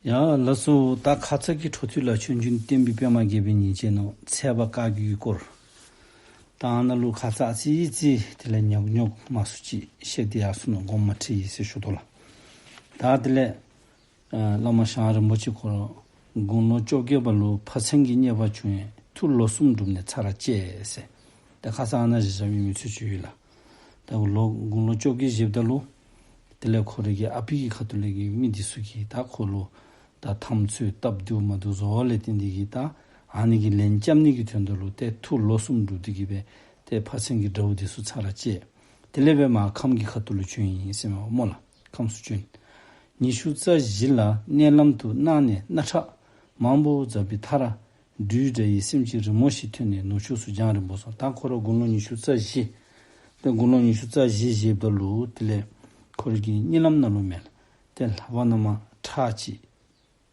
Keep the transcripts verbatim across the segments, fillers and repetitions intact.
ཡ་ལགས་སོ། ད་ཁ་ཙ་གི་འཕྲོ་མཐུད་ལས་ཆོས་འབྱུང་བསྟན་པའི་པདྨ་རྒྱས་པའི་ཉིན་བྱེད་ནང་ཚལ་པ་བཀའ་བརྒྱུད་ཀྱི་སྐོར་ད་ཨ་ནཱ་ལུ་ཁ་ཙ་ཨ་ཙི་ཙི་དེ་ལས་ཉོག་ཉོག་མང་སུ་ཅིག་བཤད་དེ་ཡར་སོ་ནུག། དགོངསམ་མ་ཁྲེལ་ཡི་ཟེར་ཞུ་དོ་ལགས། ད་དེ་ལས་ཨ་བླ་མ་ཞང་རིན་པོ་ཆེ་ཁོ་ར་དགུང་ལོ་བཅོ་བརྒྱད་པ་ལུ་ཕ་ཚན་གྱི་རྙེད་པ་བྱུང་བས་མཐུ་ལོ་གསུམ་བསྒྲུབས་ནས་ཚར་བཅད་ཟེར། ད་ཁ་ཙ་ཨ་ནཱ་བཞག་བཞགཔ་ཨིན་མི་ཚུལ་ཅིག་ཡོད་ལགས། ད་ལོ་དགུང་ལོ་བཅོ་བརྒྱད་བཞེསཔ་ད་ལུ་དེ་ལས་ཁོ་རའི་གི་ཨ་པའི་གི་ཁ་ཐུག་ལས་ཀྱི་མི་འདི་ཚུ་གིས་ད་ཁོ་ལུ་ད་འཐབ་རྩོད་སྟབས་བདེཝ་མ་བདེཝ་བཟོ་བ་ལས་བརྟེན་ཏེ་གིས་ད་ཨ་ནི་གི་ལན་རྐྱབ་ནི་གི་དོན་དག་ལུ་ཏེ་མཐུ་ལོ་གསུམ་བསྒྲུབས་ཏེ་གིས་སྦེ་ཏེ་ཕ་ཚན་གྱི་དགྲ་བོ་འདི་ཚུ་ཚར་བཅད། དེ་ལས་སྦེ་མར་ཁམས་ཀྱི་ཁ་ཐུག་ལུ་བྱོན་ཡི་ཟེར་མས་སྨོ་ལགས། ཁམས་སུ་བྱོན། ཉི་ཤུ་རྩ་བཞི་ལ་མནལ་ལམ་དུ་སྣ་ནས་སྣ་ཁྲག་མང་པོ་འཛག་པའི་མཐར། སྦྲུལ་འདྲ་ཡི་སེམས་ཅན་རིང་མོ་ཞིག་ཐོན་ནས་ནུབ་ཕྱོགས་སུ་རྒྱང་རིང་པོ་སོང་། ད་ཁོ་ར་དགུང་ལོ་ཉི་ཤུ་རྩ་བཞི། ཏེ་དགུང་ལོ་ཉི་ཤུ་རྩ་བཞི་བཞེསཔ་ད་ལུ་དེ་ལས་ཁོ་རའི་གི་གཉིད་ལམ་ནང་ལུ་མས་ལགས། ཏེ་ལྷ་པ་ནང་མར་ཁྲག་ཅིག་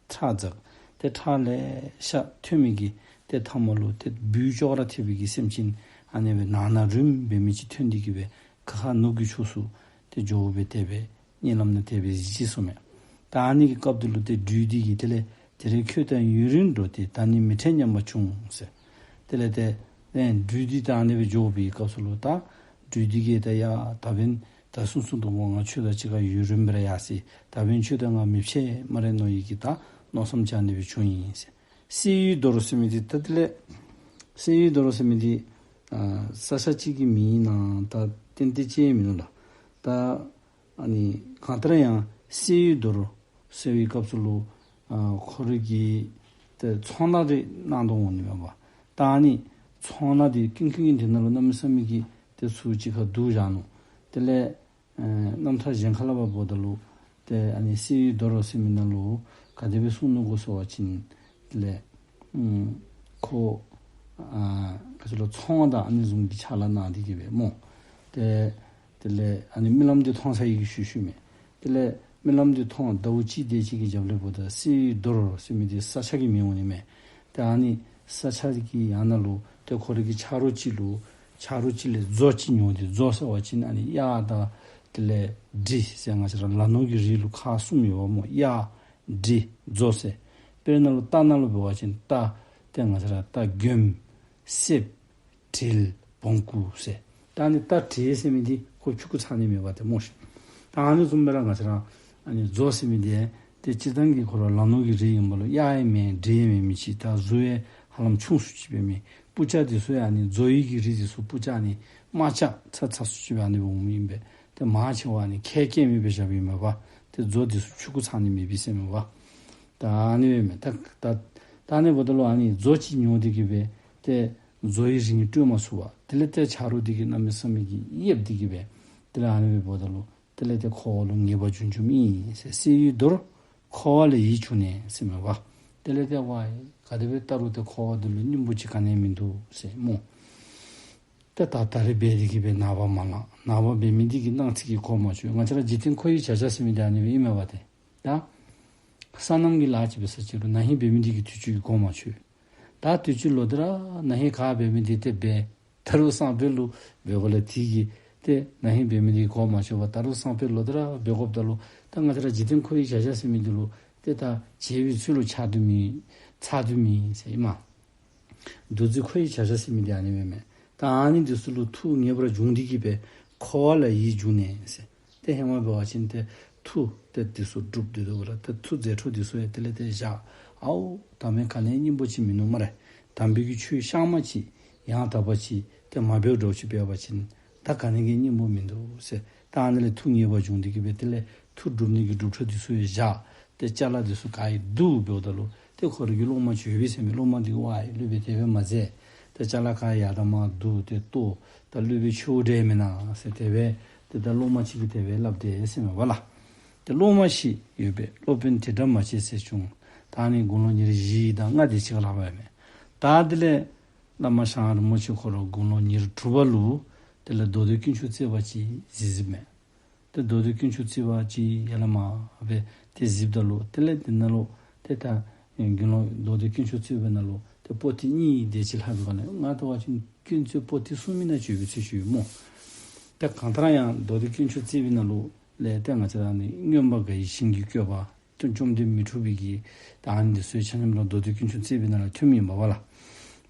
ཁྲག་འཛག། ཏེ་ཁྲག་ལེ་ཤ་ཐོན་མི་གི་ཏེ་མཐའ་མ་ལུ་ཏེ་སྦུལ་ཅོག་ར་འཐདཔ་གི་སེམས་ཅན་ཨ་ནི་སྦེ་ནང་ན་རིངམ་སྦེ་མི་ཅིག་ཐོན་ཏེ་གིས་སྦེ་ཁ་ཁ་ནུབ་ཀྱི་ཕྱོགས་སུ་ཏེ་འགྱོ་སྦེ་དེ་སྦེ་གཉིད་ལམ་ནང་དེ་སྦེ་གཟིགས་སོང་མས། ད་ཨ་ནི་གི་སྐབས་དེ་ལུ་ཏེ་སྦྲུལ་འདི་གིས་དེ་ལས་དེ་རིང་ཁྱོད་དང་ཡུན་རིང་འགྲོགས་ཏེ་ད་ནི་མི་འཕྲད་སྙམ་པ་བྱུང་ཟེར། དེ་ལས་ཏེ་ཨེ་སྦྲུལ་འདི་ད་ཨ་ནི་སྦེ་འགྱོ་བའི་སྐབས་སུ་ལུ་ད་སྦྲུལ་འདི་གིས་ད་ཡ་ད་འབདན་ད་སོང་སོང་འདུག་གོ། ང་ཁྱོད་དང་གཅིག་ཁར་ཡུན་རིངམོ་སྦེ་ར་ཡར་སོ་ཡི། ད་འབདན་ཁྱོད་དང་ང་མི་འཕྱད་སྨ་རེ་མནོ་ཡི་གི་ད་མནོ་བསམ་ཅིག་ཨ་ནི་སྦེ་བྱུང་ཡི་ཟེར། བསེ་ཡུལ་རྡོར་ཟེར་མི་འདི་ད་དེ་ལས་བསེ་ཡུལ་རྡོར་ཟེར་མི་འདི་ཨ་ས་ཆ་ཅིག་གི་མིང་ཨིན་ན་ད་ཏན་ཏན་ཅིག་མིན་ནུག་ལགས། ད་ཨ་ནི་གང་ལྟར་ཡང་བསེ་ཡུལ་རྡོར་ཟེར་བའི་སྐབས་སུ་ལུ་ཨ་ཁོ་རའི་གི་ཏེ་ཚོང་ལཱ་རེ་གནང་དོ་འོང་ནི་མས་པ། ད་ཨ་ནི་ཚོང་ལཱ་འདི་ཀུན་མཁྱེན་གྱི་འདི་ནང་ལུ་གནམ་མེད་ས་མེད་ཀྱི་ཏེ་ཚུལ་ཅིག་ཁར་བསྡུ་བཞག་ནུག། དེ་ལས་ཨེ་རྣམ་ཐར་གཞན་ཁ་ལས་འབདཝ་ད་ལུ་ཏེ་ཨ་ནི་བསེ་ཡུལ་རྡོར་ཟེར་མི་ནང་ལུ་ག་དེ་སྦེ་གསུངས་ནུག་གོ་ཟེར་བ་ཅིན་དེ་ལས་ཨུམ་ཁོ་ཨ་ག་ཅི་ལོ་ཚོང་དང་ཨ་ནི་བཟུམ་གྱི་ཕྱག་ལཱ་གནང་སྟེ་གིས་སྦེ་སྨོ། ཏེ་དེ་ལས་ཨ་ནི་རྨི་ལམ་འདི་མཐོང་ཚར་ཡི་གི་ཤུལ་ཤུལ་མས། དེ་ལས་རྨི་ལམ་འདི་མཐོང་ཟླཝ་གཅིག་དེ་ཅིག་གི་རྒྱབ་ལས་འབདཝ་ད་བསེ་ཡུལ་རྡོར་ཟེར་མི་འདི་ས་ཆ་གི་མིང་འོང་ནི་མས། ཏེ་ཨ་ནི་ས་ཆ་གི་ཡང་ན་ལུ་ཏེ་ཁོ་རའི་གི་ཆ་རོགས་ཅིག་ལུ་ཆ་རོགས་ཅིག་ལས་མཛོ་ཅིག་ཉོ་སྟེ། མཛོ་ཟེར་བ་ཅིན་ཨ་ནི་གཡག་དང་དེ་ལས་འབྲི་ཟེར་ང་བཅས་ར་ལ་ནོར་གྱི་རིགས་ལུ་ཁག་གསུམ་ཡོདཔ་སྨོ། གཡག་འབྲི་མཛོ་ཟེར། དཔེར་ན་ལུ་རྟ་ནང་ལུ་འབད་བ་ཅིན་རྟ་ཏེ་ང་བཅས་ར་རྟ་རྒོདམ་གསེབ་དྲེལ་བོང་ཀུ་ཟེར། ད་ཨ་ནི་རྟ་དྲེལ་ཟེར་མི་འདི་ཁོ་ཕྱུ་གུ་ཚང་ནི་མེད་པ་ཏེ་སྨོ་ཤིག། ད་ཨ་ནི་བཟུམ་སྦེ་ར་ང་བཅས་ར་ཨ་ནི་མཛོ་ཟེར་མི་འདི་ཏེ་སྤྱིར་བཏང་གི་ཁོ་ར་ལ་ནོར་གྱི་རིགས་ཨིན་པ་ལུ་གཡག་ཡང་མེན་འབྲི་ཡང་མེན་མི་ཅིག། ད་གཟུགས་ཡང་ཧ་ལམ་ཆུང་སུ་ཅིག་སྦེ་མི་སྤུ་ཆ་འདི་ཚུ་ཡང་ཨ་ནི་མཛོ་ཡི་གི་རིགས་འདི་ཚུ་སྤུ་ཆ་ཨ་ནི་དམར་ཆག་ཚ་ཚ་སུ་ཅིག་སྦེ་ཨ་ནི་འོང་མི་ཨིན་པས། ཏེ་མང་ཆེ་བ་ཨ་ནི་ཁལ་སྐྱེལ་མི་སྦེ་བཞགཔ་ཨིན་མས་པ། ཏེ་མཛོ་འདི་ཚུ་ཕྱུ་གུ་ཚང་ནི་མེད་པས་ཟེར་མས་པ། ད་ཨ་ནི་སྦེ་མས། ད་ད་ད་ཨ་ནི་འབདཝ་ད་ལུ་ཨ་ནི་མཛོ་ཅིག་ཉོ་སྟེ་གིས་སྦེ་ཏེ་མཛོ་ཡི་རིན་སྤྲོད་མ་ཚུགས་པར་དེ་ལས་ཏེ་ཆ་རོགས་འདི་གིས་གནམ་མེད་ས་མེད་ཀྱི་ཡེབ་སྟེ་གིས་སྦེ་དེ་ལས་ཨ་ནི་སྦེ་འབདཝ་ད་ལུ་དེ་ལས་ཏེ་འཁོར་བ་ལུ་ངེས་པར་འབྱུང་འབྱུངམ་ཨིན་ཟེར། བསེ་ཡུལ་རྡོར་འཁོར་བ་ལས་ཡིད་བྱུང་ནས་ཟེར་མས་པ། དེ་ལས་ཏེ་ཝའི་ག་དེ་སྦེ་བལྟ་རུང་ཏེ་འཁོར་བ་འདི་ལུ་སྙིང་པོ་ཅིག་ག་ནི་ཡང་མིན་འདུག་ཟེར་སྨོ། ཏེ་ད་ད་རེས་འབད་དེ་གིས་སྦེ་ནངས་པ་མ་ལང་། ནངས་པ་འབད་མི་འདི་གིས་གནངས་ཚེ་གི་གོ་མ་ཆོད། ང་བཅས་ར་འཇིག་རྟེན་འཁོར་བའི་བྱ་བྱེད་ཟེར་མི་འདི་ཨ་ནི་སྦེ་ཨིན་མས་པ་ཏེ། ད་སོ་ནམ་གྱི་ལཱ་ཅིག་འབད་ས་ཅིག་རུང་ན་ཧིང་འབད་མི་འདི་གིས་དུས་ཅི་གི་གོ་མ་ཆོད། ད་དུས་ཅི་ལོ་དེ་ར་ན་ཧིང་ག་འབད་མི་འདི་ཏེ་འབད། ད་རུང་སང་ཕོད་ལུ་འབད་དགོ་ལས་དེ་གིས་ཏེ་ན་ཧིང་འབད་མི་འདི་གིས་གོ་མ་ཆོད་པར་ད་རུང་སང་ཕོད་ལོ་དེ་ར་འབད་དགོཔ་ད་ལུ་ད་ང་བཅས་ར་འཇིག་རྟེན་འཁོར་བའི་བྱ་བྱེད་ཟེར་མི་འདི་ལུ་ཏེ་ད་བྱེད་པའི་ཚུལ་ལུ་ཆགས་དོ་མེད་ཚ་དོ་མེད་ཟེར་ཨིན་མས། འདུ་འཛི་འཁོར་བའི་བྱ་བྱེད་ཟེར་མི་འདི་ཨ་ནི་སྦེ་མས། ད་ཨ་ནི་འདི་ཚུ་ལུ་ཐུགས་ངེས་པར་འབྱུང་སྟེ་གིས་སྦེ་འཁོར་བ་ལས་ཡིད་བྱུང་ནས་ཟེར། ཏེ་ཧེ་མ་འབད་བ་ཅིན་ཏེ་མཐུ་ཏེ་འདི་ཚུ་སྒྲུབ་སྟེ་འདུག་པ་ལགས། ཏེ་མཐུ་མཛད་འཕྲོ་འདི་ཚུ་ཡང་དེ་ལས་ཏེ་བཞག། ཨའོ་ད་མེན་ག་ནི་སྙིང་པོ་ཅིག་མིན་ནུག་སྨ་རེ། དམ་པའི་གི་ཆོས་གཤའ་མ་ཅིག་ཡང་དག་པ་ཅིག་ཏེ་མ་འབད་འགྱོ་ཅིག་འབད་བ་ཅིན་ད་ག་ནི་གི་སྙིང་པོ་མིན་འདུག་ཟེར། ད་ཨ་ནི་ལས་ཐུགས་ངེས་པར་བྱུང་སྟེ་གིས་སྦེ་དེ་ལས་མཐུ་སྒྲུབ་ནི་གི་སྒྲུབ་འཕྲོ་འདི་ཚུ་ཡང་བཞག། ཏེ་ཅ་ལ་འདི་ཚུ་ག་ཡི་འདུག་འབདཝ་ད་ལུ་ཏེ་ཁོ་རའི་གི་སློབ་མ་ཅིག་ཡོད་པས་ཟེར་མས། སློབ་མ་འདི་གིས་ཝའི་སློབ་དཔོན་དེ་སྦེ་མ་མཛད། ཏེ་ཅ་ལ་ག་ཡར་དང་མར་འདུག་སྟེ་ལྟོ་ད་སློབ་དཔོན་ཆེ་བོ་འདྲས་མེན་ན་ཟེར་དེ་སྦེ་ཏེ་ད་སློབ་མ་ཅིག་གིས་དེ་སྦེ་སླབ་དེས་ཟེར་མས་པ་ལགས། ཏེ་སློབ་མ་ཞིག་ཡོད་པས་སློབ་དཔོན་དེ་འདྲ་མ་བྱེད་ཟེར་བྱུང་། ད་ཨ་ནི་དགུང་ལོ་ཉེར་བཞི་དང་ལྔ་དེ་ཅིག་ལྷག་པས་མས། ད་དེ་ལས་བླ་མ་ཞང་རིན་པོ་ཆེ་ཁོ་ར་དགུང་ལོ་ཉེར་དྲུག་པ་ལུ་དེ་ལས་མདོ་སྡེ་དཀོན་མཆོག་བརྩེགས་པ་ཅིག་གཟིགས་གཟིགསཔ་མས། ཏེ་མདོ་སྡེ་དཀོན་མཆོག་བརྩེགས་པ་ཅིག་ཡར་ལས་མར་སྦེ་ཏེ་གཟིགསཔ་ད་ལུ་དེ་ལས་དེ་ནང་ལུ་ཏེ་ད་དགེ་སློང་མདོ་སྡེ་དཀོན་མཆོག་བརྩེགས་པའི་ནང་ལུ་ཏེ་པོ་ཏི་གཉིས་དེ་ཅིག་ལྷག་པའི་སྒང་ལས་ང་བལྟ་བ་ཅིན་དཀོན་བརྩེགས་པོ་ཏི་གསུམ་མི་ནང་ཅིག་ཡོད་པའི་ཚུལ་ཅིག་ཡོད་སྨོ། ཏེ་གང་ལྟར་ཡང་མདོ་སྡེ་དཀོན་མཆོག་བརྩེགས་པའི་ནང་ལུ་ལས་ཏེ་ང་བཅས་ར་ནི་མངོན་པར་དགའ་བའི་ཞིང་གི་བཀོད་པ། ཏེ་བཅོམ་ལྡན་མི་འཁྲུགས་པའི་གི་ད་ཨ་ནི་འདི་ཚུ་ཆ་མཉམ་ར་མདོ་སྡེ་དཀོན་མཆོག་བརྩེགས་པའི་ནང་ལུ་ཐོནམ་ཨིན་པས་ལགས།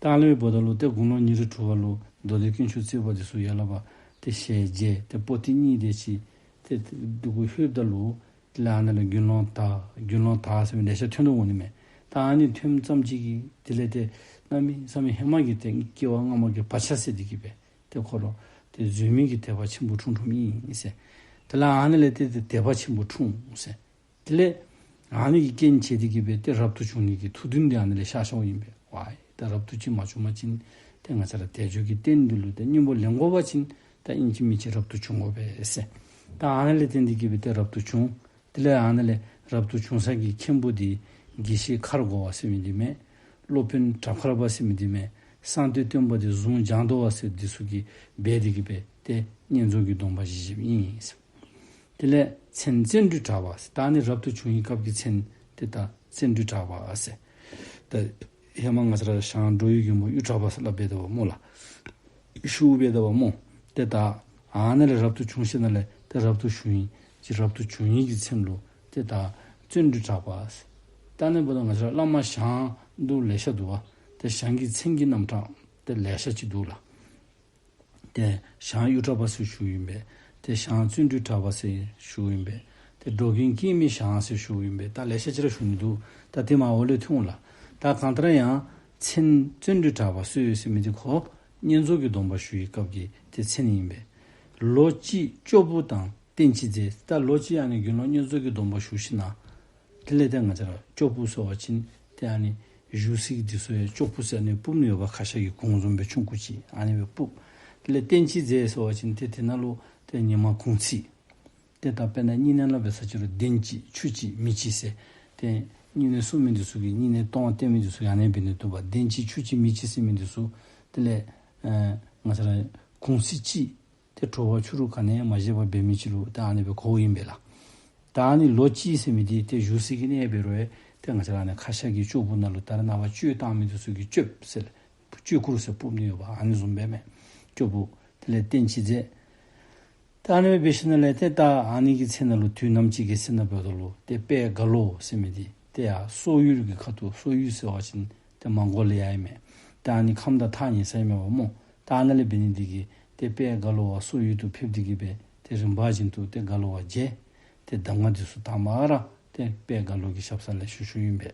ད་ཨ་ནི་འབདཝ་ད་ལུ་ཏེ་དགུང་ལོ་ཉེར་དྲུག་པ་ལུ་མདོ་སྡེ་དཀོན་མཆོག་བརྩེགས་པ་འདི་ཚུ་ཡར་ལས་ཕར་ཏེ་ཞལ་མཇལ་ཏེ་པོ་ཏི་གཉིས་དེ་ཅིག་ཏེ་འདི་གུ་ལྷོདཔ་ད་ལུ་དེ་ལས་ཨ་ནཱ་ལས་དགེ་སློང་དར་དགེ་སློང་དར་ཟེར་མི་ལེ་ཤ་ཐོན་དོ་འོང་ནི་མས། ད་ཨ་ནི་ཐོནམ་ཙམ་ཅིག་གིས་དེ་ལས་ཏེ་གནམ་མེད་ས་མེད་ཧེ་མ་གི་ཏེ་སྐྱེ་བ་སྔ་མ་གི་བག་ཆགས་སད་དེ་གིས་སྦེ་ཏེ་ཁོ་ར་ཏེ་བཟོད་མེད་ཀྱི་དད་པ་ཆེན་པོ་འཁྲུངས་འཁྲུངསམ་ཨིན་ཟེར། དེ་ལས་ཨ་ནཱ་ལས་ཏེ་ཏེ་དད་པ་ཆེན་པོ་འཁྲུངས་ཟེར། དེ་ལས་ཨ་ནི་གི་རྐྱེན་བྱས་ཏེ་གིས་སྦེ་ཏེ་རབ་ཏུ་བྱུང་ནི་གི་ཐུགས་འདུན་འདི་ཨ་ནཱ་ལས་ཤར་ཤརཝ་ཨིན་པས། ཝའི་ད་རབ་ཏུ་ཅིག་མ་བྱུང་པ་ཅིན་ཏེ་ང་བཅས་ར་དལ་འབྱོར་གྱི་རྟེན་འདི་ལུ་ཏེ་སྙིང་པོ་ལེན་དགོ་པ་ཅིན་ད་ཨིན་ཅི་མིན་ཅི་རབ་ཏུ་བྱུང་དགོ་པས་ཟེར། ད་ཨ་ནཱ་ལས་བརྟེན་ཏེ་གིས་སྦེ་ཏེ་རབ་ཏུ་བྱུང་། དེ་ལས་ཨ་ནཱ་ལས་རབ་ཏུ་བྱུང་ས་གི་མཁན་པོ་འདི་དགེ་བཤེས་མཁར་སྒོ་བ་ཟེར་མི་འདི་མས། སློབ་དཔོན་གྲབ་མཁར་བ་ཟེར་མི་འདི་མས། གསང་སྟེ་སྟོན་པ་འདི་གཟུངས་ལྗང་མདོག་བ་ཟེར་འདི་ཚུ་གིས་སྦས་ཏེ་གིས་སྦེ་ཏེ་བསྙེན་རྫོགས་ཀྱི་སྡོམ་པ་བཞེས་བཞེསཔ་ཨིན་ཟེར། དེ་ལས་མཚན་བརྩོན་འགྲུས་གྲགས་པ་ཟེར། ད་ཨ་ནི་རབ་ཏུ་བྱུང་བའི་སྐབས་ཀྱི་མཚན་ཏེ་ད་བརྩོན་འགྲུས་གྲགས་པ་ཟེར། ད་ཧེ་མ་ང་བཅས་ར་ཞང་འགྲོ་བའི་མགོན་པོ་གཡུ་བྲག་པ་ཟེར་སླབ་སྦེ་ད་པ་སྨོ་ལགས། ཞུ་སྦེ་ད་པ་སྨོ། ཏེ་ད་ཨ་ནཱ་ལས་རབ་ཏུ་བྱུང་ཞིནམ་ལས་ཏེ་རབ་ཏུ་བྱུང་ཡི་ཅིག་རབ་ཏུ་བྱུང་ཡི་གི་མཚན་ལུ་ཏེ་ད་བརྩོན་འགྲུས་གྲགས་པ་ཟེར། ད་ཨ་ནི་འབདཝ་ད་ང་བཅས་ར་བླ་མ་ཞང་འདི་ལེ་ཤ་འདུག་པ། ཏེ་ཞང་གི་མཚན་གྱི་རྣམ་གྲངས་ཏེ་ལེ་ཤ་ཅིག་འདུག་ལགས། ཏེ་ཞང་གཡུ་བྲག་པ་ཟེར་ཞུཝ་ཨིན་པས། ཏེ་ཞང་བརྩོན་འགྲུས་གྲགས་པ་ཟེར་ཞུཝ་ཨིན་པས། ཏེ་འགྲོ་མགོན་སྐྱེ་མེད་ཞང་ཟེར་ཞུཝ་ཨིན་པས། ད་ལེ་ཤ་ཅིག་ར་ཞུ་ནི་འདུག། ད་དེ་མར་འོག་ལས་ཐོན་འོང་ལགས། ད་གང་ལྟར་ཡང་མཚན་བརྩོན་འགྲུས་གྲགས་པ་ཟེར་ཟེར་མི་འདི་ཁོ་བསྙེན་རྫོགས་ཀྱི་སྡོམ་པ་ཞུ་བའི་སྐབས་ཀྱི་ཏེ་མཚན་ཨིན་པས། ལོ་གཅིག་ཅོག་བུ་དང་སྟན་གཅིག་མཛད། ད་ལོ་གཅིག་ཨ་ནི་དགེ་སློང་བསྙེན་རྫོགས་ཀྱི་སྡོམ་པ་ཞུ་ཞིནམ་དེ་ལས་ཏེ་ང་བཅས་ར་ཅོག་བུ་ཟེར་བ་ཅིན་ཏེ་ཨ་ནི་བཞུགས་ས་གི་འདི་ཚུ་ཡང་ཅོག་བུ་ཟེར་ཨ་ནི་སྤུབ་ནི་ཡོདཔ། ཁ་ཤ་གི་གུར་བཟུམ་སྦེ་ཆུང་ཀུ་ཅིག་ཨ་ནི་སྦེ་སྤུབ། དེ་ལས་སྟན་གཅིག་མཛད་ཟེར་བ་ཅིན་ཏེ་དེ་ནང་ལུ་ཏེ་ཉི་མ་གུང་ཚིགས་ཏེ་ད་དཔེར་ན་བསྙེན་གནས་ལུ་འབད་ས་ཅིག་རུང་གདན་གཅིག་ཆུ་གཅིག་མེ་གཅིག་ཟེར། ཏེ་བསྙེན་གནས་སྲུང་མི་འདི་ཚུ་གིས་བསྙེན་གནས་སྟོང་བཏོན་མི་འདི་ཚུ་གིས་ཨ་ནི་འབད་ནི་འདུག་པ། གདན་གཅིག་ཆུ་གཅིག་མེ་གཅིག་ཟེར་མི་འདི་ཚུ་དེ་ལས་ཨ་ང་བཅས་ར་གུང་ཚིགས་གཅིག་ཏེ་དྲོ་པ་ཕྱི་རུ་ག་ནི་ཡང་མ་བཞེས་པར་འབད་མི་ཅིག་ལུ་ད་ཨ་ནི་སྦེ་གོཝ་ཨིན་པས་ལགས། ད་ཨ་ནི་ལོ་གཅིག་ཟེར་མི་འདི་ཏེ་བཞུགས་ས་གི་གནས་འབད་རུང་ཏེ་ང་བཅས་ར་ཨ་ནི་ཁ་ཤ་གི་ཅོག་བུ་ནང་ལུ་ད་རེས་ནངས་པ་གཅོད་བཏང་མི་འདི་ཚུ་གིས་ཅོག་ཟེར་ཅོག་གུར་ཟེར་སྤུབ་ནི་ཡོདཔ། ཨ་ནི་བཟུམ་སྦེ་མས། ཅོག་བུ་དེ་ལས་སྟན་གཅིག་མཛད། ད་ཨ་ནི་སྦེ་འབད་ཞིནམ་ལས་ཏེ་ད་ཨ་ནི་གི་ཚེ་ནང་ལུ་དུས་ནམ་ཅིག་གི་ཚེ་ན་འབདཝ་ད་ལུ་ཏེ་དཔལ་རྒྭ་ལོ་ཟེར་མི་འདི་ཏེ་ཡར་སོག་ཡུལ་གྱི་ཁ་ཐུག། སོག་ཡུལ་ཟེར་བ་ཅིན་ཏེ་མོང་གོ་ལི་ཡ་ཨིན་མས། ད་ཨ་ནི་ཁམས་དང་ཐག་ཉེ་ས་ཨིན་མས་པ་སྨོ། ད་ཨ་ནཱ་ལས་འབད་ནི་འདི་གིས་ཏེ་དཔལ་རྒྭ་ལོ་བ་སོག་ཡུལ་དུ་ཕེབས་ཏེ་གིས་སྦེ་ཏེ་རིམ་པ་བཞིན་དུ་ཏེ་རྒྭ་ལོ་བ་མཇལ། ཏེ་གདམས་ངག་འདི་ཚུ་དང་པ་ར་ཏེ་དཔལ་རྒྭ་ལོ་གི་ཞབས་ས་ལས་ཞུ་ཞུཝ་ཨིན་པས།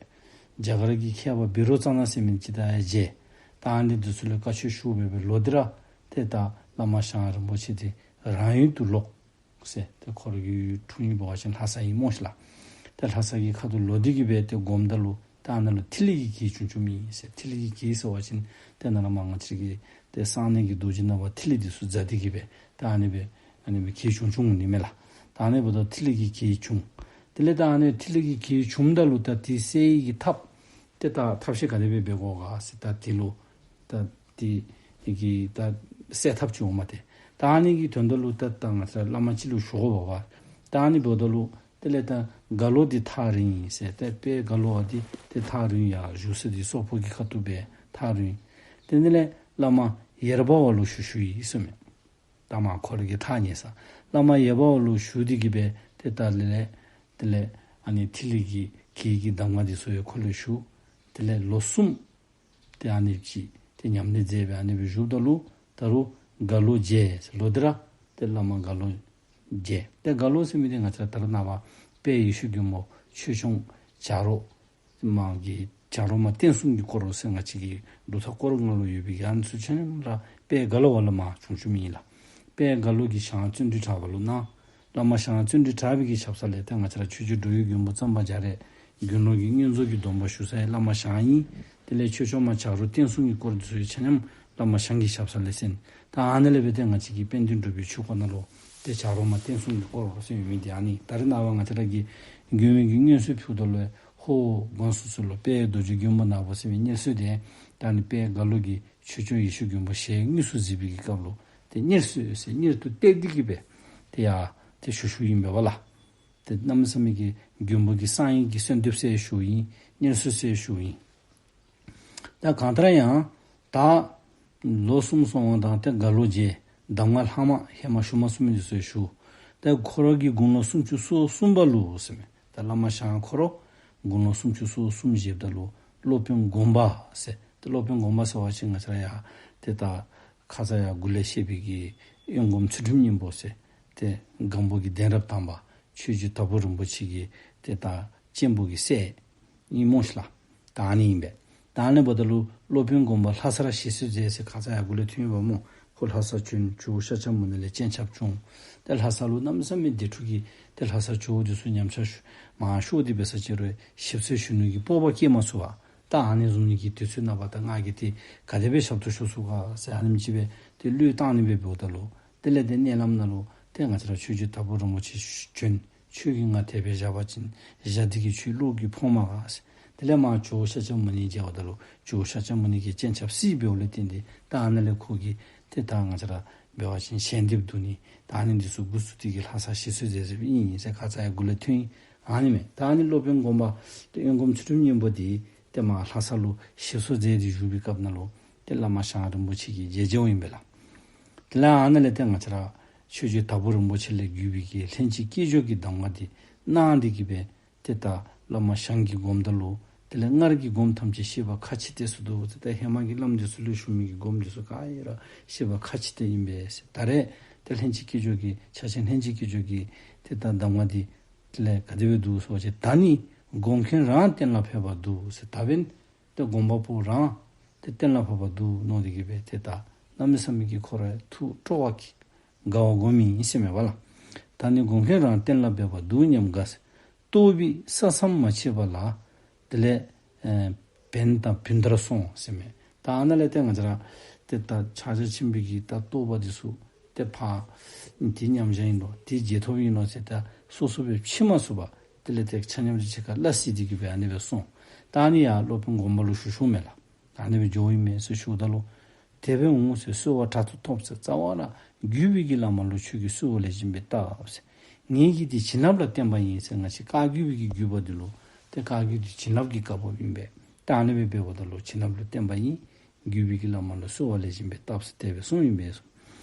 རྒྱ་གར་གྱི་མཁས་པ་བཻ་རོ་ཙ་ན་ཟེར་མི་ཅིག་དང་ཡང་མཇལ། ད་ཨ་ནི་འདི་ཚུ་ལས་བཀའ་ཆོས་ཞུ་སྦེ་སྦེ་ལོག་སྟེ་ར་ཏེ་ད་བླ་མ་ཞང་རིན་པོ་ཆེ་འདི་རང་ཡུལ་དུ་ལོག་ཟེར། ཏེ་ཁོ་ར་གི་འཁྲུངས་ཡུལ་འབད་བ་ཅིན་ལྷ་ས་ཨིན་སྨོ་ཤིག་ལགས། ཏེ་ལྷ་ས་གི་ཁ་ཐུག་ལོག་སྟེ་གིས་སྦེ་ཏེ་སྒོམ་ད་ལུ་ད་ཨ་ནཱ་ལུ་ཐིག་ལེ་གི་གེགས་བྱུང་བྱུངམ་ཨིན་ཟེར། ཐིག་ལེ་གི་གེགས་ཟེར་བ་ཅིན་ཏེ་ནཱ་ལས་མར་ང་བཅས་ཀྱི་ཏེ་གསང་གནས་ཀྱི་རྡོ་རྗེ་ནང་པ་ཐིག་ལེ་འདི་ཚུ་འཛག་སྟེ་གིས་སྦེ་ད་ཨ་ནི་སྦེ་ཨ་ནི་སྦེ་གེགས་བྱུང་བྱུངམ་ཨིན་མས་ལགས། ད་ཨ་ནི་འབདཝ་ད་ཐིག་ལེ་གི་གེགས་བྱུང་། དེ་ལས་ད་ཨ་ནི་ཐིག་ལེ་གི་གེགས་བྱུངམ་ད་ལུ་ད་འདི་སེལ་ནི་གི་ཐབས་ཏེ་ད་ཐབས་ཤེས་ག་དེ་སྦེ་འབད་དགོ་ག་ཟེར་ད་འདི་ལུ་ད་འདི་གི་ད་སེལ་ཐབས་ཅིག་འོངམ་ཏེ། ད་ཨ་ནི་གི་དོན་དག་ལུ་ད་ད་ང་བཅས་བླ་མ་ཅིག་ལུ་ཞུ་དགོ་པས་པ། ད་ཨ་ནི་འབདཝ་ད་ལུ་དེ་ལས་ད་རྒྭ་ལོ་འདི་ཐག་རིང་ཡི་ཟེར། ཏེ་དཔལ་རྒྭ་ལོ་བ་འདི་ཏེ་ཐག་རིང་ཡར་བཞུགས་ས་འདི་སོག་པོ་གི་ཁ་ཐུག་སྦེ་ཐག་རིང་། ཏེ་དེ་ལས་བླ་མ་ཡེར་པ་བ་ལུ་ཞུ་ཞུ་ཡི་ཟེར་མས། ད་མར་ཁོ་ར་གི་ཐག་ཉེ་ས་བླ་མ་ཡེར་པ་བ་ལུ་ཞུ་སྟེ་གིས་སྦེ་ཏེ་ད་དེ་ལས་དེ་ལས་ཨ་ནི་ཐིག་ལེ་གི་གེགས་ཀྱི་གདམས་ངག་འདི་ཚུ་ཡང་ཁོ་ལུ་ཞུ། དེ་ལས་ལོ་གསུམ་ཏེ་ཨ་ནི་ཅིག་ཏེ་ཉམས་ལེན་མཛད་སྦེ་ཨ་ནི་སྦེ་བཞུགསཔ་ད་ལུ་ད་རུང་རྒྭ་ལོ་མཇལ་ལོག་སྟེ་ར་ཏེ་བླ་མ་རྒྭ་ལོ་མཇལ། ཏེ་རྒྭ་ལོ་ཟེར་མི་འདི་ང་བཅས་ད་རེས་ནངས་པ་དཔལ་ཡེ་ཤེས་མགོན་པོ་ཆོས་སྐྱོང་བྱ་རོག་མ་གི་བྱ་རོག་མ་བསྟན་སྲུང་གི་སྐོར་ཟེར་ང་བཅས་ཀྱི་སྒྲུབ་ཐབས་སྐོར་ལྔ་ལུ་ཡོད་པའི་ཨ་ནི་ཚུ་ཆ་མཉམ་ར་དཔལ་རྒྭ་ལོ་བ་ལས་མར་བྱུང་བྱུངམ་ཨིན་ལགས། དཔལ་རྒྭ་ལོ་གིས་ཞང་བརྩོན་འགྲུས་གྲགས་པ་ལུ་གནང་། བླ་མ་ཞང་བརྩོན་འགྲུས་གྲགས་པའི་གི་ཞབས་ས་ལས་ཏེ་ང་བཅས་ར་ཆོས་རྗེ་འགྲོ་བའི་མགོན་པོ་གཙང་པ་རྒྱ་རས་དགེ་སློང་གི་བསྙེན་རྫོགས་ཀྱི་སྡོམ་པ་ཞུ་ས་ཡང་བླ་མ་ཞང་ཨིན། དེ་ལས་ཆོས་སྐྱོང་མ་བྱ་རོག་བསྟན་སྲུང་གི་སྐོར་འདི་ཚུ་ཡང་ཆ་མཉམ་བླ་མ་ཞང་གི་ཞབས་ས་ལས་གསན། ད་ཨ་ནི་ལས་སྦེ་ཏེ་ང་བཅས་ཀྱི་དཔལ་ལྡན་འབྲུག་པའི་ཆོས་སྐོར་ནང་ལུ་ཏེ་བྱ་རོག་མ་བསྟན་སྲུང་གི་སྐོར་ཟེར་ཡོད་མི་འདི་ཨ་ནི་ད་རེས་ནངས་པ་ང་བཅས་ར་གིས་མགོན་པོའི་གི་སྙན་གསོལ་ཕུལཝ་ད་ལུ་ཧོ་དགོངས་སུ་གསོལ་ལོ་དཔལ་རྡོ་རྗེ་མགོན་པོ་ནག་པོ་ཟེར་བའི་སྙན་གསོལ་འདི་ད་ཨ་ནི་དཔལ་རྒྭ་ལོ་གིས་ཆོས་སྐྱོང་ཡེ་ཤེས་མགོན་པོ་ཞལ་དངོས་སུ་གཟིགས་པའི་གི་སྐབས་ལུ་ཏེ་གཉེར་སུ་ཡོད་ཟེར་གཉེར་དུ་གཏད་དེ་གིས་སྦེ་ཏེ་ཡར་ཏེ་ཞུ་ཞུཝ་ཨིན་པས་པ་ལགས། ཏེ་གནམ་མེད་ས་མེད་ཀྱི་མགོན་པོ་གི་གསང་ཡིག་གི་གསོལ་འདེབས་ཟེར་ཞུཝ་ཨིན། གཉེར་སུ་ཟེར་ཞུཝ་ཨིན། ད་གང་ལྟར་ཡང་ད་ལོ་གསུམ་སོང་བ་དང་ཏེ་རྒྭ་ལོ་མཇལ། གདམས་ངག་ལྷག་མ་ཧེ་མ་ཞུ་མ་ཚུགས་མི་འདི་ཚུ་ཞུ། ཏེ་ཁོ་ར་གི་དགུང་ལོ་སུམ་ཅུ་སོ་གསུམ་པ་ལུ་ཟེར་མས། ད་བླ་མ་ཞང་ཁོ་ར་དགུང་ལོ་སུམ་ཅུ་སོ་གསུམ་བཞེསཔ་ད་ལུ་སློབ་དཔོན་སྒོམ་པ་ཟེར། ད་སློབ་དཔོན་སྒོམ་པ་ཟེར་བ་ཅིན་ང་བཅས་ར་ཡ་ཏེ་ད་ཁ་ཙ་ཡར་འགོ་ལས་བཤད་པའི་གི་གཡོན་སྒོམ་ཚུལ་ཁྲིམས་སྙིང་པོ་ཟེར། ཏེ་སྒམ་པོ་གི་གདན་རབས་དང་པ་ཆོས་རྗེ་དྭགས་པོ་རིན་པོ་ཆེ་གི་ཏེ་ད་གཅེན་པོ་གི་སྲས་ཨིན་མོ་ཤིག་ལགས། ད་ཨ་ནི་ཨིན་པས། ད་ཨ་ནི་འབདཝ་ད་ལུ་སློབ་དཔོན་སྒོམ་པ་ལྷ་སར་ཞིག་གསོ་མཛད་ཟེར་ཁ་ཙ་ཡར་འགོ་ལས་ཐོན་ཡོདཔ་སྨོ། ཁོ་ལྷ་ས་བྱོན། ཇོ་བོ་ཤཱཀྱ་མུ་ནེ་ལས་སྤྱན་ཆབ་བྱུང་། ཏེ་ལྷ་ས་ལུ་གནམ་མེད་ས་མེད་སྡེ་འཁྲུགས་ཀྱིས་ཏེ་ལྷ་ས་ཇོ་བོ་འདི་ཚུ་ཉམས་ཆག་ཤོར་མར་ཤོར་ཏེ་འབད་ས་ཅིག་རུང་ཞིག་གསོ་ཞུ་ནི་གི་སྤོབས་པ་སྐྱེ་མ་ཚུགས་པར་ད་ཨ་ནི་བཟུམ་ནི་གི་དུས་ཚོད་ནང་པ་ད་ང་གིས་ཏེ་ག་དེ་སྦེ་ཞབས་ཏོག་ཞུ་ཚུགས་ག་ཟེར་ཨ་ནེམ་ཅིག་སྦེ་ཏེ་བློས་བཏང་ནི་སྦེ་འབདཝ་ད་ལུ་དེ་ལས་ཏེ་མནལ་ལམ་ནང་ལུ་ཏེ་ང་བཅས་ར་ཆོས་རྗེ་དྭགས་པོ་རིན་པོ་ཆེ་བྱོན། ཁྱོད་ཀྱིས་ང་དེ་སྦེ་བཞག་པ་ཅིན་བཞག་སྟེ་གིས་ཁྱོད་བློ་གིས་ཕོག་མ་ག་ཟེར། དེ་ལས་མར་ཇོ་བོ་ཤཱཀྱ་མུ་ནེ་མཇལཝ་ད་ལུ་ཇོ་བོ་ཤཱཀྱ་མུ་ནེ་གིས་སྤྱན་ཆབ་བསིལ་འབདཝ་ལས་བརྟེན་ཏེ་ད་ཨ་ནཱ་ལས་ཁོ་གིས་ཏེ་ད་ང་བཅས་ར་འབད་བ་ཅིན་ཞལ་འདེབས་བསྡུ་ནི་ད་ཨ་ནི་འདི་ཚུ་འགོ་བཙུགས་ཏེ་གིས་ལྷ་སར་ཞིག་གསོ་མཛད་མཛདཔ་ཨིན་ཟེར་ཁ་ཙ་ཡར་འགོ་ལས་ཐོན་ཡི། ཨ་ནི་མས། ད་ཨ་ནི་སློབ་དཔོན་སྒོམ་པ་ཏེ་གཡོན་སྒོམ་ཚུལ་ཁྲིམས་སྙིང་པོ་འདི་ཏེ་མར་ལྷ་ས་ལུ་ཞིག་གསོ་མཛད་དེ་བཞུགས་པའི་སྐབས་ནང་ལུ་ཏེ་བླ་མ་ཞང་རིན་པོ་ཆེ་གིས་མཇལ་མཇལཝ་ཨིན་པས་ལགས། དེ་ལས་ཨ་ནཱ་ལས་ཏེ་ང་བཅས་ར་ཆོས་རྗེ་དྭགས་པོ་རིན་པོ་ཆེ་ལས་བརྒྱུད་པའི་གི་ལྷན་ཅིག་སྐྱེས་སྦྱོར་གྱི་གདམས་ངག་འདི་གནང་སྟེ་གིས་སྦེ་ཏེ་ད་བླ་མ་ཞང་གིས་སྒོམ་ད་ལུ་དེ་ལས་སྔར་གྱི་སྒོམ་ཐམས་ཅད་ཤེས་པ་ཁ་ཕྱི་ལྟས་སུ་འདུག་ཟེར། ད་ཧེ་མ་གི་བླམ་འདི་ཚུ་ལས་ཞུ་མི་གི་སྒོམ་འདི་ཚུ་ག་ཡེ་ར་ཤེས་པ་ཁ་ཕྱི་ལྟས་ཨིན་པས་ཟེར། ད་རེས་ཏེ་ལྷན་ཅིག་སྐྱེས་སྦྱོར་གྱི་ཕྱག་ཆེན་ལྷན་ཅིག་སྐྱེས་སྦྱོར་གྱི་ཏེ་ད་གདམས་ངག་འདི་དེ་ལས་ག་དེ་སྦེ་འདུག་ཟེར་བ་ཅིན་ད་ནི་སྒོམ་མཁན་རང་གཏན་ལ་ཕེབས་པར་འདུག་ཟེར། ད་འབདན་ཏེ་སྒོམ་པ་པོ་རང་ཏེ་གཏན་ལ་ཕབ་པར་འདུག་མནོ་སྟེ་གིས་སྦེ་ཏེ་ད་གནམ་མེད་ས་མེད་ཀྱི་ཁོ་ར་ཐུགས་སྤྲོ་བ་གིས་དགའ་བ་སྒོམ་མི་ཨིན་ཟེར་མས་པ་ལགས། ད་ནི་སྒོམ་མཁན་རང་གཏན་ལ་འབེབས་པར་འདུག་སྙམ་དགའ་ཟེར། རྟོགས་པའི་ས་མཚམས་མ་ཕྱེད་པ་ལ། དེ་ལས་ཨེ་བན་དང་བུན་དར་སོང་ཟེར་མས། ད་ཨ་ནཱ་ལས་ཏེ་ང་བཅས་ར་ཏེ་ད་ཕྱག་རྒྱ་ཆེན་པོའི་གི་ད་རྟོགས་པ་འདི་ཚུ་ཏེ་ཕར་དེ་མཉམ་བཞག་ཨིན་ནོ་དེ་རྗེས་ཐོབ་ཨིན་ནོ་ཟེར་ད་སོ་སོ་སྦེ་ཕྱེ་མ་ཚུགས་པར་དེ་ལས་ཏེ་ཆ་མཉམ་རེ་ཕྱེད་ཀ་སླ་བསྲེ་སྟེ་གིས་སྦེ་ཨ་ནི་སྦེ་སོང་། ད་ཨ་ནི་ཡར་སློབ་དཔོན་སྒོམ་པ་ལུ་ཞུ་ཞུཝ་མས་ལགས། ཨ་ནི་སྦེ་འགྱོཝ་ཨིན་མས་ཟེར་ཞུཝ་ད་ལུ། དེ་སྦེ་འོང་ཟེར་གསོལ་བ་དྲག་ཏུ་ཐོབ་ཟེར། རྩ་བ་ར་བརྒྱུད་པའི་གི་བླ་མ་ལུ་ཁྱོད་ཀྱིས་གསོལ་བ་ལེགས་ཤོམ་སྦེ་བཏབ་ཟེར། ངེད་ཀྱིས་འདི་བྱིན་རླབས་ལ་བརྟེན་པ་ཡིན་ཟེར། ང་བཅས་བཀའ་བརྒྱུད་པའི་གི་བརྒྱུད་པ་འདི་ལུ་ཏེ་བཀའ་བརྒྱུད་འདི་བྱིན་རླབས་ཀྱི་བཀའ་བབས་ཨིན་པས། ད་ཨ་ནི་སྦེ་འབདཝ་ད་ལུ་བྱིན་རླབས་ལ་བརྟེན་པ་ཡིན། བརྒྱུད་པའི་གི་བླ་མ་ལུ་གསོལ་བ་ལེགས་ཤོམ་སྦེ་བཏབ་ཟེར་དེ་སྦེ་གསུངམ་ཨིན་པས་སོ།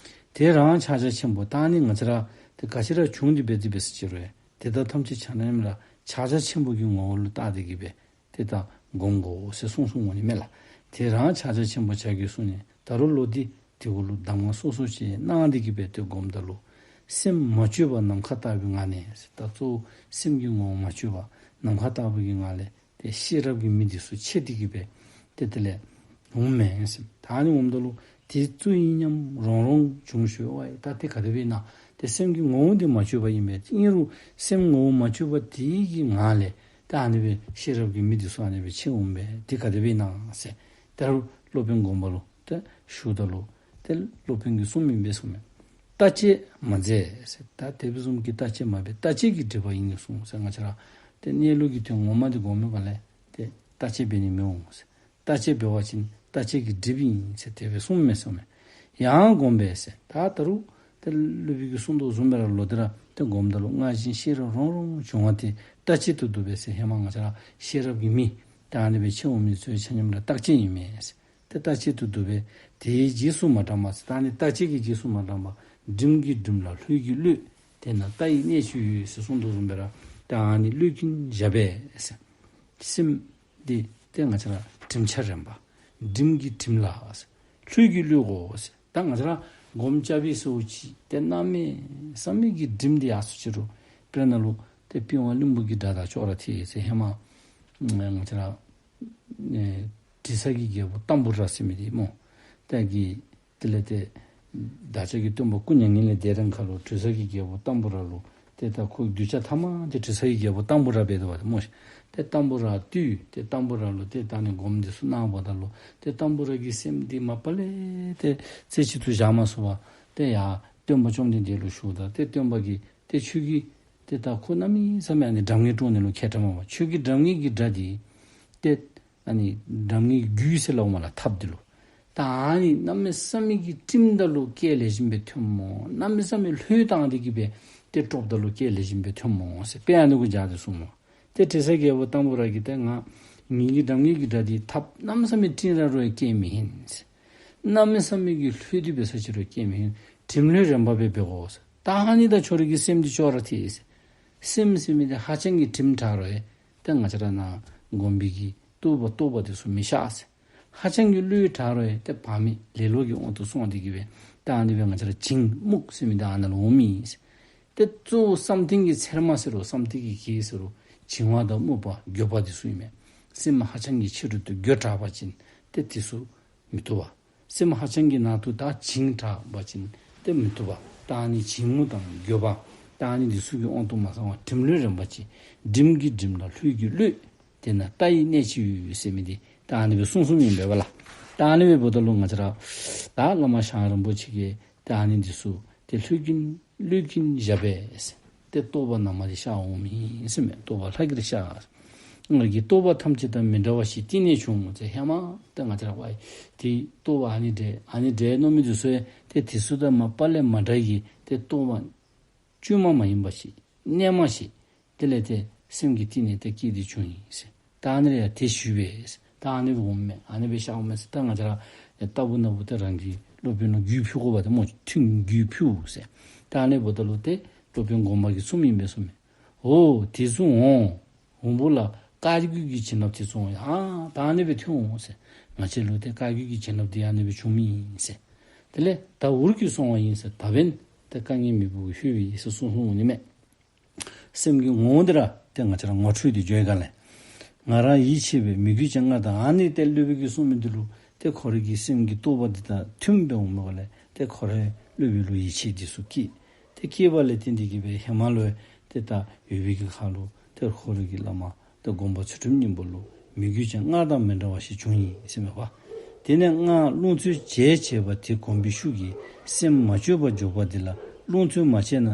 དེ་རང་ཕྱག་རྒྱ་ཆེན་པོ་ད་ཨ་ནི་ང་བཅས་ར་ཏེ་ག་ཅི་ར་བྱུང་སྟེ་འབད་དེ་འབད་ས་ཅིག་རུང་དེ་དག་ཐམས་ཅད་ཆ་མཉམ་ར་ཕྱག་རྒྱ་ཆེན་པོ་གི་ངོ་བོ་ལུ་བལྟ་སྟེ་གིས་སྦེ་ཏེ་ད་སྒོམ་དགོ་ཟེར་གསུངས་གསུངསམ་འོང་ནི་མས་ལགས། དེ་རང་ཕྱག་རྒྱ་ཆེན་པོ་བྱ་དགོས་གསུངས་ནས་ད་རུང་ལོག་སྟེ་དེ་གུ་ལུ་གདམས་ངག་སོ་སོ་ཅིག་གནང་སྟེ་གིས་སྦེ་ཏེ་སྒོམ་ད་ལུ། སེམས་མ་བཅོས་པ་ནམ་མཁའ་ལྟ་བུའི་ངང་ནས་ཟེར། ད་གཙོ་བོ་སེམས་ཀྱི་ངོ་བོ་མ་བཅོས་པ་ནམ་མཁའ་ལྟ་བུ་གི་ངང་ལས་ཏེ་ཤེས་རབ་ཀྱི་མེ་འདི་ཚུ་མཆེད་དེ་གིས་སྦེ་ཏེ་དེ་ལས་འོངམ་མས་ཟེར། ད་ཨ་ནི་འོངམ་ད་ལུ་དེ་གཙོ་བོའི་ཉམས་རང་རང་བྱུང་ཞུ་བ་ཡི། ད་དེ་ག་དེ་སྦེ་ཨིན་ན་ཏེ་སེམས་ཀྱི་ངོ་བོ་འདི་མ་བཅོས་པ་ཨིན་པས། ཨིན་རུང་སེམས་ངོ་བོ་མ་བཅོས་པ་དེ་གི་ངང་ལས་ད་ཨ་ནི་སྦེ་ཤེས་རབ་ཀྱི་མེ་འདི་ཚུ་ཨ་ནི་སྦེ་མཆེད་འོངམ་མས། དེ་ག་དེ་སྦེ་ཨིན་ན་ཟེར་ད་རུང་སློབ་དཔོན་སྒོམ་པ་ལུ་ཏེ་ཞུཝ་ད་ལུ་ཏེ་སློབ་དཔོན་གྱིས་གསུངམ་ཨིན་པས་གསུངམ་མས། བརྟག་དཔྱད་མ་མཛད་ཟེར། ད་དེ་བཟུམ་གྱི་བརྟག་དཔྱད་མ་འབད། བརྟག་དཔྱད་ཀྱིས་སྒྲིབ་པ་ཡིན་གསུངས་ཟེར། ང་བཅས་ར་ཏེ་གནས་ལུགས་ཀྱི་དོན་ངོ་མ་འདི་སྒོམ་མི་ག་ལས་ཏེ་བརྟག་དཔྱད་འབད་ནི་མི་འོང་ཟེར། བརྟག་དཔྱད་འབད་བ་ཅིན་བརྟག་དཔྱད་ཀྱིས་སྒྲིབ་ཨིན་ཟེར་དེ་སྦེ་གསུངམ་མས་གསུངམ་མས། ཡང་སྒོམ་པས་ཟེར། ད་ད་རུང་ཏེ་སློབ་དཔོན་གྱིས་གསུངས་དོ་བཟུམ་སྦེ་ར་ལོག་སྟེ་ར་ཏེ་སྒོམ་ད་ལུ་སྔར་བཞིན་ཤེས་རབ་རང་རང་བྱུང་བ་དེ་བརྟག་དཔྱད་དུ་འདུག་པས་ཟེར། ཧེ་མ་ང་བཅས་ར་ཤེས་རབ་ཀྱི་མེ་ད་ཨ་ནི་སྦེ་མཆེད་འོང་མི་ཚུ་ཆ་མཉམ་ར་བརྟག་དཔྱད་ཨིན་མས་ཟེར། ཏེ་བརྟག་དཔྱད་དུ་འདུག་པས། དེའི་རྗེས་སུ་མ་འབྲངས་པ་ཟེར། ད་ཨ་ནི་བརྟག་དཔྱད་ཀྱི་རྗེས་སུ་མ་འབྲངས་པ། སྒྲིམ་གྱིས་སྒྲིམ་ལ་ལྷོད་ཀྱིས་གློད། དེ་ན་ལྟ་བའི་གནད་ཅིག་ཡོད་ཟེར་གསུངས་དོ་བཟུམ་སྦེ་ར་ད་ཨ་ནི་གློད་ཀྱིན་བཞག་པས་ཟེར། སེམས་འདི་ཏེ་ང་བཅས་ར་སྒྲིམ་ཆ་རན་པ། སྒྲིམ་གྱིས་སྒྲིམ་ལ་ཟེར། ལྷོད་ཀྱིས་གློད་དགོ་ཟེར། ད་ང་བཅས་ར་སྒོམ་རྐྱབ་པའི་ཟེརཝ་ཅིག་ཏེ་གནམ་མེད་ས་མེད་ཀྱི་སྒྲིམ་སྟེ་ཡར་སོ་ཅི་རུང་དཔེར་ན་ལུ་ཏེ་པི་ཝང་གླིང་བུ་གི་སྒྲ་དང་ཅོག་ར་འཐད་ཟེར། ཧེ་མ་ང་བཅས་ར་ཨེ་དྲི་ཟ་གི་རྒྱལ་པོ་ཏམ་བུ་ར་ཟེར་མི་འདི་སྨོ། ཏེ་གི་དེ་ལས་ཏེ་བདག་ཅག་གི་སྟོན་པ་སྐུ་མྱ་ངན་ལས་འདས་རན་ཁ་ལུ་དྲི་ཟ་གི་རྒྱལ་པོ་ཏམ་བུ་ར་ལུ་ཏེ་ད་ཁོ་གདུལ་བྱ་ཐ་མ་འདི་དྲི་ཟ་གི་རྒྱལ་པོ་ཏམ་བུ་ར་འབད་དོ་བ་ཏེ་སྨོ་ཤིག། ཏེ་ཏམ་བུ་ར་བཏུལ། ཏེ་ཏམ་བུ་ར་ལུ་ཏེ་ད་ཨ་ནི་སྒོམ་འདི་ཚུ་གནངམ་ད་ལུ་ཏེ་ཏམ་བུ་ར་གི་སེམས་འདི་མ་པ་ལས་ཏེ་རྩེ་གཅིག་ཏུ་བཞག་མ་ཚུགས་པར་ཏེ་ཡར་སྟོན་པ་བཅོམ་ལྡན་འདས་ལུ་ཞུཝ་ད་ཏེ་སྟོན་པ་གིས་ཏེ་ཁྱོད་ཀྱིས་ཏེ་ད་ཁོ་གནམ་མེད་ས་མེད་ཨ་ནི་སྒྲ་སྙན་དཀྲོག་ནི་ལུ་མཁས་དྲགས་མས་པ། ཁྱོད་ཀྱི་སྒྲ་སྙན་གྱི་སྒྲ་འདི་ཏེ་ཨ་ནི་སྒྲ་སྙན་གྱི་རྒྱུད་ཟེར་སླབ་མས་ལགས་ཐགཔ་འདི་ལུ། ད་ཨ་ནི་གནམ་མེད་ས་མེད་ཀྱི་སྒྲིམ་ད་ལུ་སྐད་ལེགས་ཤོམ་སྦེ་ཐོནམ་སྨོ། གནམ་མེད་ས་མེད་ལྷོད་བཏང་སྟེ་གིས་སྦེ་ཏེ་དཀྲོགཔ་ད་ལུ་སྐད་ལེགས་ཤོམ་སྦེ་ཐོནམ་སྨོ་ཟེར་དཔེ་ཨ་ནི་གུ་སྦྱར་ཏེ་གསུངས་སྨོ། ཏེ་དྲི་ཟ་རྒྱལ་པོ་ཏམ་བུ་ར་གིས་ཏེ་ང་ངེ་གི་སྒྲ་སྙན་གྱི་སྒྲ་འདི་ཐགཔ་གནམ་མེད་ས་མེད་སྒྲིམ་ར་རུང་སྐད་མི་ཧན་ཟེར། གནམ་མེད་ས་མེད་ཀྱི་ལྷོད་དེ་འབད་ས་ཅི་རུང་སྐད་མི་ཧན། སྒྲིམ་ལྷོད་རན་པ་སྦེ་འབད་དགོ་ཟེར། ད་ཨ་ནི་དང་ཁྱོད་ར་གི་སེམས་འདི་ཅོག་ར་འཐད་ཟེར། སེམས་ཟེར་མི་འདི་ཧ་ཅང་གི་དྲིམ་དྲགས་རུང་ཡང་ཏེ་ང་བཅས་ར་ནཱ་སྒོམ་པའི་གི་རྟོགས་པ་རྟོགས་པ་འདི་ཚུ་མི་ཤར་ཟེར། ཧ་ཅང་གི་བློ་དྲགས་རུང་ཡང་ཏེ་བག་མེད་ལེ་ལོ་གི་དབང་དུ་སོང་སྟེ་གི་སྦེ་ད་ཨ་ནི་སྦེ་ང་བཅས་ར་བྱིང་རྨུགས་ཟེར་མི་འདི་ཨ་ནཱ་ལུ་འོང་མི་ཨིན་ཟེར། ཏེ་གཙོ་བོ་བསམ་གཏན་གྱི་ཚེར་མ་ཟེར་རུང་བསམ་གཏན་གྱི་གེགས་ཟེར་རུང་བྱིང་བ་དང་རྨུགས་པ་འགྱོད་པ་འདི་ཚུ་ཨིན་མས། སེམས་ཧ་ཅང་གི་ཕྱི་རོལ་དུ་འགྱོད་དྲགས་པ་ཅིན་ཏེ་འདི་ཚུ་མི་བཏུབ་པ། སེམས་ཧ་ཅང་གི་ནང་དུ་ད་བྱིང་དྲགས་པ་ཅིན་ཏེ་མི་བཏུབ་པ། ད་ཨ་ནི་བྱིང་རྨུགས་དང་འགྱོད་པ་ད་ཨ་ནི་འདི་ཚུ་གི་དབང་དུ་མ་སོང་བར་དྲིམ་ལྷོད་རན་པ་ཅིག། དྲིམ་གྱི་དྲིམ་ལ་ལྷོད་ཀྱི་ལྷོད། དེ་ན་ལྟ་བའི་གནད་ཅིག་ཡོད་ཟེར་མི་འདི་ད་ཨ་ནི་སྦེ་གསུངས་གསུངསམ་ཨིན་པས་ལགས། ད་ཨ་ནི་སྦེ་འབདཝ་ད་ལུ་ང་བཅས་ར་ད་བླ་མ་ཞང་རིན་པོ་ཆེ་གིས་ད་ཨ་ནི་འདི་ཚུ་ཏེ་ལྷོད་ཀྱིན་ལྷོད་ཀྱིན་བཞག་པས་ཟེར། ཏེ་རྟོགས་པ་ནང་མ་འདི་ཤར་འོང་མི་ཨིན་ཟེར་མས། རྟོགས་པ་ལྷག་གེར་ཤར། སྔར་གྱི་རྟོགས་པ་ཐམས་ཅད་དང་མི་འདྲ་བ་ཞིག་གཏིང་ནས་བྱུང་ཟེར། ཧེ་མ་ཏེ་ང་བཅས་ར་ཝའི་ཏེ་རྟོགས་པ་ཨ་ནི་འདྲས་ཨ་ནི་འདྲས་མནོ་མི་འདི་ཚུ་ཡང་ཏེ་དེ་ཚུ་དང་མ་པ་ལས་མ་འདྲ་གི་ཏེ་རྟོགས་པ་བཅོས་མ་མ་ཡིན་པ་ཞིག་རྣལ་མ་ཞིག་དེ་ལས་ཏེ་སེམས་ཀྱི་གཏིང་ནས་ཏེ་སྐྱེས་ཏེ་བྱུང་ཡི་ཟེར། ད་ཨ་ནི་ལས་ཡང་དེ་ཞུས་པས་ཟེར། ད་ཨ་ནི་སྦེ་འོངམ་མས། ཨ་ནི་སྦེ་ཤར་འོངམ་མས་ཟེར། ད་ང་བཅས་ར་ལྟ་བུ་ན་བུ་ཏེ་རང་གི་སློབ་དཔོན་ལུ་རྒྱུས་ཕུལ་དགོ་པ་ཏེ་སྨོ། ཐུན་རྒྱུས་ཕུལ་ཟེར། ད་ཨ་ནི་འབདཝ་ད་ལུ་ཏེ་སློབ་དཔོན་སྒོམ་པ་གིས་གསུངམ་ཨིན་པས་གསུངམ་མས། འོ་དེ་ཚུ་འོང་། འོང་བ་ལ་བཀའ་བརྒྱུད་ཀྱི་བྱིན་རླབས་དེ་ཚུ་འོང་། ཨ་ད་ཨ་ནི་སྦེ་ཐོན་འོང་ཟེར། ང་བཅས་ལུ་ཏེ་བཀའ་བརྒྱུད་ཀྱི་བྱིན་རླབས་འདི་ཨ་ནི་སྦེ་བྱུངམ་ཨིན་ཟེར། དེ་ལས་ད་འུར་གྱིས་སོང་བ་ཡིན་ཟེར། ད་འབདན་ཏེ་དཀའ་ངལ་མེད་པར་ལྷོད་པའི་ཟེར་གསུངས་གསུངསམ་འོང་ནི་མས། སེམས་ཀྱི་ངོ་བོ་འདི་ར་ཏེ་ང་བཅས་ར་ངོ་འཕྲོད་དེ་འགྱོ་ཡི་ག་ལགས། ང་རང་ཡིད་ཆེས་པས་མོས་གུས་ཀྱང་སྔར་དང་། ཨ་ནི་ཏེ་སློབ་དཔོན་གྱིས་གསུངས་མི་འདི་ལུ་ཏེ་ཁོ་རའི་གི་སེམས་ཀྱི་རྟོགས་པ་འདི་དང་མཐུནམ་སྦེ་འོངམ་ལས་ཏེ་ཁོ་རའི་སློབ་དཔོན་ལུ་ཡིད་ཆེས་འདི་ཚུ་སྐྱེས། ཏེ་སྐྱེས་པ་ལས་བརྟེན་ཏེ་གི་སྦེ་ཧེ་མ་ལུ་ཏེ་ད་ཡོད་པའི་གི་ཁར་ལུ་ཏེ་ཁོ་རའི་གི་བླ་མ་ཏེ་སྒོམ་པ་ཚུལ་ཁྲིམས་སྙིང་པོ་ལུ་མོས་གུས་ཀྱང་སྔར་དང་མི་འདྲ་བ་ཞིག་བྱུང་ཡི་ཟེར་མས་པ། དེ་ནས་སྔར་རླུང་རྩོལ་བྱས་བྱས་པ་དེ་གོམས་པའི་ཤུགས་ཀྱིས་སེམས་མ་བཅོས་པར་འཇོག་པ་འདི་ལ་རླུང་རྩོལ་མ་བྱས་ན་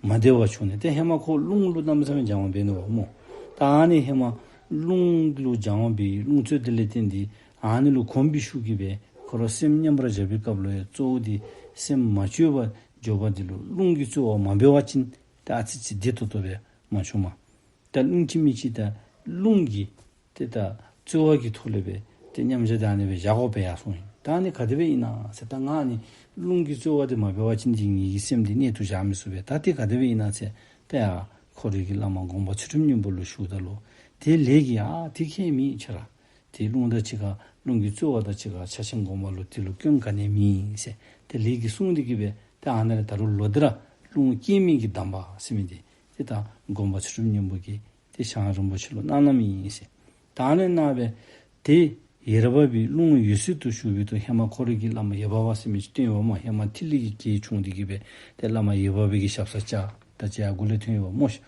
མ་བདེ་བ་བྱུང་ནས། ཏེ་ཧེ་མ་ཁོ་རླུང་ལུ་གནམ་མེད་ས་མེད་སྦྱང་བ་འབད་ནུག་པ་སྨོ། ད་ཨ་ནི་ཧེ་མ་རླུང་ལུ་སྦྱང་བ་འབད་རླུང་རྩོལ་དེ་ལས་བརྟེན་ཏེ་ཨ་ནི་ལུ་གོམས་པའི་ཤུགས་ཀྱིས་སྦེ་ཁོ་ར་སེམས་མཉམ་པར་བཞག་པའི་སྐབས་ལུ་ཡང་གཙོ་བོ་དེ་སེམས་མ་བཅོས་པར་འཇོག་པ་འདི་ལུ་རླུང་གིས་རྩོལ་བ་མ་འབད་བ་ཅིན་ཏེ་ཨ་ཙི་ཙི་བདེ་ཏོག་ཏོ་སྦེ་མ་བྱུངམ་མས། ད་རླུང་གིས་མི་ཅིག་ད་རླུང་གིས་ཏེ་ད་རྩོལ་བ་གི་ཐོག་ལས་སྦེ་ཏེ་མཉམ་བཞག་ད་ཨ་ནི་སྦེ་བཞག་དགོཔ་སྦེ་ཡར་སོང་ཡི། ད་ཨ་ནི་ག་དེ་སྦེ་ཨིན་ན་ཟེར། ད་ང་ཨ་ནི་རླུང་གིས་རྩོལ་བ་དེ་མ་འབད་བ་ཅིན་ཏེ་ངེ་གི་སེམས་འདི་གནད་དུ་བཞག་མི་ཚུགས་པས། ད་དེ་ག་དེ་སྦེ་ཨིན་ན་ཟེར། ཏེ་ཡ་ཁོ་རའི་གི་བླ་མ་སྒོམ་པ་ཚུལ་ཁྲིམས་སྙིང་པོ་ལུ་ཞུཝ་ད་ལུ་ཏེ་ལས་ཀྱིས་ཨ་དེ་ཁྱད་མེད་ཁྱོད་ར། ཏེ་རླུང་དང་གཅིག་ཁར་རླུང་གིས་རྩོལ་བ་དང་གཅིག་ཁར་ཕྱག་ཆེན་སྒོམ་པ་ལུ་དེ་ལུ་སྐྱོན་ག་ནི་མེད་ཟེར། ཏེ་ལས་ཀྱིས་གསུངས་ཏེ་གི་སྦེ་ཏེ་ཨ་ནཱ་ལས་ད་རུང་ལོག་སྟེ་ར་རླུང་སྐྱེ་མེད་ཀྱི་གདམས་པ་ཟེར་མི་འདི་ཏེ་ད་སྒོམ་པ་ཚུལ་ཁྲིམས་སྙིང་པོ་གིས་ཏེ་ཞང་རིན་པོ་ཆེ་ལུ་གནང་གནངམ་ཨིན་ཟེར། ད་ཨ་ནི་གནང་སྦེ་ཏེ་ཡེར་པ་པའི་རླུང་འོད་གསལ་དུ་ཞུགས་པའི་ཐོག། ཧེ་མ་ཁོ་རའི་གི་བླ་མ་ཡེར་པ་པ་ཟེར་མི་ཅིག་བསྟེན་ཡོདཔ་སྨོ། ཧེ་མ་ཐིག་ལེ་གི་གེགས་བྱུང་སྟེ་གི་སྦེ་ཏེ་བླ་མ་ཡེར་པ་པའི་གི་ཞབས་སར་བཅར། ད་ཅི་ཡར་མགུ་ལས་ཐོན་ཡོདཔ་སྨོ་ཤིག།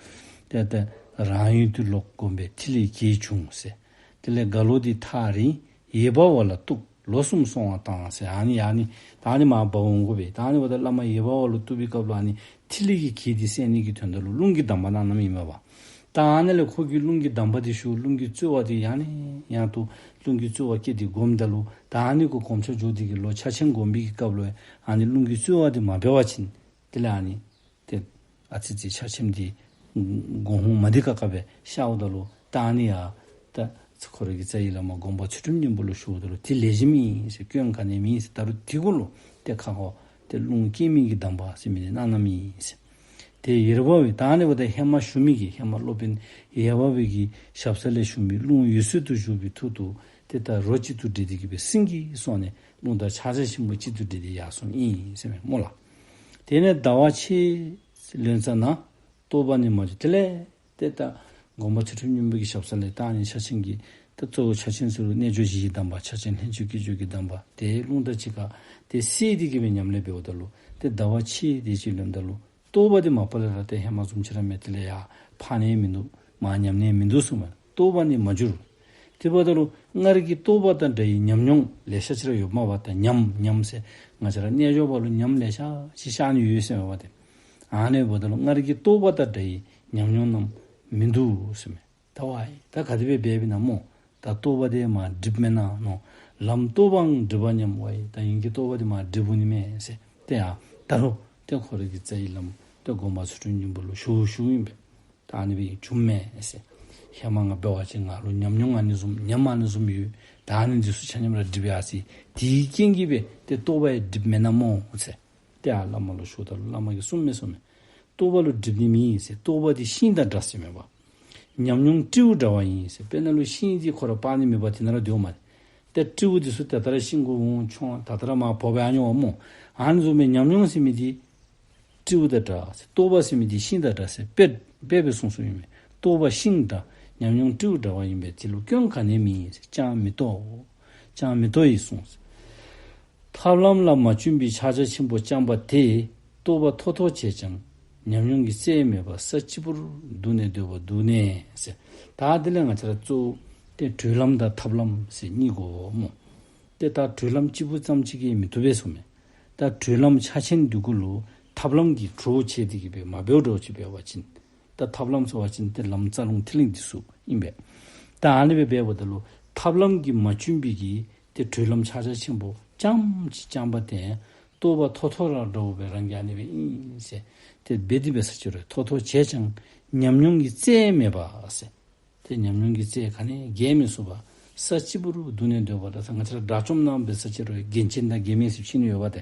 ཏེ་ད་རང་ཡུལ་དུ་ལོག་བསྒོམས་པས་ཐིག་ལེ་གེགས་བྱུང་ཟེར། དེ་ལས་རྒྭ་ལོ་འདི་ཐག་རིང་ཡེར་པ་པ་ལ་གཏུགས། ལོ་གསུམ་སོང་བ་དང་ཟེར། ཨ་ནི་ཨ་ནི་ད་ཨ་ནི་མར་འབག་འོང་དགོ་པས། ད་ཨ་ནི་འབདཝ་ད་བླ་མ་ཡེར་པ་པ་ལུ་གཏུགས་པའི་སྐབས་ལུ་ཨ་ནི་ཐིག་ལེ་གི་གེགས་འདི་སེལ་ནི་གི་དོན་དག་ལུ་རླུང་གི་གདམས་པ་གནང་གནངམ་ཨིན་མས་པ། ད་ཨ་ནི་ལས་ཁོ་གིས་རླུང་གི་གདམས་པ་འདི་ཞུ། རླུང་གི་རྩོལ་བ་འདི་ཡང་ནས་ཡང་དུ་རླུང་གི་རྩོལ་བ་སྐྱེས་ཏེ་སྒོམ་ད་ལུ་ད་ཨ་ནི་གུ་གོམས་ཆགས་འགྱོ་སྟེ་གི་ལོག་ཕྱག་ཆེན་སྒོམ་པའི་གི་སྐབས་ལུ་ཨ་ནི་རླུང་གི་རྩོལ་བ་འདི་མ་འབད་བ་ཅིན་དེ་ལས་ཨ་ནི་ཏེ་ཨ་ཙི་ཙི་ཕྱག་ཆེན་འདི་སྒོམ་ཧོང་མ་བདེ་ཁག་ཁ་སྦེ་ཤརཝ་ད་ལུ་ད་ཨ་ནི་ཡ་ད་ཁོ་རའི་གི་རྩ་བའི་བླ་མ་སྒོམ་པ་ཚུལ་ཁྲིམས་སྙིང་པོ་ལུ་ཞུཝ་ད་ལུ་དེ་ལེགས་ཤོམ་ཨིན་ཟེར། སྐྱོན་ག་ནི་མེད་ཟེར། ད་རུང་དེ་གུ་ལུ་ཏེ་ཁ་ཁོ་ཏེ་རླུང་སྐྱེ་མེད་ཀྱི་གདམས་པ་ཟེར་མི་འདི་གནང་གནངམ་ཨིན་ཟེར། ཏེ་ཡེར་པ་པའི་ད་ཨ་ནི་འབདཝ་ད་ཧེ་མ་ཞུ་མི་གི་ཧེ་མ་སློབ་དཔོན་ཡེར་པ་པའི་གི་ཞབས་ས་ལས་ཞུ་མི་རླུང་འོད་གསལ་དུ་ཞུགས་པའི་ཐོག་ཏུ་ཏེ་ད་རོ་གཅིག་ཏུ་འདྲེས་ཏེ་གི་སྦེ་སེང་གེ་སོང་ནས་རླུང་དང་ཕྱག་རྒྱ་ཆེན་པོ་གཅིག་ཏུ་འདྲེས་ཏེ་ཡར་སོངམ་ཨིན་ཟེར་མས་སྨོ་ལགས། དེ་ནས་ཟླ་བ་ཕྱེད་ལོན་ཙ་ན་རྟོགས་པ་ནི་མ་གྱུར། དེ་ལས་ཏེ་ད་སྒོམ་པ་ཚུལ་ཁྲིམས་སྙིང་པོ་གི་ཞབས་ས་ལས་ད་ཨ་ནི་ཕྱག་ཆེན་གྱི་ད་གཙོ་བོ་ཕྱག་ཆེན་ཟེར་རུང་རྣལ་འབྱོར་བཞིའི་གདམས་པ། ཕྱག་ཆེན་ལྷན་སྐྱེས་སྐྱེས་སྦྱོར་གྱི་གདམས་པ། དེ་རླུང་དང་གཅིག་ཁར་ཏེ་བསྲེས་ཏེ་གི་སྦེ་ཉམས་ལེན་འབདཝ་ད་ལུ་ཏེ་ཟླ་བ་ཕྱེད་དེ་ཅིག་ལོནམ་ད་ལུ་རྟོགས་པ་དེ་མ་པ་ལས་ར་ཏེ་ཧེ་མ་བཟུམ་ཅིག་ར་མེད། དེ་ལས་ཡར་འཕར་ནི་མིན་འདུག། མར་ཉམས་ནི་མིན་འདུག་གསུངམ་མས། རྟོགས་པ་ནི་མ་གྱུར། དེ་འབདཝ་ད་ལུ་སྔར་གྱི་རྟོགས་པ་དང་འདྲ་བའི་ཉམས་མྱོང་ལེ་ཤ་ཅིག་ར་ཡོདཔ་མས་པ། ད་ཉམས་ཉམས་ཟེར་ང་བཅས་ར་རྣལ་འབྱོར་པ་ལུ་ཉམས་ལེ་ཤ་ཅིག་ཤར་ནི་ཡོད་ཟེར་མས་པ་ཏེ། ཨ་ནི་འབདཝ་ད་ལུ་སྔར་གྱི་རྟོགས་པ་དང་འདྲ་བའི་ཉམས་མྱོང་རྣམས་མིན་འདུག་ཟེར་མས། ད་ཝའི་ད་ག་དེ་སྦེ་འབདཝ་ཨིན་ན་སྨོ། ད་རྟོགས་པ་དེ་མར་འགྲིབ་མེན་ན་མནོ། ལམ་རྟོགས་པའང་འགྲིབ་པ་སྙམ། ཝའི་ད་ངེ་གི་རྟོགས་པ་དེ་མར་འགྲིབ་འོང་ནི་མས་ཟེར། ཏེ་ཡ་ད་རུང་ཏེ་ཁོ་རའི་གི་རྩ་བའི་བླམ་ཏེ་སྒོམ་པ་ཚུལ་ཁྲིམས་སྙིང་པོ་ལུ་ཞུ་ཞུཝ་ཨིན་པས། ད་ཨ་ནི་སྦེ་བྱུངམ་མས་ཟེར། ཧེ་མ་ང་འབད་བ་ཅིན་ང་ལུ་ཉམས་མྱོང་ཨ་ནི་བཟུམ་ཉམས་ཨ་ནི་བཟུམ་ཡོད། ད་ཨ་ནི་འདི་ཚུ་ཆ་མཉམ་ར་འགྲིབ་ཡར་སོ་ཡི། དེའི་རྐྱེན་གྱིས་སྦེ་ཏེ་རྟོགས་པ་ཡང་འགྲིབ་མེན་ན་སྨོ་ཟེར། ཏེ་ཡ་བླ་མ་ལུ་ཞུཝ་ད་ལུ་བླ་མ་གིས་གསུངམ་མས་གསུངམ་མས། རྟོག་པ་ལུ་སྒྲིབ་ནི་མེད་ཟེར། རྟོག་པ་འདི་ཤིང་དང་འདྲ་ཟེར་མས་པ། ཉམས་མྱོང་སྤྲེའུ་འདྲ་བ་ཡིན་ཟེར། དཔེར་ན་ལུ་ཤིང་འདི་ཁོ་ར་སྤར་ནི་མེད་པར་དེ་ན་ར་སྡོདཔ་མས། ཏེ་སྤྲེའུ་འདི་ཚུ་ད་ལྟོ་ར་ཤིང་གུ་འོང་མཆོང་ད་ལྟོ་ར་མར་བབས་སྦེ་ཨ་ནི་འོང་སྨོ། ཨ་ནི་བཟུམ་སྦེ་ཉམས་མྱོང་ཟེར་མི་འདི་སྤྲེའུ་དང་འདྲ་ཟེར། རྟོག་པ་ཟེར་མི་འདི་ཤིང་དང་འདྲ་ཟེར། དཔེ་དཔེ་སྦེ་གསུངས་གསུངསམ་ཨིན་མས། རྟོག་པ་ཤིང་འདྲ། ཉམས་མྱོང་སྤྲེའུ་འདྲ་བ་ཡིན་པས། དེ་ལུ་སྐྱོན་ག་ནི་མེད་ཟེར། ཅང་མི་རྟོག། ཅང་མི་རྟོག་ཡིན་གསུངས་ཟེར། ཐབས་ལམ་ལ་མ་བཅུན་པའི་ཕྱག་རྒྱ་ཆེན་པོ་རྐྱང་པ་དེས་རྟོག་པ་མཐོ་མཐོ་བྱས་ཀྱང་ཉམས་མྱོང་གི་རྩལ་མེད་པར་ས་གཅིག་པུར་འདུག་ནས་སྡོད་པ་འདུག་ནས་ཟེར། ད་དེ་ལས་ང་བཅས་ར་གཙོ་བོ་ཏེ་གྲོལ་ལམ་དང་ཐབས་ལམ་ཟེར་གཉིས་དགོ་སྨོ། ཏེ་ད་གྲོལ་ལམ་གཅིག་པུ་ཙམ་ཅིག་གིས་མི་བཏུབ་པས་གསུངས་མས། ད་གྲོལ་ལམ་ཕྱག་ཆེན་འདི་གུ་ལུ་ཐབས་ལམ་གྱི་གྲོགས་བྱས་ཏེ་གི་སྦེ་མ་འབདཝ་འདྲཝ་ཅིག་འབད་བ་ཅིན། ད་ཐབས་ལམ་ཟེར་བ་ཅིན་ཏེ་ལམ་རྩ་རླུང་ཐིག་ལེ་འདི་ཚུ་ཨིན་པས། ད་ཨ་ནི་སྦེ་འབདཝ་ད་ལུ་ཐབས་ལམ་གྱིས་མ་བཅུན་པའི་གི་ཏེ་གྲོལ་ལམ་ཕྱག་རྒྱ་ཆེན་པོ་རྐྱངམ་ཅིག་རྐྱང་པ་དེ་རྟོག་པ་མཐོ་མཐོ་ར་འདྲཝ་སྦེ་རང་གིས་ཨ་ནི་སྦེ་ཨིན་ཟེར་ཏེ་འབད་དེ་འབད་ས་ཅིག་རུང་མཐོ་མཐོ་བྱས་ཀྱང་ཉམས་མྱོང་གི་རྩལ་མེད་པ་ཟེར། ཏེ་ཉམས་མྱོང་གི་རྩལ་ག་ནི་རྒྱས་མི་ཚུགས་པར་ས་གཅིག་པུར་འདུག་ནས་སྡོད་པ་ད་ང་བཅས་ར་དགྲ་བཅོམ་ནང་འབད་ས་ཅིག་རུང་རྒྱན་ཅན་དང་རྒྱན་མེད་ཟེར་ཕྱེ་ནི་ཡོད་པ་ཏེ།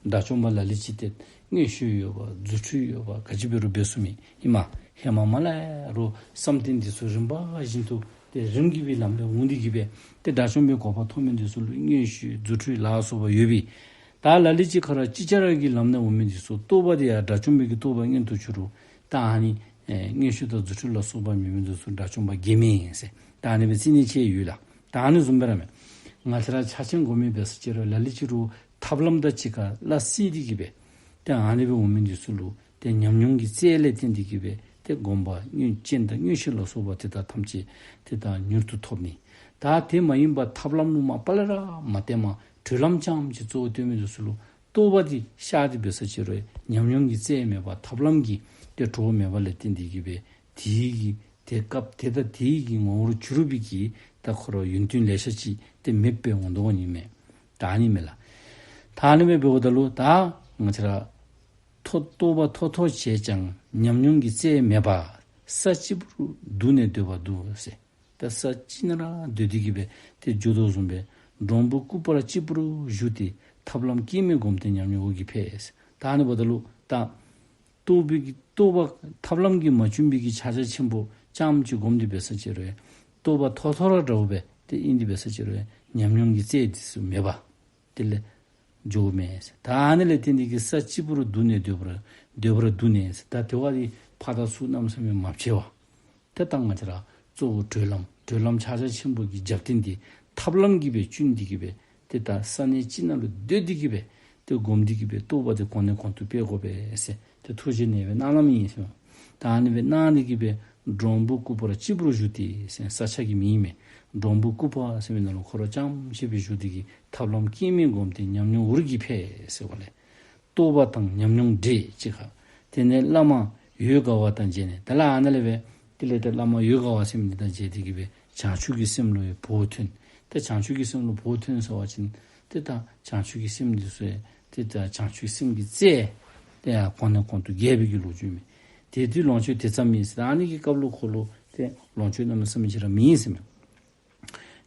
དགྲ་བཅོམ་པ་ལ་ལུ་ཅིག་ཏེ་མངོན་ཤེས་ཡོད་པ་རྫུ་འཕྲུལ་ཡོད་པ་ག་ཅི་འབད་རུང་འབད་ཚུགས་མི་ཨིན་མས། ཧེ་མ་མ་ལས་ར་བསམ་གཏན་འདི་ཚུ་རིམ་པ་བཞིན་དུ་ཏེ་རིམ་གྱིས་སྦེ་ལམ་ལས་འོང་སྟེ་གི་སྦེ་ཏེ་དགྲ་བཅོམ་པའི་གོ་འཕང་ཐོབ་མི་འདི་ཚུ་ལུ་མངོན་ཤེས་རྫུ་འཕྲུལ་ལ་སོགས་པ་ཡོད་པས། ད་ལ་ལུ་ཅིག་ཁོ་ར་ཅིག་ཅར་གྱི་ལམ་ནས་འོང་མི་འདི་ཚུ་རྟོགས་པ་འདི་ཡང་དགྲ་བཅོམ་པའི་གི་རྟོགས་པ་མངོན་དུ་གྱུར་རུང་ད་ཨ་ནི་ཨེ་མངོན་ཤེས་དང་རྫུ་འཕྲུལ་ལ་སོགས་པ་མེད་མི་འདི་ཚུ་དགྲ་བཅོམ་པ་རྒྱན་མེད་ཨིན་ཟེར། ད་ཨ་ནི་སྦེ་རྩིས་ནི་ཅིག་ཡོད་ལགས། ད་ཨ་ནི་བཟུམ་སྦེ་ར་མས། ང་བཅས་ར་ཕྱག་ཆེན་སྒོམ་མི་འབད་ས་ཅིག་རུང་ལ་ལུ་ཅིག་རུང་ཐབས་ལམ་དང་གཅིག་ཁར་སླ་བསྲེ་སྟེ་གི་སྦེ་ཏེ་ཨ་ནི་སྦེ་འོང་མི་འདི་ཚུ་ལུ་ཏེ་ཉམས་མྱོང་གི་རྩལ་ལས་བརྟེན་ཏེ་གི་སྦེ་ཏེ་སྒོམ་པ་མངོན་རྐྱེན་དང་མངོན་ཤེས་ལ་སོགས་པ་དེ་དག་ཐམས་ཅད་ཏེ་ད་མྱུར་དུ་ཐོབ་ནི། ད་དེ་མ་ཡིན་པར་ཐབས་ལམ་ལུ་མ་པ་ལས་ར་མ་བརྟེན་པར་གྲོལ་ལམ་རྐྱངམ་ཅིག་གཙོ་བོ་བཏོན་མི་འདི་ཚུ་ལུ་རྟོགས་པ་འདི་ཤར་ཏེ་འབད་ས་ཅིག་རུང་ཉམས་མྱོང་གི་རྩལ་མེད་པར་ཐབས་ལམ་གྱི་ཏེ་གྲོགས་མེད་པ་ལས་བརྟེན་ཏེ་གི་སྦེ་དེའི་གི་ཏེ་སྐབས་དེ་དང་དེའི་གི་ངོ་བོར་གྱུར་པའི་གི་ད་ཁོ་ར་ཡོན་ཏན་ལེ་ཤ་ཅིག་ཏེ་མེདཔ་སྦེ་འོང་དོ་ནི་མས། ད་ཨ་ནི་མས་ལགས། ད་ཨ་ནི་མས་འབདཝ་ད་ལུ་ད་ང་བཅས་ར་མཐོ་རྟོགས་པ་མཐོ་མཐོ་བྱས་ཀྱང་ཉམས་མྱོང་གི་རྩལ་མེད་པར་ས་གཅིག་པུར་འདུག་ནས་སྡོད་པ་འདུག་ཟེར། ད་ས་གཅིག་ན་ར་སྡོད་དེ་གི་སྦེ་ཏེ་འགྱོ་དོ་བཟུམ་སྦེ་འབྲོང་བུ་ལྐུག་པར་གཅིག་པུར་བཞུགས་ཏེ་ཐབས་ལམ་སྐྱེ་མེད་བསྒོམས་ཏེ་ཉམས་མྱོང་འུར་གྱིས་འཕེལ་ཟེར། ད་ཨ་ནི་འབདཝ་ད་ལུ་ད་རྟོགས་པའི་གི་རྟོགས་པ་ཐབས་ལམ་གྱིས་མ་བཅུན་པའི་གི་ཕྱག་རྒྱ་ཆེན་པོ་རྐྱངམ་ཅིག་བསྒོམས་ཏེ་འབད་ས་ཅིག་རུང་རྟོགས་པ་མཐོ་མཐོ་ར་འདྲཝ་སྦེ་ཏེ་ཨིན་ཏེ་འབད་ས་ཅིག་རུང་ཉམས་མྱོང་གི་རྩལ་འདི་ཚུ་མེད་པར་དེ་ལས་འགྱོཝ་མས་ཟེར། ད་ཨ་ནི་ལས་བརྟེན་ཏེ་གི་ས་གཅིག་པུར་འདུག་ནས་སྡོད་པར་སྡོད་པར་འདུག་ནས་ཟེར། ད་དེ་བ་འདི་ཕར་དང་ཚུར་གནམ་མེད་ས་མེད་མ་ཕྱེ་བར་ཏེ་ད་ང་བཅས་ར་གཙོ་བོ་གྲོལ་ལམ་གྲོལ་ལམ་ཕྱག་རྒྱ་ཆེན་པོ་གི་རྒྱབ་རྟེན་འདི་ཐབས་ལམ་གྱིས་སྦེ་བཅུན་ཏེ་གི་སྦེ་ཏེ་ད་ས་གནས་གཅིག་ནང་ལུ་སྡོད་དེ་གི་སྦེ་ཏེ་བསྒོམས་ཏེ་གི་སྦེ་རྟོགས་པ་འདི་གོང་ནས་གོང་དུ་སྤེལ་དགོ་པས་ཟེར་ཏེ་ཐུགས་རྗེ་ནས་སྦེ་གནང་གནངམ་ཨིན་ཟེར། ད་ཨ་ནི་སྦེ་གནང་སྟེ་གི་སྦེ་འབྲོང་བུ་ལྐུག་པར་གཅིག་པུར་བཞུགས་ཏེ་ཟེར་ས་ཆ་གི་མིང་ཨིན་མས། འབྲོང་བུ་ལྐུག་པ་ཟེར་མི་ནང་ལུ་ཁོ་ར་རྐྱངམ་ཅིག་སྦེ་བཞུགས་ཏེ་གི་ཐབས་ལམ་སྐྱེ་མེད་བསྒོམས་ཏེ་ཉམས་མྱོང་འུར་གྱིས་འཕེལ་ཟེར་བ་ལས། རྟོགས་པ་དང་ཉམས་མྱོང་འདྲེས་གཅིག་ཁར། དེ་ནས་བླ་མ་འོད་དགའ་བ་དང་མཇལ་ནས། དེ་ལས་ཨ་ནཱ་ལས་སྦེ་དེ་ལས་ཏེ་བླ་མ་འོད་དགའ་བ་ཟེར་མི་འདི་དང་མཇལ་ཏེ་གི་སྦེ་བྱང་ཆུབ་ཀྱི་སེམས་ལུ་བོགས་ཐོན། ཏེ་བྱང་ཆུབ་ཀྱི་སེམས་ལུ་བོགས་ཐོན་ཟེར་བ་ཅིན་ཏེ་ད་བྱང་ཆུབ་ཀྱི་སེམས་འདི་ཚུ་ཏེ་ད་བྱང་ཆུབ་སེམས་ཀྱི་རྩལ་དེ་ཡང་གོང་ནས་གོང་དུ་རྒྱས་པའི་གི་ལོ་རྒྱུས་མས། དེ་དུས་ལོངས་སྤྱོད་དེ་ཙམ་མེད་ཟེར། ཨ་ནི་གི་སྐབས་ལུ་ཁོ་ལུ་ཏེ་ལོངས་སྤྱོད་གནམ་མེད་ས་མེད་ཅིག་ར་མེད་ཟེར་མས།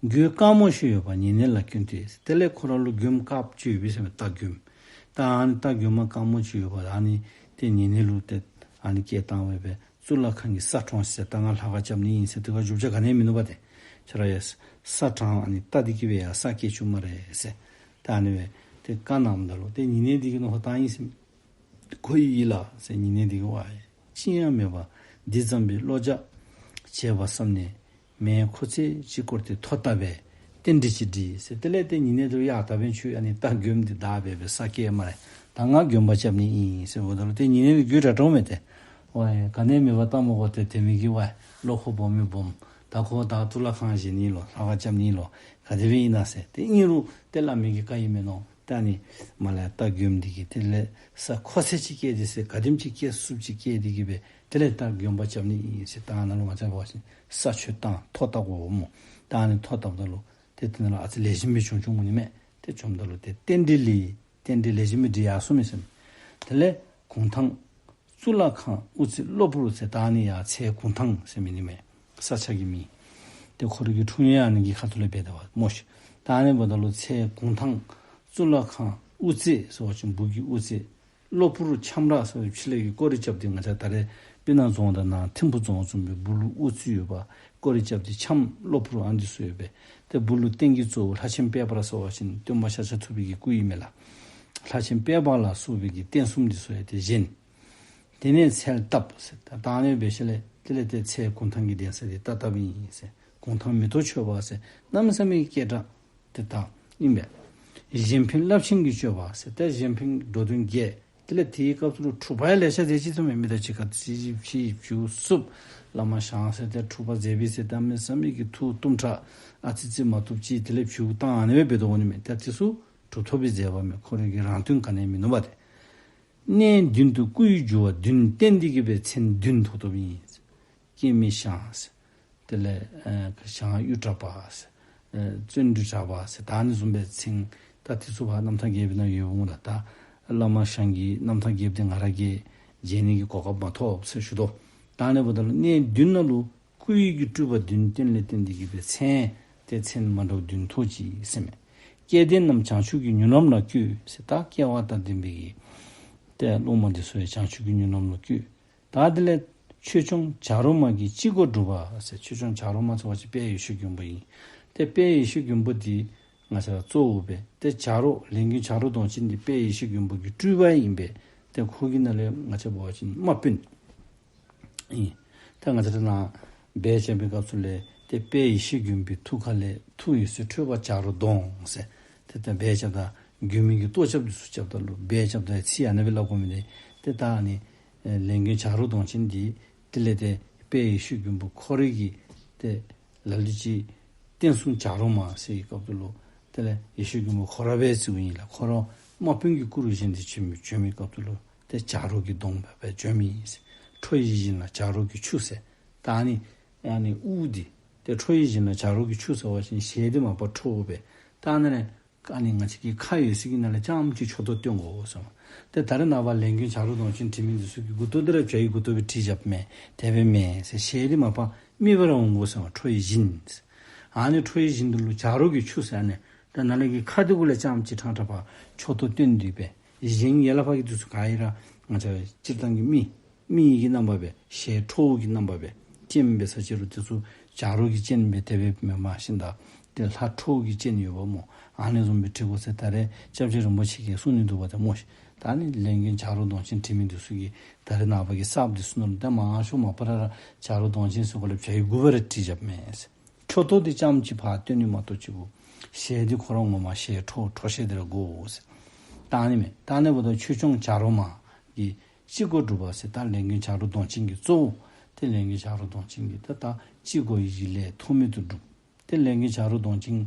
མགོན་དཀར་མོ་ཞིག་ཡོད་པ་ཉེ་གནས་ལ་བསྐྱོན་ཏེ། དེ་ལས་ཁོ་ར་ལུ་མགྱོནམ་དཀརཔོ་ཅིག་ཡོད་པས་ཟེར་མས། རྟ་མགྱོནམ། ད་ཨ་ནི་རྟ་མགྱོནམ་དཀར་མོ་ཅིག་ཡོད་པ་ཨ་ནི་ཏེ་ཉེ་གནས་ལུ་ཏེ་ཨ་ནི་སྐད་བཏང་བས་སྦེ་གཙུག་ལག་ཁང་གི་ས་དྲོངས་ཟེར། ད་ང་ལྷ་ཁང་རྐྱབ་ནི་ཨིན་ཟེར། དེ་ཁར་རྒྱུ་ཆ་ག་ནི་མིན་ནུག་པ་ཏེ། ཁྱོད་ར་ཡ་ས་དྲོངས་ཨ་ནི་རྟ་འདི་གིས་སྦེ་ཡ་ས་སྐྱེལ་བཅུག་སྨ་རེ་ཟེར། ད་ཨ་ནི་སྦེ་ཏེ་བཀའ་གནངམ་ད་ལུ་ཏེ་ཉེ་གནས་འདི་གིས་མནོ་བསམ་བཏང་ཡི་ཟེར་མས། ཁོ་ཡི་ལགས་ཟེར། ཉེ་གནས་འདི་གིས་ཝའི་ཅི་ཡང་མེད་པར་འདི་ཙམ་པའི་བློ་རྒྱ་བྱས་པ་བསམ་ནས་མེ་ཁོ་ཚེ་གཅིག་བསྐོར་ཏེ་ཐོ་བཏབ་པས་རྟེན་འབྲེལ་ཅིག་འགྲིག་ཟེར། དེ་ལས་ཏེ་ཉེ་གནས་འདི་ཡ་ད་འབདན་ཁྱོད་ཨ་ནི་རྟ་མགྱོནམ་འདི་བདའ་སྦེ་སྦེ་ས་སྐྱེལ་སྨ་རེ། ད་ང་མགྱོནམ་པ་རྐྱབ་ནི་ཨིན་ཟེར་འབདཝ་ད་ལུ་ཏེ་ཉེ་གནས་འདི་འགྱོད་དྲགས་དྲགས་མས་ཏེ། ཝའི་ག་ནི་མེད་པར་རྟ་མོ་གོ་ཏེ་དེ་མི་གིས་ཝའི་བློ་ཁོག་སྦོམ་མི་སྦོམ། ད་ཁོ་ད་གཙུག་ལག་ཁང་བཞེངས་ནི་ལོ་ལྷ་ཁང་རྐྱབ་ནི་ལོ་ག་དེ་སྦེ་ཨིན་ན་ཟེར། ཏེ་ཨིན་རུང་ཏེ་བླ་མའི་གི་བཀའ་ཨིན་མས་མནོ། ད་ཨ་ནི་མ་ལས་རྟ་མགྱོནམ་འདི་གིས་དེ་ལས་ས་ཁོ་ཚེ་གཅིག་སྐྱེལ་ཏེ་ཟེར། ག་དེམ་ཅིག་སྐྱེལ་ཚུགསཔ་ཅིག་སྐྱེལ་ཏེ་གི་སྦེ་དེ་ལས་རྟ་མགྱོནམ་པ་རྐྱབ་ནི་ཨིན་ཟེར། ད་ཨ་ནཱ་ལུ་ང་བཅས་འབད་བ་ཅིན་ས་ཁྱོད་བཏང་ཐོ་བཏབ་དགོ་སྨོ། ད་ཨ་ནི་ཐོ་བཏབ་ད་ལུ་ཏེ་དེ་ནང་ལུ་ཨ་ཙི་ལེགས་ཤོམ་སྦེ་བྱུང་བྱུངམ་འོང་ནི་མས། ཏེ་བྱུངམ་ད་ལུ་ཏེ་རྟེན་འབྲེལ་ལེགས་རྟེན་འབྲེལ་ལེགས་ཤོམ་སྦེ་འགྲིག་ཡར་སོང་མས་ཟེར་མས། དེ་ལས་གུང་ཐང་གཙུག་ལག་ཁང་དབུ་རྩེ་གློ་བུར་ཟེར། ད་ཨ་ནི་ཡ་ཚལ་གུང་ཐང་ཟེར་མི་ནི་མས། ས་ཆ་གི་མིང་། ཏེ་ཁོ་རའི་གི་འཁྲུངས་ཡུལ་ཨ་ནི་གི་ཁ་ཐུག་ལས་འབད་དེ་བ་སྨོ་ཤིག། ད་ཨ་ནི་འབདཝ་ད་ལུ་ཚལ་གུང་ཐང་གཙུག་ལག་ཁང་དབུ་རྩེ་ཟེར་བ་ཅིན་སྦུག་གི་དབུ་རྩེ། གློ་འབུར་ཆམ་ར་ཟེར་བའི་ཕྱི་ལས་ཀྱི་སྐོར་ར་རྐྱབ་སྟེ། ང་བཅས་ད་རེས་སྤུ་ན་རྫོང་དང་ནཱ་ཐིམ་ཕུ་རྫོང་བཟུམ་སྦེ་སྦུག་ལུ་དབུ་རྩེ་ཡོདཔ་སྐོར་ར་རྐྱབ་སྟེ་ཆམ་གློ་འབུར་ཨ་ནི་ཚུ་ཡོདཔ་སྦེ། ཏེ་སྦུག་ལུ་རྟེན་གྱི་གཙོ་བོ་ལྷ་ཆེན་དཔལ་འབར་ཟེར་བ་ཅིན་སྟོན་པ་ཤཱཀྱ་ཐུབ་པའི་གི་སྐུ་ཨིན་མས་ལགས། ལྷ་ཆེན་དཔལ་འབར་ལ་སོགས་པའི་གི་རྟེན་གསུམ་འདི་ཚུ་ཡང་ཏེ་བཞེངས། དེ་ནས་ཚལ་བཏབ་ཟེར། ད་ཨ་ནི་སྦེ་ཞིནམ་ལས་དེ་ལས་ཏེ་ཚལ་གུང་ཐང་གི་གདན་ས་འདི་ད་བཏབ་ཨིན་ཟེར། གུང་ཐང་མེ་ཏོག་མཆོད་པ་ཟེར་གནམ་མེད་ས་མེད་ཀྱི་སྐད་གྲགས་ཏེ་ད་ཨིན་པས། གཞན་ཕན་རླབས་ཆེན་གྱི་སྤྱོད་པ་ཟེར། ཏེ་གཞན་ཕན་འགྲོ་དོན་རྒྱས། དེ་ལས་དེའི་སྐབས་སུ་ལུ་འཁྲུག་པ་ཡང་ལེ་ཤ་མཛད་ཅི་ཟེར་མས། མི་དང་གཅིག་ཁར་ཅིག་ཕྱི་བྱུག་བསུབ། བླ་མ་ཞང་ཟེར་ཏེ་འཁྲུག་པ་མཛད་པས་ཟེར། གནམ་མེད་ས་མེད་ཀྱི་ཐུགས་གཏུམ་དྲགས། ཨ་ཙི་ཅིག་མ་བཏུབ་ཅིག་དེ་ལས་བྱུག་བཏང་ཨ་ནི་སྦེ་འབད་དོ་འོང་ནི་མས། ཏེ་དེ་ཚུ་གྲུབ་ཐོབ་སྦེ་མཛད་པ་མས། ཁོ་རའི་གི་རང་དོན་ག་ནི་ཡང་མིན་ནུག་པ་ཏེ། གནས་བདུན་དུ་སྐུའི་འགྱུར་བ་བདུན་བསྟན་ཏེ་གི་སྦེ་མཚན་བདུན་ཐོབ་ཐོབ་ཨིན། སྐྱེ་མེད་ཞང་ཟེར། དེ་ལས་ཨེ་ཞང་གཡུ་བྲག་པ་ཟེར། ཨེ་བརྩོན་འགྲུས་གྲགས་པ་ཟེར། ད་ཨ་ནི་བཟུམ་སྦེ་མཚན་ད་དེ་ཚུ་ཕར་རྣམ་ཐར་རྒྱས་པའི་ནང་ཡོདཔ་འོང་ལགས། ད་བླ་མ་ཞང་གི་རྣམ་ཐར་རྒྱས་པ་འདི་ང་ར་གིས་མཇལ་ནི་གི་གོ་སྐབས་མ་ཐོབ་ཟེར་ཞུ་དོ། ད་ཨ་ནི་འབདཝ་ད་ལུ་གནས་བདུན་ནང་ལུ་སྐུའི་གི་སྤྲུལ་པ་བདུན་བསྟན་ལས་བརྟེན་ཏེ་གི་སྦེ་མཚན་ཏེ་མཚན་མ་འདྲཝ་བདུན་ཐོབ་ཅི་ཟེར་མས། སྐལ་ལྡན་རྣམས་བྱང་ཆུབ་ཀྱི་མྱུར་ལམ་ལ་བཀོད་ཟེར། ད་སྐལ་བ་དང་ལྡན་པའི་གི་ཏེ་སློབ་མ་འདི་ཚུ་ཡང་བྱང་ཆུབ་ཀྱི་མྱུར་ལམ་ལ་བཀོད། ད་དེ་ལས་ཆོས་སྐྱོང་བྱ་རོག་མ་གིས་ཅི་དགོས་བསྒྲུབ་པ་ཟེར། ཆོས་སྐྱོང་བྱ་རོག་མ་ཟེར་བ་ཅིན་དཔལ་ཡེ་ཤེས་མགོན་པོ་ཨིན། ཏེ་དཔལ་ཡེ་ཤེས་མགོན་པོ་འདི་ང་བཅས་ར་གཙོ་བོ་སྦེ་ཏེ་བྱ་རོག་ལས་མགོན་བྱ་རོག་གདོང་ཅན་འདི་དཔལ་ཡེ་ཤེས་མགོན་པོ་གི་སྤྲུལ་པ་ཨིན་པས། ཏེ་ཁོ་གི་ནང་ལས་ང་བཅས་འབད་བ་ཅིན་དམག་དཔོན་ཨིན། ད་ང་བཅས་ར་ནཱ་འབད་བཞག་པའི་སྐབས་སུ་ལས་ཏེ་དཔལ་ཡེ་ཤེས་མགོན་པོའི་ཐུགས་ཀ་ལས་ཐུགས་འོད་ཟེར་འཕྲོས་པ་བྱ་རོག་གདོང་ཟེར། ཏེ་ད་འབད་བཞགཔ་ད་མགོན་པོའི་གི་བསྟོད་རྐྱབ་འདི་ཚུ་རྐྱབ་ད་ལུ་འབད་བཞགཔ་ད་ཚིག་ཨ་ནི་སྦེ་སླབ་དགོ་མི་འདི་ཏེ་ད་ཨ་ནི་ཨེ་ལས་མགོན་བྱ་རོག་གདོང་ཅན་འདི་དེ་ལས་ཏེ་དཔལ་ཡེ་ཤེས་མགོན་པོ་ཁོ་རའི་གི་ཏེ་ལ་ལུ་ཅིག་བསྟན་སྲུང་བྱ་རོག་མ་ཟེར་བའི་སྐབས་སུ་ལུ་དེ་ལས་ཡེ་ཤེས་མགོན་པོ་ཁོ་ར་སྦེ་བརྩིཝ་ཨིན་ལགས། ཁོ་ར་དམག་དཔོན་གྱི་སྐུ་རུ་བཞེངས་ཏེ་བྱོན་མི་བྱོན་མི་སྐབས་སུ་ལུ་ཏེ་བྱ་རོག་གི་གདོང་སྦེ་བྱོན་མི་ཨིན་ཟེར། ཁྲོ་ཡི་བཞིན་ལ་བྱ་རོག་གི་ཆུ་ཟེར། ད་ཨ་ནི་ཨ་ནི་དབུ་འདི་ཏེ་ཁྲོ་ཡི་བཞིན་ལ་བྱ་རོག་གི་ཆུ་ཟེར་བ་ཅིན་ཞལ་འདི་མ་པ་ཁྲོ་བོ་སྦེ། ད་ཨ་ནི་ནི་ཨ་ནི་ང་བཅས་ཀྱི་ཁ་ཡོད་ས་གི་ནང་ལས་རྐྱངམ་ཅིག་མཆུ་ཏོ་སྟོན་དགོ་ཟེར་མས། ཏེ་ད་རེས་ནངས་པ་ལས་མགོན་བྱ་རོག་གདོང་ཅན་བྲི་མི་འདི་ཚུ་གིས་མགུ་ཏོ་འདི་ར་བྱ་ཡི་མགུ་ཏོ་སྦེ་བྲིས་བཞགཔ་མས། དེ་སྦེ་མེན་ཟེར། ཞལ་འདི་མ་པ་མི་སྦེ་ར་འོང་དགོ་ཟེར་མས། ཁྲོ་ཡི་བཞིན་ཟེར། ཨ་ནི་ཁྲོ་ཡི་བཞིན་འདི་ལུ་བྱ་རོག་གི་ཆུ་ཟེར་ཨ་ནི། ད་ནཱ་ལས་ཀྱི་ཁ་འདི་གུ་ལས་རྐྱངམ་ཅིག་ཕྲང་ཕྲང་ཕར་མཆུ་ཏོ་སྟོན་ཏེ་སྦེ། གཞན་ཡར་ལས་ཕར་གྱི་འདི་ཚུ་ག་ཡི་ར་ང་བཅས་སྤྱིར་བཏང་གི་མི་མི་ཡི་གི་རྣམ་པ་སྦེ་ཞལ་ཁྲོ་བོ་གི་རྣམ་པ་སྦེ་སྤྱན་སྦེ་ས་ཅི་རུང་དེ་ཚུ་བྱ་རོག་གི་སྤྱན་སྦེ་དེ་སྦེ་མེན་མ་ཤེས་ད། ཏེ་ལྷ་ཁྲོ་བོ་གི་སྤྱན་ཡོདཔ་སྨོ། ཨ་ནི་བཟུམ་སྦེ་བྲི་དགོ་ཟེར་ད་རེས་སྐྱབས་རྗེ་རིན་པོ་ཆེ་གིས་གསུང་ནི་འདུག་པ་ཏེ་སྨོ་ཤིག། ད་ཨ་ནི་ལས་མགོན་བྱ་རོག་གདོང་ཅན་བྲི་མི་འདི་ཚུ་གིས་ད་རེས་ནངས་པ་གི་གསརཔ་འདི་ཚུ་ནང་ལུ་ད་མང་ཤོས་མ་པ་ར་ར་བྱ་རོག་གདོང་ཅན་ཟེར་གོ་ལས་བྱ་ཡི་མགུ་སྦེ་ར་བྲིས་བཞགཔ་མས་ཟེར། མཆུ་ཏོ་འདི་རྐྱངམ་ཅིག་ཕར་སྟོན་ནི་མ་གཏོགས་ཅིག་གུ། ཞལ་འདི་ཁོ་ར་ངོ་མ་ཞལ་ཁྲོ་ཁྲོ་ཞལ་འདི་ར་དགོ་ཟེར། ད་ཨ་ནི་མས། ད་ཨ་ནི་འབདཝ་ད་ཆོས་སྐྱོང་བྱ་རོག་མ་གིས་ཅི་དགོས་བསྒྲུབ་པ་ཟེར། ད་ལས་མགོན་བྱ་རོག་གདོང་ཅན་གྱི་གཙོ་བོ་ཏེ་ལས་མགོན་བྱ་རོག་གདོང་ཅན་གྱིས་ད་ད་ཅི་དགོས་ཡི་གི་ལས་ཐོགས་མེད་དུ་བསྒྲུབས། ཏེ་ལས་མགོན་བྱ་རོག་གདོང་ཅན་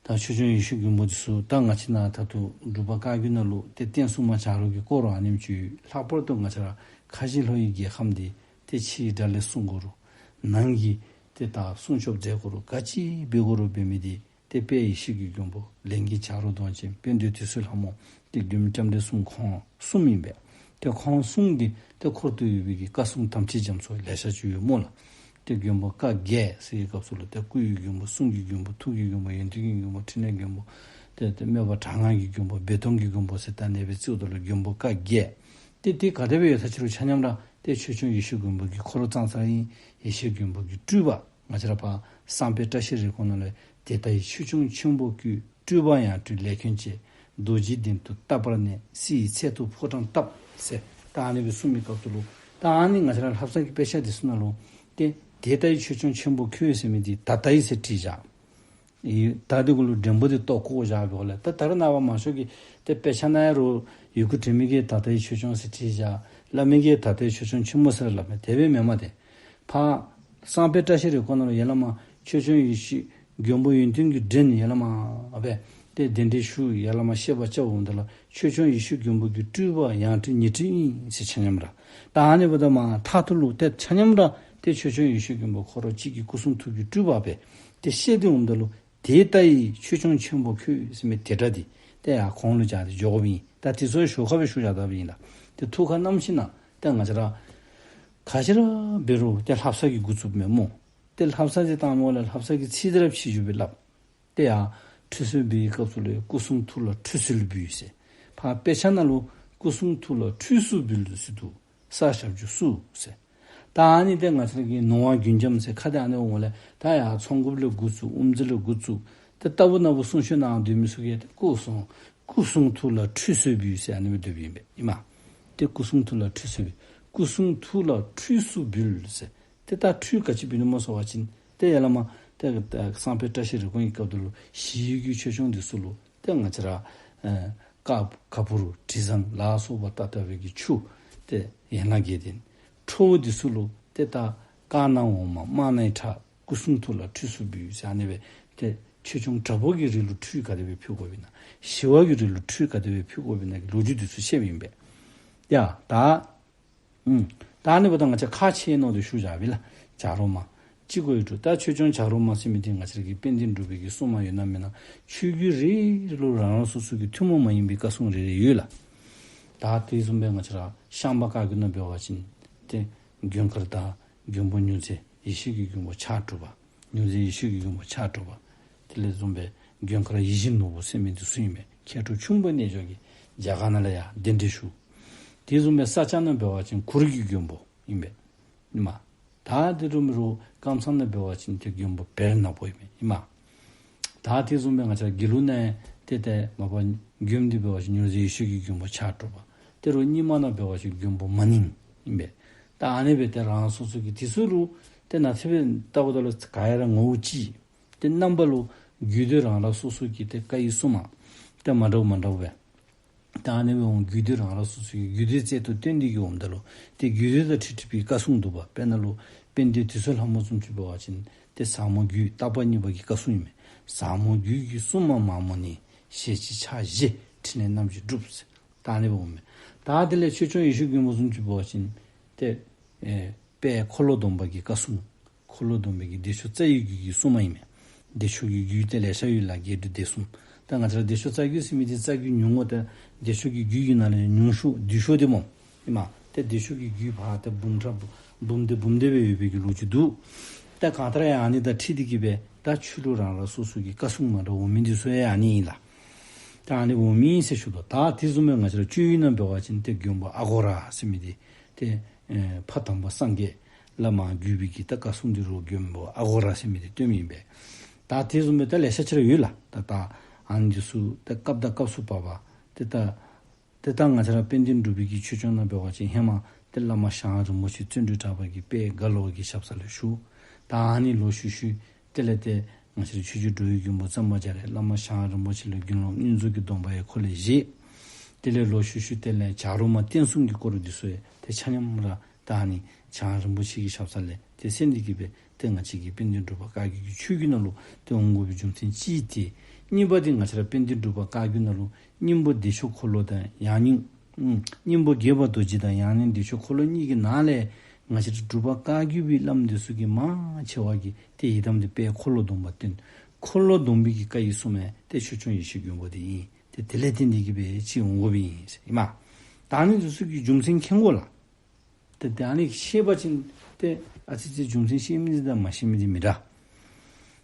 ད་ཆོས་སྐྱོང་ཡེ་ཤེས་མགོན་པོ་འདི་ཚུ་ད་ང་བཅས་ནཱ་ད་ལྟོ་འབྲུག་པ་བཀའ་བརྒྱུད་ནང་ལུ་ཏེ་བསྟན་སྲུང་མ་བྱ་རོག་གི་སྐོར་ར་ཨ་ནེམ་ཅིག་ཡོད། ལྷག་པར་དུ་ང་བཅས་ར་ཁ་བཞི་ལྷོ་ཡི་རྒྱལ་ཁམས་འདི་ཏེ་ཕྱི་ཡི་དགྲ་ལས་སྲུང་དགོ་རུང་ནང་གི་ཏེ་ད་སྲུང་སྐྱོབ་མཛད་དགོ་རུང་ག་ཅི་འབད་དགོ་རུང་འབད་མི་འདི་ཏེ་དཔལ་ཡེ་ཤེས་ཀྱི་མགོན་པོ་ལས་མགོན་བྱ་རོག་གདོང་ཅན་དཔལ་ལྡན་དུད་སོལ་ལྷ་མོ་ཏེ་མགོན་པོ་ལྕམ་དྲལ་གསུམ་ཁོང་གསུམ་ཨིན་པས། ཏེ་ཁོང་གསུམ་འདི་ཏེ་འཁོར་དུ་ཡོད་པའི་གི་བཀའ་སྲུང་དམ་ཅན་རྒྱ་མཚོ་ལེ་ཤ་ཅིག་ཡོད་སྨོ་ལགས། ཏེ་མགོན་པོ་བཀའ་བརྒྱད་ཟེར་བའི་སྐབས་སུ་ལུ་ཏེ་སྐུ་ཡི་མགོན་པོ་གསུང་གི་མགོན་པོ་ཐུགས་ཀྱི་མགོན་པོ་ཡོན་ཏན་གྱི་མགོན་པོ་འཕྲིན་ལས་མགོན་པོ་ཏེ་ཏེ་སྨོན་པ་དྲག་སྔགས་ཀྱི་མགོན་པོ་སྦས་སྟོང་གི་མགོན་པོ་ཟེར་ད་ཨ་ནེ་སྦེ་བརྩིཝ་ད་ལུ་མགོན་པོ་བཀའ་བརྒྱད། ཏེ་ཏེ་ག་དེ་སྦེ་ཡོད་ས་ཅི་རུང་ཆ་མཉམ་ར་ཏེ་ཆོས་སྐྱོང་ཡེ་ཤེས་མགོན་པོ་གི་འཁོར་ལོ་ཙང་ཙ་ཨིན། ཡེ་ཤེས་མགོན་པོ་གི་སྤྲུལ་པ་ང་བཅས་ར་ཕར་བསངས་དཔེ་བཀྲ་ཤིས་རེ་སྐོང་ནང་ལས་དེ་ལྟ་ཡི་ཆོས་སྐྱོང་ཆེན་པོ་ཁྱོད། སྤྲུལ་པ་ཡང་སྤྲུལ་ལས་མཁན་བཅས། རྡོ་རྗེའི་གདན་དུ་བཏབ་པར་གནས། སྲིད་ཡི་ཚད་དུ་ཕོ་བྲང་བཏབ་ཟེར། ད་ཨ་ནི་སྦེ་གསུངས་མི་སྐབས་སུ་ལུ་ད་ཨ་ནི་ང་བཅས་ར་ལྷ་བསངས་ཀྱི་དཔེ་ཆ་འདི་ཚུ་ནང་ལུ་ཏེ་དེ་ལྟ་ཡི་ཆོས་སྐྱོང་ཆེན་པོ་ཁྱོད་ཟེར་མི་འདི་ད་ལྟ་ཡི་ཟེར་བྲིས་བཞག། ཡི་ད་འདི་གུ་ལུ་འགྲེང་བུ་འདི་བཏོག་བཀོ་བཞག་པའི་སྒོ་ལས་ད་ད་རེས་ནངས་པ་མང་ཤོས་ཀྱིས་ཏེ་དཔེ་ཆ་ནང་ཡང་རུང་ཡི་གུ་འབྲི་མི་གིས་ད་ལྟ་ཡི་ཆོས་སྐྱོང་ཟེར་བྲིས་བཞག། སླབ་མི་གིས་ད་ལྟ་ཡི་ཆོས་སྐྱོང་ཆེན་པོ་ཟེར་སླབ་མས། དེ་སྦེ་མེན་མས་ཏེ། ཕར་བསངས་དཔེ་བཀྲ་ཤིས་རེ་སྐོང་ནང་ལུ་ཡར་ལས་མར་ཆོས་སྐྱོང་ཡེ་ཤེས་མགོན་པོ་ཡོན་ཏན་གྱི་མགྲིན་ཡར་ལས་མར་སྦེ་ཏེ་གདན་འདྲེན་ཞུ། ཡར་ལས་མར་བཤད་པ་རྐྱབ་འོངམ་ད་ལུ་ཆོས་སྐྱོང་ཡེ་ཤེས་མགོན་པོ་གི་སྤྲུལ་པ་ཡང་སྤྲུལ་ཉི་སྤྲུལ་ཨིན་ཟེར་ཆ་མཉམ་ར། ད་ཨ་ནི་འབདཝ་ད་མར་མཐའ་ཐུག་ལུ་ཏེ་ཆ་མཉམ་ར་ཏེ་ཆོས་སྐྱོང་ཡེ་ཤེས་མགོན་པོ་ཁོ་ར་གཅིག་གི་སྐུ་གསུང་ཐུགས་ཀྱི་སྤྲུལ་པ་སྦེ་ཏེ་བཤད་དེ་འོངམ་ད་ལུ་དེ་ལྟ་ཡི་ཆོས་སྐྱོང་ཆེན་པོ་ཁྱོད་ཟེར་མི་དེ་སྒྲ་འདི་ཏེ་ཡར་གོང་ལུ་སྦྱར་ཏེ་འགྱོ་དགོཔ་ཨིན། ད་དེ་ཚུ་ཞོར་ཁ་སྦེ་ཞུ་བཞག་དཔ་ཨིན་ལགས། ཏེ་ཐུགས་ཁར་བསྣམས་ཞིནམ་ལས་ཏེ་ང་བཅས་ར་ག་ཅི་ར་འབད་རུང་ཏེ་ལྷ་བསངས་ཀྱིས་འགོ་བཙུགསཔ་མས་སྨོ། ཏེ་ལྷ་བསངས་ཅིག་བཏངམ་ལས་ལྷ་བསངས་ཀྱི་ཚིག་འདི་ར་ཕྱི་འགྱུར་སྦེ་སླབ། ཏེ་ཡར་ཁྲུས་གསོལ་འབུལ་བའི་སྐབས་སུ་ལུ་སྐུ་གསུང་ཐུགས་ལ་ཁྲུས་གསོལ་འབུལ་ཟེར། ཕར་དཔེ་ཆ་ནང་ལུ་ སྐུ་གསུང་ཐུགས་ལ་ཁྲུས་གསོལ་འབུལ་ཟེར་འདུག། ས་ཞབས་ཀྱུ་སུ་ཟེར། ད་ཨ་ནི་ཏེ་ང་བཅས་ར་གི་ནོར་བ་རྒྱུན་འབྱམས་ཟེར་ཁ་ཏེ་ཨ་ནི་འོང་ལས་ད་ཡར་ཚོགས་འགོཔ་ལས་འགོ་བཙུགས་དབུ་མཛད་ལས་འགོ་བཙུགས་ཏེ་ལྟ་བུ་ན་བུ་གསུང་ཆོས་གནང་སྡོད་མི་ཚུ་གིས་ཏེ་སྐུ་གསུང་སྐུ་གསུང་ཐུགས་ལ་ཁྲུས་གསོལ་འབུལ་ཟེར་ཨ་ནི་སྦེ་འདོདཔ་ཨིན་པས་ཨིན་མས། ཏེ་སྐུ་གསུང་ཐུགས་ལ་ཁྲུས་གསོལ་འབུལ། སྐུ་གསུང་ཐུགས་ལ་ཁྲུས་གསོལ་འབུལ་ཟེར། ཏེ་ད་ཁྲུས་ག་ཅི་འབུལ་ནི་སྨོ་ཟེར་བ་ཅིན་ཏེ་ཡ་ལ་མ་ཏེ་ད་སང་ཕོད་བཀྲ་ཤིས་རེ་སྐོང་གི་སྐབས་དེ་ལུ་ཞི་བའི་གི་ཆོས་སྐྱོང་འདི་ཚུ་ལུ་ཏེ་ང་བཅས་ར་ཨེ་ཀ་ག་པུར་དྲི་བཟང་ལ་སོགས་པ་ད་ལྟ་བའི་གི་ཆུ་ཏེ་ཡན་ལག་བརྒྱད་ལྡན། ཁྲོ་བོ་འདི་ཚུ་ལུ་ཏེ་ད་དཀར་ནག་འོ་མ་དམར་ནག་ཁྲག། སྐུ་གསུང་ཐུགས་ལ་ཁྲུས་གསོལ་འབུལ་ཟེར་ཨ་ནི་སྦེ་ཏེ་ཆོས་སྐྱོང་དྲག་པོ་གི་རིགས་ལུ་ཁྲུས་ག་དེ་སྦེ་ཕུལ་དགོཔ་ཨིན་ན། ཞི་བ་གི་རིགས་ལུ་ཁྲུས་ག་དེ་སྦེ་ཕུལ་དགོཔ་ཨིན་ན་གི་ལོ་རྒྱུས་འདི་ཚུ་བཤདཔ་ཨིན་པས། ཡ་ད་ཨུམ། ད་ཨ་ནི་འབདཝ་ད་ང་བཅས་ཁག་ཆེ་ནོ་འདི་ཞུ་བཞག་པས་ལགས། བྱ་རོག་མ། ཅི་དགོས་ཡོད་འདུག། ད་ཆོས་སྐྱོང་བྱ་རོག་མ་ཟེར་མི་འདི་ང་བཅས་ར་གི་དཔལ་ལྡན་འབྲུག་པའི་གི་སྲུང་མ་ཡོད་ན་མེན་ན། ཆོས་བརྒྱུད་རེ་རེ་ལུ་རང་རང་སོ་སོ་གི་ཐུན་མོང་མ་ཡིན་པའི་བཀའ་སྲུང་རེ་རེ་ཡོད་ལགས། ད་དེ་བཟུམ་སྦེ་ང་བཅས་ར་ཤངས་པ་བཀའ་བརྒྱུད་ནང་འབད་བ་ཅིན་ཏེ་མགོན་དཀར་དང་མགོན་པོ་མྱུར་མཛད་ཡེ་ཤེས་ཀྱི་མགོན་པོ་ཕྱག་དྲུག་པ། མྱུར་མཛད་ཡེ་ཤེས་ཀྱི་མགོན་པོ་ཕྱག་དྲུག་པ། དེ་ལས་བཟུང་སྦེ་མགོན་དཀར་ཡིད་བཞིན་ནོར་བུ་ཟེར་མི་འདི་ཚུ་ཨིན་པས། མཁས་གྲུབ་ཁྱུང་པོ་རྣལ་འབྱོར་གྱིས་རྒྱ་གར་ནང་ལས་ཡར་གདན་འདྲེན་ཞུ། དེ་བཟུང་སྦེ་ས་སྐྱ་ནང་འབད་བ་ཅིན་གུར་གྱི་མགོན་པོ་ཨིན་པས། ཨིན་མས། ད་དེ་རུ་མི་རུ་ཀམ་ཚང་ནང་འབད་བ་ཅིན་ཏེ་མགོན་པོ་བེར་ནག་པོ་ཨིན་པས། ཨིན་མས། ད་དེ་བཟུང་སྦེ་ང་བཅས་དགེ་ལུགས་ནང་ཏེ་ཏེ་མ་པ་མགོན་འདི་འབད་བ་ཅིན་མྱུར་མཛད་ཡེ་ཤེས་ཀྱི་མགོན་པོ་ཕྱག་དྲུག་པ། དེ་རུ་རྙིང་མ་ནང་འབད་བ་ཅིན་མགོན་པོ་མ་ནིང་ཨིན་པས། ད་ཨ་ནི་སྦེ་ཏེ་རང་སོ་སོ་གི་དེ་ཚུ་རུ་ཏེ་ན་ཚེ་སྦེ་ལྟ་བུ་ད་ལུ་ག་ཡ་ར་ངོ་བོ་གཅིག། ཏེ་རྣམ་པ་ལུ་རྒྱུད་སྡེ་རང་རང་སོ་སོ་གི་ཏེ་བཀའ་ཡི་སྲུང་མ་ཏེ་མ་འདྲཝ་མ་འདྲཝ་སྦེ། ད་ཨ་ནི་སྦེ་འོང་རྒྱུད་སྡེ་རང་རང་སོ་སོ་གི་རྒྱུད་སྡེ་རྩལ་དུ་བཏོན་ཏེ་གི་འོངམ་ད་ལུ་ཏེ་རྒྱུད་སྡེ་དང་འཁྲིལ་འཁྲིལ་བའི་བཀའ་སྲུང་འདུག་པ། དཔེར་ན་ལུ་དཔལ་ལྡན་དུད་སོལ་ལྷ་མོ་བཟུམ་ཅིག་འབད་བ་ཅིན་ཏེ་ཟབ་མོ་རྒྱུད་བརྟག་པ་གཉིས་པ་གི་བཀའ་སྲུང་ཨིན་མས། ཟབ་མོ་རྒྱུད་ཀྱི་སྲུང་མ་མ་མོ་ནི། ཞལ་གཅིག་ཕྱག་བཞི་ཕྲིན་ལས་རྣམ་བཞི་སྒྲུབ་ཟེར། ད་ཨ་ནི་སྦེ་འོང་མས། ད་དེ་ལས་ཆོས་སྐྱོང་ཡེ་ཤེས་མགོན་པོ་བཟུམ་ཅིག་འབད་བ་ཅིན་ཏེ་ཨེ་དཔལ་འཁོར་ལོ་སྡོམ་པ་གི་བཀའ་སྲུང་། འཁོར་ལོ་སྡོམ་པའི་གི་བདེ་མཆོག་རྩ་བའི་རྒྱུད་ཀྱི་སྲུང་མ་ཨིན་མས། བདེ་མཆོག་གི་རྒྱུད་དེ་ལེ་ཤ་ཡོད་ལགས། རྒྱས་འབྲིང་བསྡུས་གསུམ། ད་ང་བཅས་ར་བདེ་མཆོག་རྩ་རྒྱུད་ཟེར་མི་འདི་རྩ་རྒྱུད་ཉུང་ངུ་ཏེ་བདེ་མཆོག་གི་རྒྱུད་ཀྱི་ནང་ལས་ཉུང་ཤོས་བསྡུས་ཤོས་འདི་སྨོ། ཨིན་མས། ཏེ་བདེ་མཆོག་གི་རྒྱུད་ཕར་ཏེ་འབུམ་ཕྲག་འབུམ་སྡེ་སྦེ་ཡོད་པའི་གི་ལོ་རྒྱུས་འདུག། ད་གང་ལྟར་ཡང་ཨ་ནི་དང་འཁྲིལ་ཏེ་གི་སྦེ་ད་ཆོས་ལུགས་རང་རང་སོ་སོ་གི་བཀའ་སྲུང་མ་འདྲཝ་འོང་མི་འདི་ཚུ་ཡང་ཨ་ནི་ཨིན་ལགས། ད་ཨ་ནི་འོང་མི་ཨིན་ཟེར་ཞུ་དོ། ད་དེ་བཟུམ་སྦེ་ང་བཅས་ར་གཅོད་ཡུལ་ནང་འབད་བ་ཅིན་ཏེ་མགོན་པོ་ཨ་གོ་ར་ཟེར་མི་འདི་ཏེ་ཨེ་ཕ་དམ་པ་སངས་རྒྱས་བླ་མ་བརྒྱུད་པའི་གི་ད་བཀའ་སྲུང་འདི་རུ་མགོན་པོ་ཨ་གོ་ར་ཟེར་མི་འདི་སྟོནམ་ཨིན་པས། ད་དེ་བཟུམ་སྦེ་ད་ལེ་ཤ་ཅིག་ར་ཡོད་ལགས། ད་ད་ཨ་ནི་འདི་ཚུ་ད་སྐབས་དང་སྐབས་སུ་བབ་པ་ཏེ་ད་ཏེ་ད་ང་བཅས་ར་དཔལ་ལྡན་འབྲུག་པའི་གི་ཆོས་སྐྱོང་ནང་འབད་བ་ཅིན་ཧེ་མ་ཏེ་བླ་མ་ཞང་རིན་པོ་ཆེ་བརྩོན་འགྲུས་གྲགས་པ་གིས་དཔལ་རྒྭ་ལོ་གི་ཞབས་ས་ལུ་བཞུགས། ད་ཨ་ནི་ལོག་ཤུལ་ཤུལ་དེ་ལས་ཏེ་ང་བཅས་ར་ཆོས་རྗེ་འགྲོ་བའི་མགོན་པོ་གཙང་པ་རྒྱ་རས་བླ་མ་ཞང་རིན་པོ་ཆེ་ལུ་དགེ་སློང་བསྙེན་རྫོགས་ཀྱི་སྡོམ་པ་ཡང་ཁོ་ལས་བཞེས། དེ་ལས་ལོག་ཤུལ་ཤུལ་དེ་ལས་བྱ་རོག་མ་བསྟན་སྲུང་གི་སྐོར་འདི་ཚུ་ཡང་ཏེ་ཆ་མཉམ་ར་ད་ཨ་ནི་ཞང་རིན་པོ་ཆེ་གི་ཞབས་ས་ལས་ཏེ་གསན་ཏེ་གི་སྦེ་ཏེ་ང་བཅས་ཀྱི་དཔལ་ལྡན་འབྲུག་པ་བཀའ་བརྒྱུད་ཀྱི་ཆོས་བརྒྱུད་ནང་ལུ་ཏེ་འོང་དགོ་པའི་རྒྱུ་མཚན་གཅིག་དེ། གཉིས་པ་འདི་ང་བཅས་ར་དཔལ་ལྡན་འབྲུག་པ་བཀའ་བརྒྱུད་ནང་ལུ་སྙིང་པོ་བདེ་མཆོག་འཁོར་ལོ་དང་ཡང་སྙིང་ཨུམ་སྙིང་པོ་དགྱེས་པ་རྡོ་རྗེ་དང་ཡང་སྙིང་བདེ་མཆོག་འཁོར་ལོ་གཉིས་ཀྱི་ནང་ལས་ང་བཅས་ར་འབྲུག་པ་བཀའ་བརྒྱུད་པའི་བླམ་འདི་ཚུ་གིས་མང་ཆེ་བ་གིས་ཏེ་ཡི་དམ་འདི་དཔལ་འཁོར་ལོ་སྡོམ་པ་བསྟེན། འཁོར་ལོ་སྡོམ་པའི་གི་བཀའ་ཡི་སྲུང་མ་ཏེ་ཆོས་སྐྱོང་ཡེ་ཤེས་མགོན་པོ་འདི་ཨིན། ཏེ་དེ་ལས་བརྟེན་ཏེ་གི་སྦེ་ཅིག་འོང་དགོཔ་ཨིན་ཟེར་ཨིན་མས། ད་ཨ་ནི་འདི་ཚུ་གི་རྒྱུ་མཚན་མཁྱེན་དགོ་ལགས། ཏེ་ད་ཨ་ནི་ཤེས་པ་ཅིན་ཏེ་ཨ་ཙི་ཅིག་རྒྱུ་མཚན་ཤེས་མི་འདི་དང་མ་ཤེས་མི་འདི་མི་འདྲ།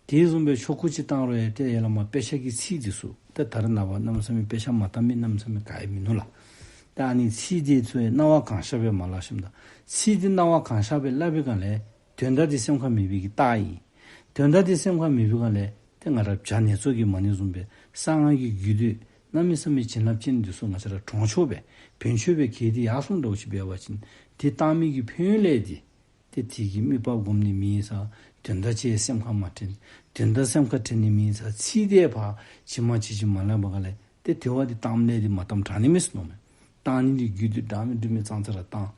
དེ་བཟུམ་སྦེ་ཆོ་ག་ཅིག་བཏང་རུང་ཡང་ཏེ་ཡ་ལ་མ་དཔེ་ཆ་གི་ཚིག་འདི་ཚུ་ཏེ་ད་རེས་ནངས་པ་གནམ་མེད་ས་མེད་དཔེ་ཆ་མ་བལྟ་མི་གནམ་མེད་ས་མེད་ག་ཡང་མིན་ནུག་ལགས། ཏེ་ཨ་ནི་ཚིག་འདི་ཚུ་ཡང་སྣང་བ་གང་ཤར་སྦེ་མ་སླབ་ཞིནམ་ད་ཚིག་འདི་སྣང་བ་གང་ཤར་སྦེ་སླབ་པའི་སྒང་ལས་དོན་དག་འདི་སེམས་ཁར་མེད་པའི་གི་རྟགས་ཨིན། དོན་དག་འདི་སེམས་ཁར་མེད་པའི་སྒང་ལས་ཏེ་ང་ར་བྱ་ནེ་ཙོ་གིས་མ་ཎི་བཟུམ་སྦེ་གསང་སྔགས་ཀྱི་རྒྱུད་སྡེ་གནམ་མེད་ས་མེད་བྱིན་རླབས་ཅན་འདི་ཚུ་ང་བཅས་ར་གྲོང་ཆོག་སྦེ་བོན་ཆོས་སྦེ་གལ་ཏེ་ཡར་སོང་འདྲཝ་ཅིག་འབད་བ་ཅིན་ཏེ་བཏང་མི་གི་ཕན་ཡོན་ལས་འདི་ཏེ་དེ་གི་དམིགས་པ་སྒོམ་ནི་མེད་ས། དོན་དག་ཅིག་སེམས་ཁར་མ་དྲན། དོན་དག་སེམས་ཁར་དྲན་ནི་མེད་ས། ཚིག་འདི་ཕར་ཇི་མ་ཇི་བཞིན་མ་སླབ་པའི་སྒང་ལས་ཏེ་དེ་བ་འདི་བཏངམ་ལས་འདི་མ་བཏངམ་དྲག་ནི་མས་ཟེར་མནོཝ་མས། བཏང་ནི་འདི་རྒྱུད་སྡེ་འདྲ་མིན་འདྲ་མིན་ཙང་ཙ་ར་བཏང་།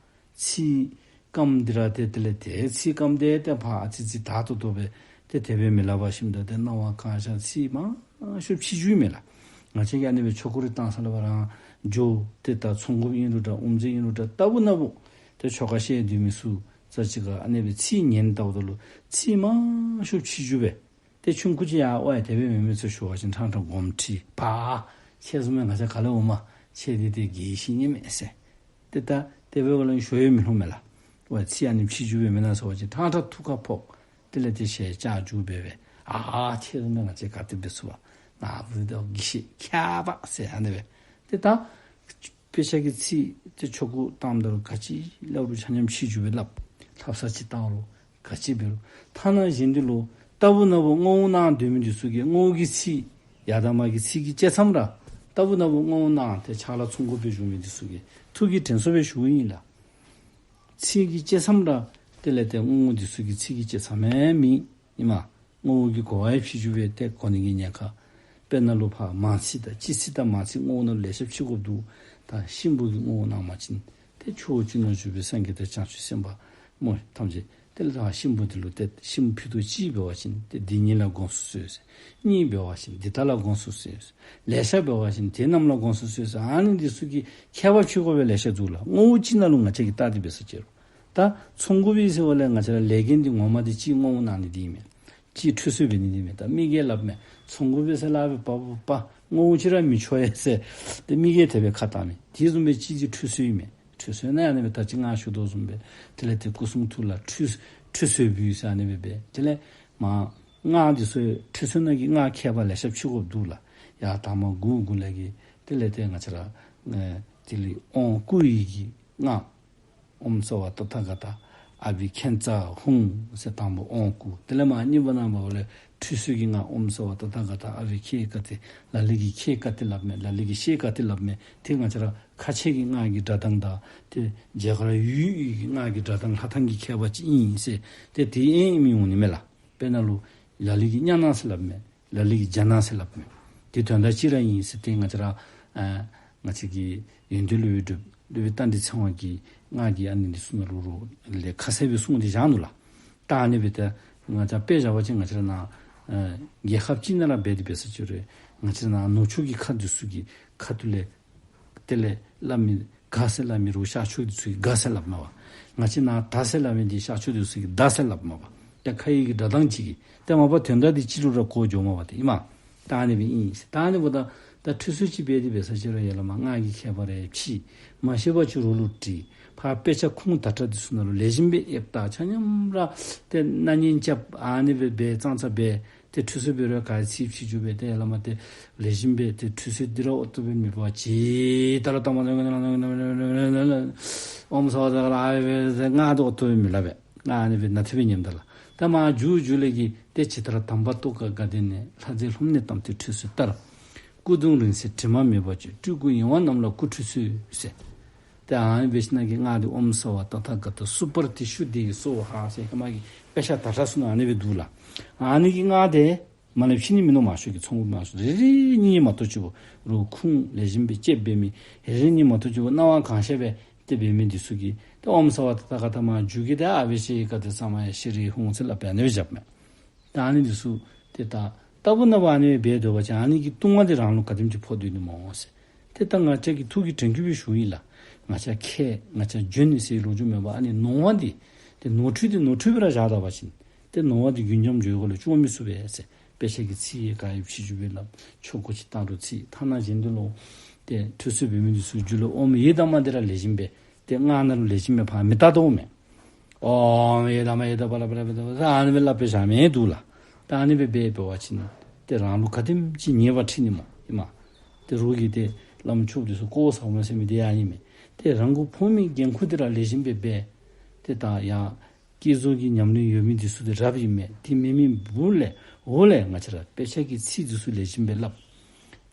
ཚིག་སྐམ་འདི་ར་ཏེ་དེ་ལས་ཏེ་ཚིག་སྐམ་འདི་ཏེ་ཕར་ཨ་ཙི་ཙི་དག་ཏོག་ཏོ་སྦེ་ཏེ་དེ་སྦེ་མི་སླབ་པར་ཞིནམ་ད་ཏེ་སྣང་བ་གང་ཤར་ཚིག་མང་ཤོས་ཕྱི་འགྱུར་མས་ལགས། ང་བཅས་ཀྱིས་ཨ་ནི་སྦེ་ཆོ་ག་རེ་བཏང་ས་ལུ་ཕར་རང་འགྱོ་ཏེ་ད་ཚོགས་འགོཔ་ཨིན་རུང་འདྲ་དབུ་མཛད་ཨིན་རུང་འདྲ་ལྟ་བུ་ན་བུ་ཏེ་ཆོ་ག་བཤད་སྡོད་མི་ཚུ་ཙ་ཅིག་ཁར་ཨ་ནི་སྦེ་ཚིག་ཉན་ལྟཝ་ད་ལུ་ཚིག་མང་ཤོས་ཕྱི་འགྱུར་སྦེ། ཏེ་ཆུང་ཀུ་ཅིག་ཡང་ཨོ་ཡ་དེ་སྦེ་མེན་མས་ཟེར་ཞུ་བ་ཅིན་ཁྲང་ཁྲ་སྒོམ་ཁྲིད་པ། ཁྱེད་བཟུམ་མའི་ང་བཅས་ག་ལས་འོངམ། ཁྱེད་འདི་ཏེ་དགེ་བཤེས་ཨིན་མས་ཟེར། ཏེ་ད་དེ་སྦེ་ག་ལས་ཞུ་ཡང་མི་ལྷོད་མས་ལགས། ཨོ་ཡ་ཚིག་ཨ་ནི་ཕྱི་འགྱུར་སྦེ་མེན་ན་ཟེར་བ་ཅིན་ཁྲང་ཁྲ་ཐུགས་ཁར་ཕོག། དེ་ལས་ཏེ་ཞལ་ལྕགས་འཇུ་སྦེ་སྦེ་ཨ་ཁྱེད་བཟུམ་མའི་ང་བཅས་ག་དེ་སྦེ་ཚུགས་པ། ང་བུ་དོ་དགེ་བཤེས་ཁྱད་པར་ཟེར་ཨ་ནི་སྦེ། ཏེ་ད་ དཔེ་ཆ་གི་ཚིག་དེ་ཆོ་ག་བཏངམ་ད་ལུ་ག་ཅི་སླབ་རུང་ཆ་མཉམ་ཕྱི་འགྱུར་སྦེ་སླབ། ལྷབ་ས་ཅིག་བཏང་རུང་ག་ཅི་འབད་རུང་། ཐ་ན་གཞན་འདི་ལུ་རྟག་བུ་ན་བུ་བསྔོ་བ་གནང་སྡོད་མི་འདི་ཚུ་གིས་བསྔོ་བ་གི་ཚིག་ཡར་དང་མར་གྱི་ཚིག་གི་བཅད་མཚམས་ར་རྟག་བུ་ན་བུ་བསྔོ་བ་གནང་སྟེ་ཕྱག་ལཱ་ཚོགས་འགོ་སྦེ་བཞུགས་མི་འདི་ཚུ་གིས་ཐུགས་ཀྱི་དྲན་གསོ་སྦེ་ཞུཝ་ཨིན་ལགས། ཚིག་གི་བཅད་མཚམས་ར་དེ་ལས་ཏེ་བསྔོ་བ་འདི་ཚུ་གི་ཚིག་གི་བཅད་མཚམས་མེན་མི་ཨིན་མས། བསྔོ་བ་གི་གོ་བ་ཕྱི་འགྱུར་སྦེ་ཏེ་གོ་ནི་གི་ཉེན་ཁ། དཔེར་ན་ལུ་ཕར་མང་ཚིག་དང་སྤྱི་ཚིག་དང་མང་ཚིག་བསྔོ་བ་ནང་ལུ་ལེ་ཤ་ཕྱེ་དགོཔ་འདུག། ད་གཤིན་པོ་གི་བསྔོ་བ་གནང་བ་ཅིན་ཏེ་ཕྱོགས་བཅུ་ན་བཞུགས་པའི་སངས་རྒྱས་དང་བྱང་ཆུབ་སེམས་དཔའ་མོ་ཐམས་ཅད་དེ་ལས་ད་གཤིན་པོ་འདི་ལུ་ཏེ་གཤིན་པོ་ཕུད་རྡོག་གཅིག་འབད་བ་ཅིན་ཏེ་འདི་ཉིད་ལ་དགོངས་སུ་གསོལ་ཟེར། གཉིས་འབད་བ་ཅིན་འདི་དག་ལ་དགོངས་སུ་གསོལ་ཟེར། ལེ་ཤ་འབད་བ་ཅིན་དེ་རྣམས་ལ་དགོངས་སུ་གསོལ་ཟེར། ཨ་ནི་འདི་ཚུ་གི་ཁྱད་པར་ཕྱེ་དགོ་པའི་ལེ་ཤ་འདུག་ལགས། བསྔོ་བ་གཅིག་ནང་ལུ་ང་བཅས་ཀྱིས་བལྟ་སྟེ་འབད་ས་ཅིག་རུང་། ད་ཚོགས་འགོ་འབད་ཟེར་བ་ལས་ང་བཅས་ར་ལས་འགན་འདི་ངོ་མ་འདི་གཅིག་བསྔོ་བ་གནང་ནི་འདི་ཨིན་མས། གཅིག་ཁྲུས་གསོལ་འབད་ནི་འདི་ཨིན་མས། ད་མི་གིས་སླབ་མས། ཚོགས་འགོ་འབད་ཟེར་སླབ་པའི་བར་དུ་པ་བསྔོ་བ་གཅིག་ར་མི་ཆོག་ཡ་ཟེར། ཏེ་མི་གིས་དེ་སྦེ་ཁ་བཏང་མས། དེ་བཟུམ་སྦེ་གཅིག་འདི་ཁྲུས་གསོལ་ཨིན་མས། ཁྲུས་གསོལ་ན་ཨ་ནི་སྦེ་ད་ཅི་ང་ཞུ་དོ་བཟུམ་སྦེ་དེ་ལས་ཏེ་སྐུ་གསུང་ཐུགས་ལ་ཁྲུས་ཁྲུས་གསོལ་འབུལ་ཟེར་ཨ་ནི་སྦེ་འབད། དེ་ལས་མར་སྔགས་འདི་ཚུ་ཁྲུས་གསོལ་ནང་གི་སྔགས་ཁྱད་པར་ལེ་ཤ་ཕྱེ་དགོཔ་འདུག་ལགས། ཡར་དང་པ་གུ་གུ་ལས་ཀྱི་དེ་ལས་ཏེ་ང་བཅས་ར་ཨེ་དེ་ལས་དབང་བསྐུར་ཡི་གི་སྔགས། ཨོཾ་སརྦ་ཏ་ཐཱ་ག་ཏ་ཨ་བྷི་ཥིཉྩ་ཧཱུྃ་ཟེར་དང་པོ་དབང་བསྐུར། དེ་ལས་མར་གཉིས་པ་ནང་འབདཝ་ལས་ཁྲུས་གསོལ་གྱི་སྔགས་ཨོཾ་སརྦ་ཏ་ཐཱ་ག་ཏ་ཨ་བྷི་ཥིཉྩ་ཧཱུྃ་ལ་ལུ་གིས་ཥིཉྩ་ཧཱུྃ་སླབ་མས། ལ་ལུ་གིས་ཥིཉྩ་ཧཱུྃ་སླབ་མས། དེ་ང་བཅས་ར་ཁ་ཆེ་གི་སྔགས་ཀྱི་སྒྲ་གདངས་དང་ཏེ་རྒྱ་གར་ཡུལ་ཡུལ་གྱི་སྔགས་ཀྱི་སྒྲ་གདངས་ལྷག་ཐངས་ཀྱི་ཁྱད་པར་ཅིག་ཨིན་ཟེར་ཏེ་དེ་ཨིན་མི་འོང་ནི་མས་ལགས། དཔེར་ན་ལུ་ལ་ལུ་གིས་ཛྙཱ་ན་ཟེར་སླབ་མས། ལ་ལུ་གིས་ཛྙཱ་ན་ཟེར་སླབ་མས། དེ་དོན་དག་གཅིག་ར་ཨིན་ཟེར་ཏེ་ང་བཅས་ར་ཨ་ང་བཅས་ཀྱི་ཡོན་ཏན་སློབ་དཔོན་སློབ་དཔོན་རྟ་མགྲིན་ཚེ་དབང་གིས་སྔགས་ཀྱི་ཨ་ནི་འདི་ཚུ་ནང་ལུ་རུང་ལས་ཁ་གསལ་སྦེ་གསུངས་ཏེ་བཞག་ནུག་ལགས། ད་ཨ་ནི་སྦེ་ཏེ་ང་བཅས་དཔེ་བཞག་པ་ཅིན་ང་བཅས་ར་ནཱ་ཨ་རྒྱལ་ཁབ་ཅིག་ནང་ར་འབད་དེ་འབད་ས་ཅིག་རུང་ང་བཅས་ར་ནཱ་ནུབ་ཕྱོགས་ཀྱི་ཁ་འདི་ཚུ་གི་ཁ་ཐུག་ལས་དེ་ལས་སླབ་མི་ག་ཟེར་སླབ་མི་རུང་ཤར་ཕྱོགས་འདི་ཚུ་གིས་ག་ཟེར་སླབ་མས་པ། ང་བཅས་ནཱ་ད་ཟེར་སླབ་མི་འདི་ཤར་ཕྱོགས་འདི་ཚུ་གིས་ད་ཟེར་སླབ་མས་པ། ཏེ་ཁ་ཡི་གི་སྒྲ་གདངས་གཅིག་གིས་ཏེ་མ་པ་དོན་དག་འདི་གཅིག་ལུ་ར་གོ་འགྱོཝ་མས་པ་ཏེ་ཨིན་མས། ད་ཨ་ནི་སྦེ་ཨིན་ཟེར། ད་ཨ་ནི་འབདཝ་ད་ད་ཁྲུས་གསོལ་ཅིག་འབད་དེ་འབད་ས་ཅིག་རུང་ཡར་ལས་མར་སྔགས་ཀྱི་ཁྱད་པར་རེ་ཕྱེ། མ་ཤེས་པ་ཅིན་རོགས་ལུ་དྲི། ཕར་དཔེ་ཆ་ཁུངས་དག་དྲགས་འདི་ཚུ་ནང་ལུ་ལེགས་ཤོམ་སྦེ་ཨེབ་བལྟ། ཆ་མཉམ་ར་ཏེ་སྣང་བརྙན་རྐྱབ། ཨ་ནི་སྦེ་འབད་ཙང་ཙ་འབད། ཏེ་ཁྲུས་གསོལ་འབད་རུང་ག་ར་ཚིག་ཕྱི་འགྱུར་འབད། ཏེ་ཡར་ལས་མར་ཏེ་ལེགས་ཤོམ་སྦེ་ཏེ་ཁྲུས་གསོལ་འདི་ར་ཨོ་ཏོ་སྦེ་མེད་པར་ཇི་ལྟར་དང་པ་ཨོཾ་སརྦ་ཏ་ཐཱ་ག་ཏ་ཨ་བྷི་ཥིཉྩ་ཧཱུྃ་ཟེར་སྔགས་འདི་ཨོ་ཏོ་སྦེ་མི་སླབ་པས། ཨ་ནི་སྦེ་ནཱ་ཏེ་སྦེ་ཉནམ་ད་ལགས། ད་མར་མཇུག་མཇུག་ལས་ཀྱི་ཏེ་ཇི་ལྟར་དམ་པ་ཏོག་དཀར་དགའ་ལྡན་ནས། ལྷ་རྫས་ལྷུམས་ནས་བལྟམས་ཏེ་ཁྲུས་གསོལ་ལྟར། སྐུ་གདུང་རིང་བསྲེལ་དྲི་མ་མེད་པར་སྤྱོད། སྤྲུལ་སྐུ་ཡིད་འོང་རྣམས་ལ་སྐུ་ཁྲུས་གསོལ་ཟེར། ཏེ་ཨ་ནི་སྦེ་ཞིནམ་ལས་ཀྱི་སྔགས་འདི་ཨོཾ་སརྦ་ཏ་ཐཱ་ག་ཏ་སུ་པར་ཏི་ཤུདྡྷེ་སྭཱ་ཧཱ་ཟེར་ཧེ་མ་གི་དཔེ་ཆ་དག་དྲགས་ཚུ་ནང་ཨ་ནི་སྦེ་འདུག་ལགས། ཨ་ནི་གི་སྔགས་འདི་མ་ལས་ཕྱི་ནི་མིན་ནུག། མང་ཤོས་ཀྱིས་ཚོང་མང་ཤོས་རེ་རེ་གཉིས་མ་གཏོགས་ཅིག་རུང་ཁུངས་ལེགས་ཤོམ་སྦེ་བཅད་འབད་མི་རེ་རེ་གཉིས་མ་གཏོགས་ཅིག་རུང་སྣང་བ་གང་ཤར་སྦེ་ཏེ་འབད་མི་འདི་ཚུ་གིས་ཏེ་ཨོཾ་སརྦ་ཏ་ཐཱ་ག་ཏ་མར་མཇུག་གི་ཏེ་ཨ་བྷི་ཥེ་ཀ་ཏེ་ས་མ་ཡ་ཤྲཱི་ཧཱུྃ་ཟེར་སླབ་སྦེ་ཨ་ནི་སྦེ་བཞགཔ་མས། ད་ཨ་ནི་འདི་ཚུ་ཏེ་ད་ལྟ་བུ་ན་བུ་ཨ་ནི་སྦེ་འབད་སྡོད་པ་ཅིན་ཨ་ནི་གི་ལྟུང་བ་འདི་རང་ལུ་ག་དེམ་ཅིག་ཕོག་སྡོད་ནི་སྨོ་ཟེར། ཏེ་ད་ང་བཅས་ཀྱིས་ཐུགས་ཀྱི་དྲན་སྐུལ་སྦེ་ཞུཝ་ཨིན་ལགས། ང་བཅས་མཁས་ང་བཅས་འཇོན་ནི་ཟེར་ལོ་རྒྱུས་མེད་པར་ཨ་ནི་ནོར་བ་འདི་ཏེ་ནོར་འཁྲུལ་འདི་ནོར་འཁྲུལ་སྦེ་ར་བཞག་ད་པ་ཅིན་ཏེ་ནོར་བ་འདི་རྒྱུན་འབྱམས་འགྱོ་དགོ་ལས་བཅོ་མི་ཚུགས་པས་ཟེར། དཔེ་ཆ་གི་ཚིག་ག་ཡི་ཕྱི་འགྱུར་སྦེ་སླབ། ཆོ་ག་ཅིག་བཏང་རུང་ཚིག་ཐ་ན་གཞན་འདི་ལུ་ཏེ་ཁྲུས་གསོལ་འབད་མི་འདི་ཚུ་རྒྱུད་ལུ་ཨོཾ་ཡེ་དྷརྨཱ་འདི་ར་ལེགས་ཤོམ་སྦེ་ཏེ་སྔགས་ནང་ལུ་ལེགས་ཤོམ་སྦེ་ཕར་མི་བཏགས་དོ་མས། ཨོཾ་ཡེ་དྷརྨཱ་ཡེ་དྷརྨཱ་ལ་པ་ལ་པ་ལ་པ་ལ་པ་ལ་ཨ་ནི་སྦེ་སླབ་སྦེ་བཞག་མི་འདུག་ལགས། ད་ཨ་ནི་སྦེ་འབད་འབད་བ་ཅིན་ཏེ་རང་ལུ་ག་དེམ་ཅིག་ཉེས་པ་འཁྲི་ནི་སྨོ་ཨིན་མས། ཏེ་རོགས་ཀྱིས་ཏེ་བླམ་ཆོསཔ་འདི་ཚུ་བཀོ་བཟའཝ་མས་ཟེར་མི་འདི་ཡང་ཨིན་མས། ཏེ་རང་གུ་ཕོག་མི་འགན་ཁུར་འདི་ར་ལེགས་ཤོམ་སྦེ་འབད། ཏེ་ད་ཡང་བསྐྱེད་རྫོགས་ཀྱི་ཉམས་ལེན་ཡོད་མི་འདི་ཚུ་ཏེ་རབ་ཨིན་མས། དེ་མེན་མི་འབུ་ལས་འོག་ལས་ང་བཅས་ར་དཔེ་ཆ་གི་ཚིག་འདི་ཚུ་ལེགས་ཤོམ་སྦེ་སླབ།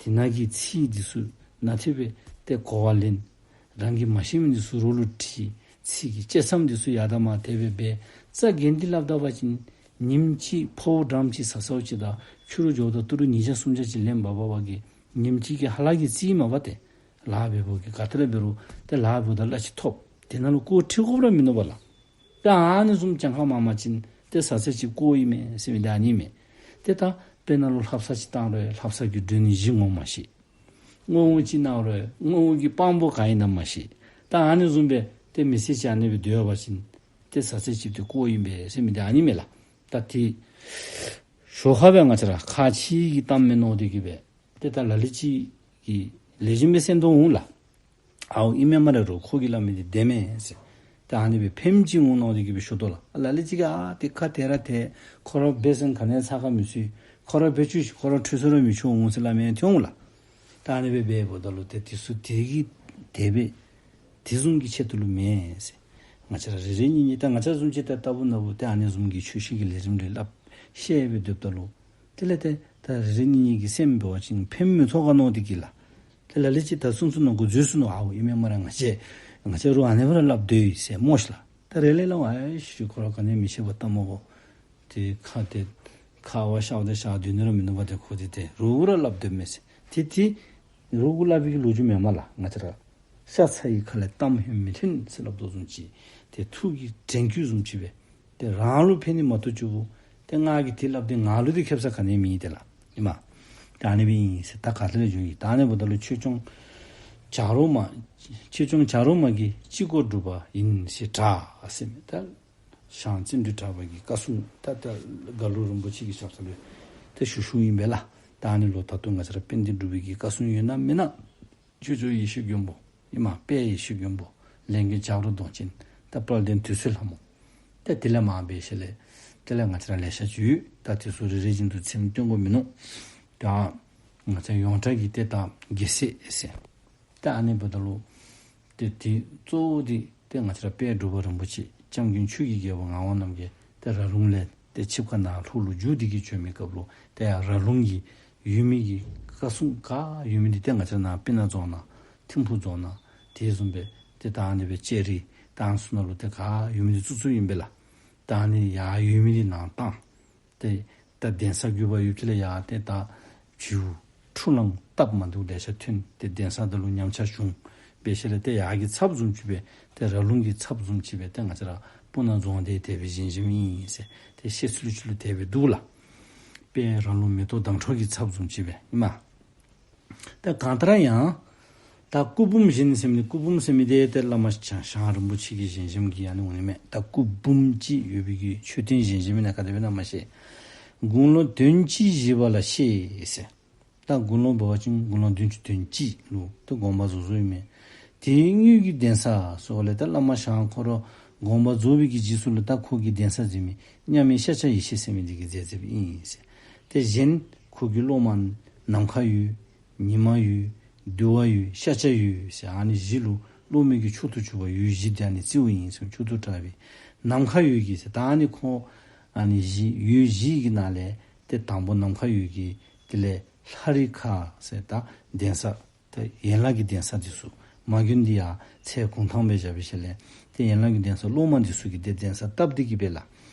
དེ་ནང་གི་ཚིག་འདི་ཚུ་ནང་ཐེབས་སྦེ་ཏེ་གོ་བ་ལེན། རང་གིས་མ་ཤེས་མི་འདི་ཚུ་རོགས་ལུ་དྲི། ཚིག་གི་བཅད་མཚམས་འདི་ཚུ་ཡར་དང་མར་དེ་སྦེ་འབད། རྩ་འགེངས་ཏེ་སླབ་ད་པ་ཅིན་ཉིནམ་གཅིག་ཕོཝ་ཌམ་ཅིག་ཟ་ཟཝ་ཅིག་དང་ཕྱི་རུ་འགྱོཝ་ད་ཏི་རུ་ཉིས་བརྒྱ་སུམ་བརྒྱ་ཅིག་ལེན་འབག་འབག་པ་གིས་ཉིནམ་གཅིག་གི་ཧ་ལམ་གྱི་རྩིས་མ་པ་ཏེ་ལཱ་འབད་བ་གིས་ག་ཏེ་ར་འབད་རུང་ཏེ་ལཱ་འབདཝ་ད་གླ་ཅིག་ཐོབ། དེ་ནང་ལུ་ཀོ་ཁྲི་དགོཔ་ར་མིན་ནུག་པ་ལགས། ཏེ་ཨ་ནི་བཟུམ་གྱངས་ཁ་མང་མང་ཅིན་ཏེ་ཟ་ཚད་ཅིག་ཀོ་ཨིན་མས་ཟེར་མི་འདི་ཨ་ནི་མས། ཏེ་ད་དཔེར་ན་ལུ་ལྷ་བསངས་ཅིག་བཏང་རུང་ལྷ་བསངས་ཀྱི་མགྲོན་གཉེར་གཞི་ངོ་མ་ཤེས། བསྔོ་བ་ཅིག་གནང་རུང་བསྔོ་བ་གི་དཔང་པོ་ག་ཨིན་ན་མ་ཤེས། ད་ཨ་ནི་བཟུམ་སྦེ་ཏེ་མི་ཚེ་ཅིག་ཨ་ནི་སྦེ་སྡོད་པ་ཅིན་ཏེ་ཟ་ཚད་ཅིག་ཏེ་ཀོ་ཨིན་པས་ཟེར་མི་འདི་ཨ་ནི་མས་ལགས། ད་ཏེ་ཞོར་ཁར་སྦེ་ང་བཅས་ར་ཁག་ཆེ་གི་གཏམ་མས་མནོ་སྟེ་གི་སྦེ་ཏེ་ད་ལ་ལུ་ཅིག་གིས་ལེགས་ཤོམ་སྦེ་གསན་དོ་འོང་ལགས། ཨའོ་ཨིན་མས་སྨ་རེ་རོགས་ཁོ་གིས་སླབ་མི་འདི་བདེན་མས་ཟེར། ད་ཨ་ནི་སྦེ་ཕནམ་ཅིག་འོང་མནོ་སྟེ་གི་སྦེ་ཞུ་དོ་ལགས། ལ་ལུ་ཅིག་གིས་ཨ་ཏེ་ཁ་དེ་ར་ཏེ་ཁོ་ར་འབད་ཟེར་ག་ནི་ཚ་ཁ་མི་ཚུད། ཁོ་ར་འབད་བཅུག་ཤིག་ཁོ་ར་ཁྲུས་གསོལ་ར་མི་ཆོག་འོང་ཟེར་སླབ་མི་ཐོན་འོང་ལགས། ད་ཨ་ནི་སྦེ་འབདཝ་ད་ལུ་ཏེ་དེ་ཚུ་དེ་གི་ དེ་སྦེ་དེ་བཟུམ་གྱི་ཆེད་དུ་ལུ་མེན་ཟེར། ང་བཅས་ར་རེ་རེ་གཉིས་གཉིས་ད་ང་བཅས་བཟུམ་ཅིག་ད་ལྟ་བུ་ན་བུ་ཏེ་ཨ་ནི་བཟུམ་གྱི་ཆོས་བཤད་ཀྱི་ལས་རིམ་རེ་སླབ་བཤད་སྦེ་སྡོདཔ་ད་ལུ་དེ་ལས་ཏེ་ད་རེ་རེ་གཉིས་གཉིས་ཀྱི་སེམས་འབད་བ་ཅིན་ཕན་མི་ཐོགས་ག་མནོ་སྟེ་གི་ལགས། ཏེ་ལ་ལུ་ཅིག་ད་གསུང་ཚུ་ནང་འགོ་འཛུལ་སོ་ནུག། ཨའོ་ཨིན་མས་སྨ་རེ། ང་བཅས་ང་བཅས་རུང་ཨ་ནི་སྦེ་ར་སླབ་སྡོད་ཡི་ཟེར་སྨོ་ཤ་ལགས། ད་རེ་ལས་ལ་ཨའི་ཤི་ཁོ་ར་ག་ནི་མི་ཤེས་པ་ལྟ་མ་གོ། ཏེ་ཁ་ཏེ་ཁ་བ་ཤ་བ་ཏེ་ཤ་སྡོད་ནི་ར་མིན་ནུག་པ། ཏེ་ཁོ་འདི་ཏེ་རོགས་ར་སླབ་སྡོདཔ་མས་ཟེར། ཏེ་ཏེ་རོགས་སླབ་པའི་གི་ལོ་རྒྱུས་མེན་མས་ལགས། ང་བཅས་ར་ཤ་ཚ་ཡི་ཁ་ལས་གཏམ་ཧོན་མི་ལྷོད་ཟེར་སླབ་དོ་བཟུམ་ཅིག། ཏེ་ཐུགས་ཀྱི་དྲན་སྐུལ་བཟུམ་ཅིག་སྦེ་ཏེ་རང་ལུ་ཕན་ནི་མ་གཏོགས་ཅིག་པོ་ཏེ་ང་གིས་དེ་སླབ་སྟེ་ང་ལུ་ཏེ་ཁེབ་ས་ག་ནི་མེད་ཏེ་ལགས། ཨིན་མས། ད་ཨ་ནི་སྦེ་ཨིན་ཟེར་ད་ག་ཏེ་ལས་འགྱོ་ཡི། ད་ཨ་ནི་འབདཝ་ད་ལུ་ཆོས་སྐྱོང་བྱ་རོག་མ་ཆོས་སྐྱོང་བྱ་རོག་མ་གིས་ཅི་དགོས་སྒྲུབ་པ་ཡིན་ཞེས་གྲགས་ཟེར་མི་ད་ཞང་བརྩོན་འགྲུས་གྲགས་པ་གི་བཀའ་སྲུང་ད་ད་རྒྭ་ལོ་རིན་པོ་ཆེ་གི་ཞབས་ས་ལུ་ཏེ་ཞུ་ཞུཝ་ཨིན་པས་ལགས། ད་ཨ་ནི་ལུ་ད་ལྟོ་ང་བཅས་ར་དཔལ་ལྡན་འབྲུག་པའི་གི་བཀའ་སྲུང་ཡོད་ན་མེན་ན། ཆོས་སྐྱོང་ཡེ་ཤེས་མགོན་པོ་ཨིན་མས། དཔལ་ཡེ་ཤེས་མགོན་པོ་ལས་མགོན་བྱ་རོག་གདོང་ཅན་ད་དཔལ་ལྡན་དུད་སོལ་ལྷ་མོ། ད་དེ་ལས་མར་འབད་ཞིནམ་ལས་དེ་ལས་ང་བཅས་ར་ལེ་ཤ་ཅིག་ཡོད། ད་དེ་ཚུ་རེ་རེ་བཞིན་དུ་མཚན་བཏོན་དགོཔ་མིན་ནུག། ད་ང་བཅས་ཡོངས་གྲགས་ཀྱི་ཏེ་ད་རྒྱལ་སྲས་ཟེར། ད་ཨ་ནི་འབདཝ་ད་ལུ་ཏེ་དེ་གཙོ་བོ་འདི་ཏེ་ང་བཅས་ར་དཔལ་འབྲུག་པ་རིན་པོ་ཆེ་སྐྱབས་མགོན་ཆོས་ཀྱི་རྒྱལ་པོ་ངག་དབང་རྣམ་རྒྱལ་ཏེ་ར་ལུང་ལས་ཏེ་ཆིབས་ཁ་ནཱ་ལྷོ་ལུ་བསྒྱུར་ཏེ་གི་བྱོན་མི་སྐབས་ལུ་ཏེ་ཡར་ར་ལུང་གི་ཡོད་མི་གི་བཀའ་སྲུང་ག་ཡོད་མི་འདི་ཏེ་ང་བཅས་ར་ནཱ་སྤུ་ན་རྫོང་ནང་ཐིམ་ཕུ་རྫོང་ནང་དེ་བཟུམ་སྦེ་ཏེ་ད་ཨ་ནི་སྦེ་ལྕགས་རི་ད་ཨ་ནི་ཚུ་ནང་ལུ་ཏེ་ག་ཡོད་མི་འདི་བཙུགས་བཙུགསཔ་ཨིན་པས་ལགས། ད་ཨ་ནི་ཡར་ཡོད་མི་འདི་ནཱ་བཏང་། ཏེ་ད་གདན་ས་བརྒྱུད་པ་ཡོདཔ་ཅིག་ལས་ཡར་ཏེ་ད་བྱིའུ་ཁྲུ་ལང་སྟབས་མ་བདེཝ་ལེ་ཤ་ཐོན་ཏེ་གདན་ས་ད་ལུ་ཉམས་ཆག་བྱུང་། འབད་ཞིནམ་ལས་ཏེ་ཡར་གྱི་ཚབ་བཟུམ་ཅིག་སྦེ་ཏེ་ར་ལུང་གི་ཚབ་བཟུམ་ཅིག་སྦེ་ཏེ་ང་བཅས་ར་སྤུ་ན་རྫོང་འདི་དེ་སྦེ་བཞེངས་བཞེངསམ་ཨིན་ཟེར་ཏེ་བཤད་ཚུལ་ཅིག་ལུ་དེ་སྦེ་འདུག་ལགས། དཔལ་ར་ལུང་མེ་ཏོག་མདངས་འཕྲོག་གི་ཚབ་བཟུམ་ཅིག་སྦེ་ཨིན་མས། ད་གང་ལྟར་ཡང་ད་སྐུ་འབུམ་བཞེངས་ཟེར་མི་འདི་སྐུ་འབུམ་ཟེར་མི་འདི་ཏེ་བླ་མ་ཞང་ཞང་རིན་པོ་ཆེ་གིས་བཞེངས་བཞེངསམ་གི་ཨ་ནི་འོང་ནི་མས། ད་སྐུ་འབུམ་ཅིག་ཡོད་པའི་གི་མཆོད་རྟེན་བཞེངས་བཞེངསམ་ཨིན་ན་ག་དེ་སྦེ་ཨིན་ན་མ་ཤེས། དགུང་ལོ་བདུན་ཅུ་བཞེས་པ་ལ་གཤེགས་ཟེར། ད་དགུང་ལོ་འབད་བ་ཅིན་དགུང་ལོ་བདུན་ཅུ་དོན་གཅིག་ལུ་ད་དགོངས་པ་རྫོགས་རྫོགསཔ་ཨིན་མས། དེའི་དངོས་ཀྱི་གདན་ས་ཟེརཝ་ལས་ད་བླ་མ་ཞང་ཁོ་ར་དགོངས་པ་རྫོགས་པའི་གི་རྗེས་སུ་ལུ་ད་ཁོ་གི་གདན་ས་འཛིན་མི་མཉམ་མེད་ཤཱཀྱ་ཡེ་ཤེས་ཟེར་མི་འདི་གིས་མཛད་མཛདཔ་ཨིན་ཟེར། ཏེ་གཞན་ཁོ་གི་སློབ་མ་ནམ་མཁའ་འོད་ཉི་མ་འོད་འདུལ་བ་འོད་ཤཱཀྱ་འོད་ཟེར་ཨ་ནི་བཞི་ལུ་སློབ་མའི་གི་མཆོག་ཏུ་གྱུར་པ་འོད་བཞི་འདི་ཨ་ནི་རྩིཝ་ཨིན་ཟེར། མཆོག་ཏུ་གྲགས་པའི་ནམ་མཁའ་འོད་ཀྱིས་ཟེར་ད་ཨ་ནི་ཁོ་ཨ་ནི་བཞི་འོད་བཞི་གི་ནང་ལས་ཏེ་དང་པོ་ནམ་མཁའ་འོད་ཀྱིས་དེ་ལས་ལྷ་རི་ཁ་ཟེར་ད་གདན་ས་ད་ཡན་ལག་གི་གདན་ས་འདི་ཚུ་མ་དགོན་འདི་ཡང་ཚལ་གུང་ཐང་སྦེ་བཞག་པའི་ཤུལ་ལས་ཏེ་ཡན་ལག་གི་གདན་ས་སློབ་མ་འདི་ཚུ་གིས་ཏེ་གདན་ས་བཏབ་སྟེ་གི་སྦེ་ལགས།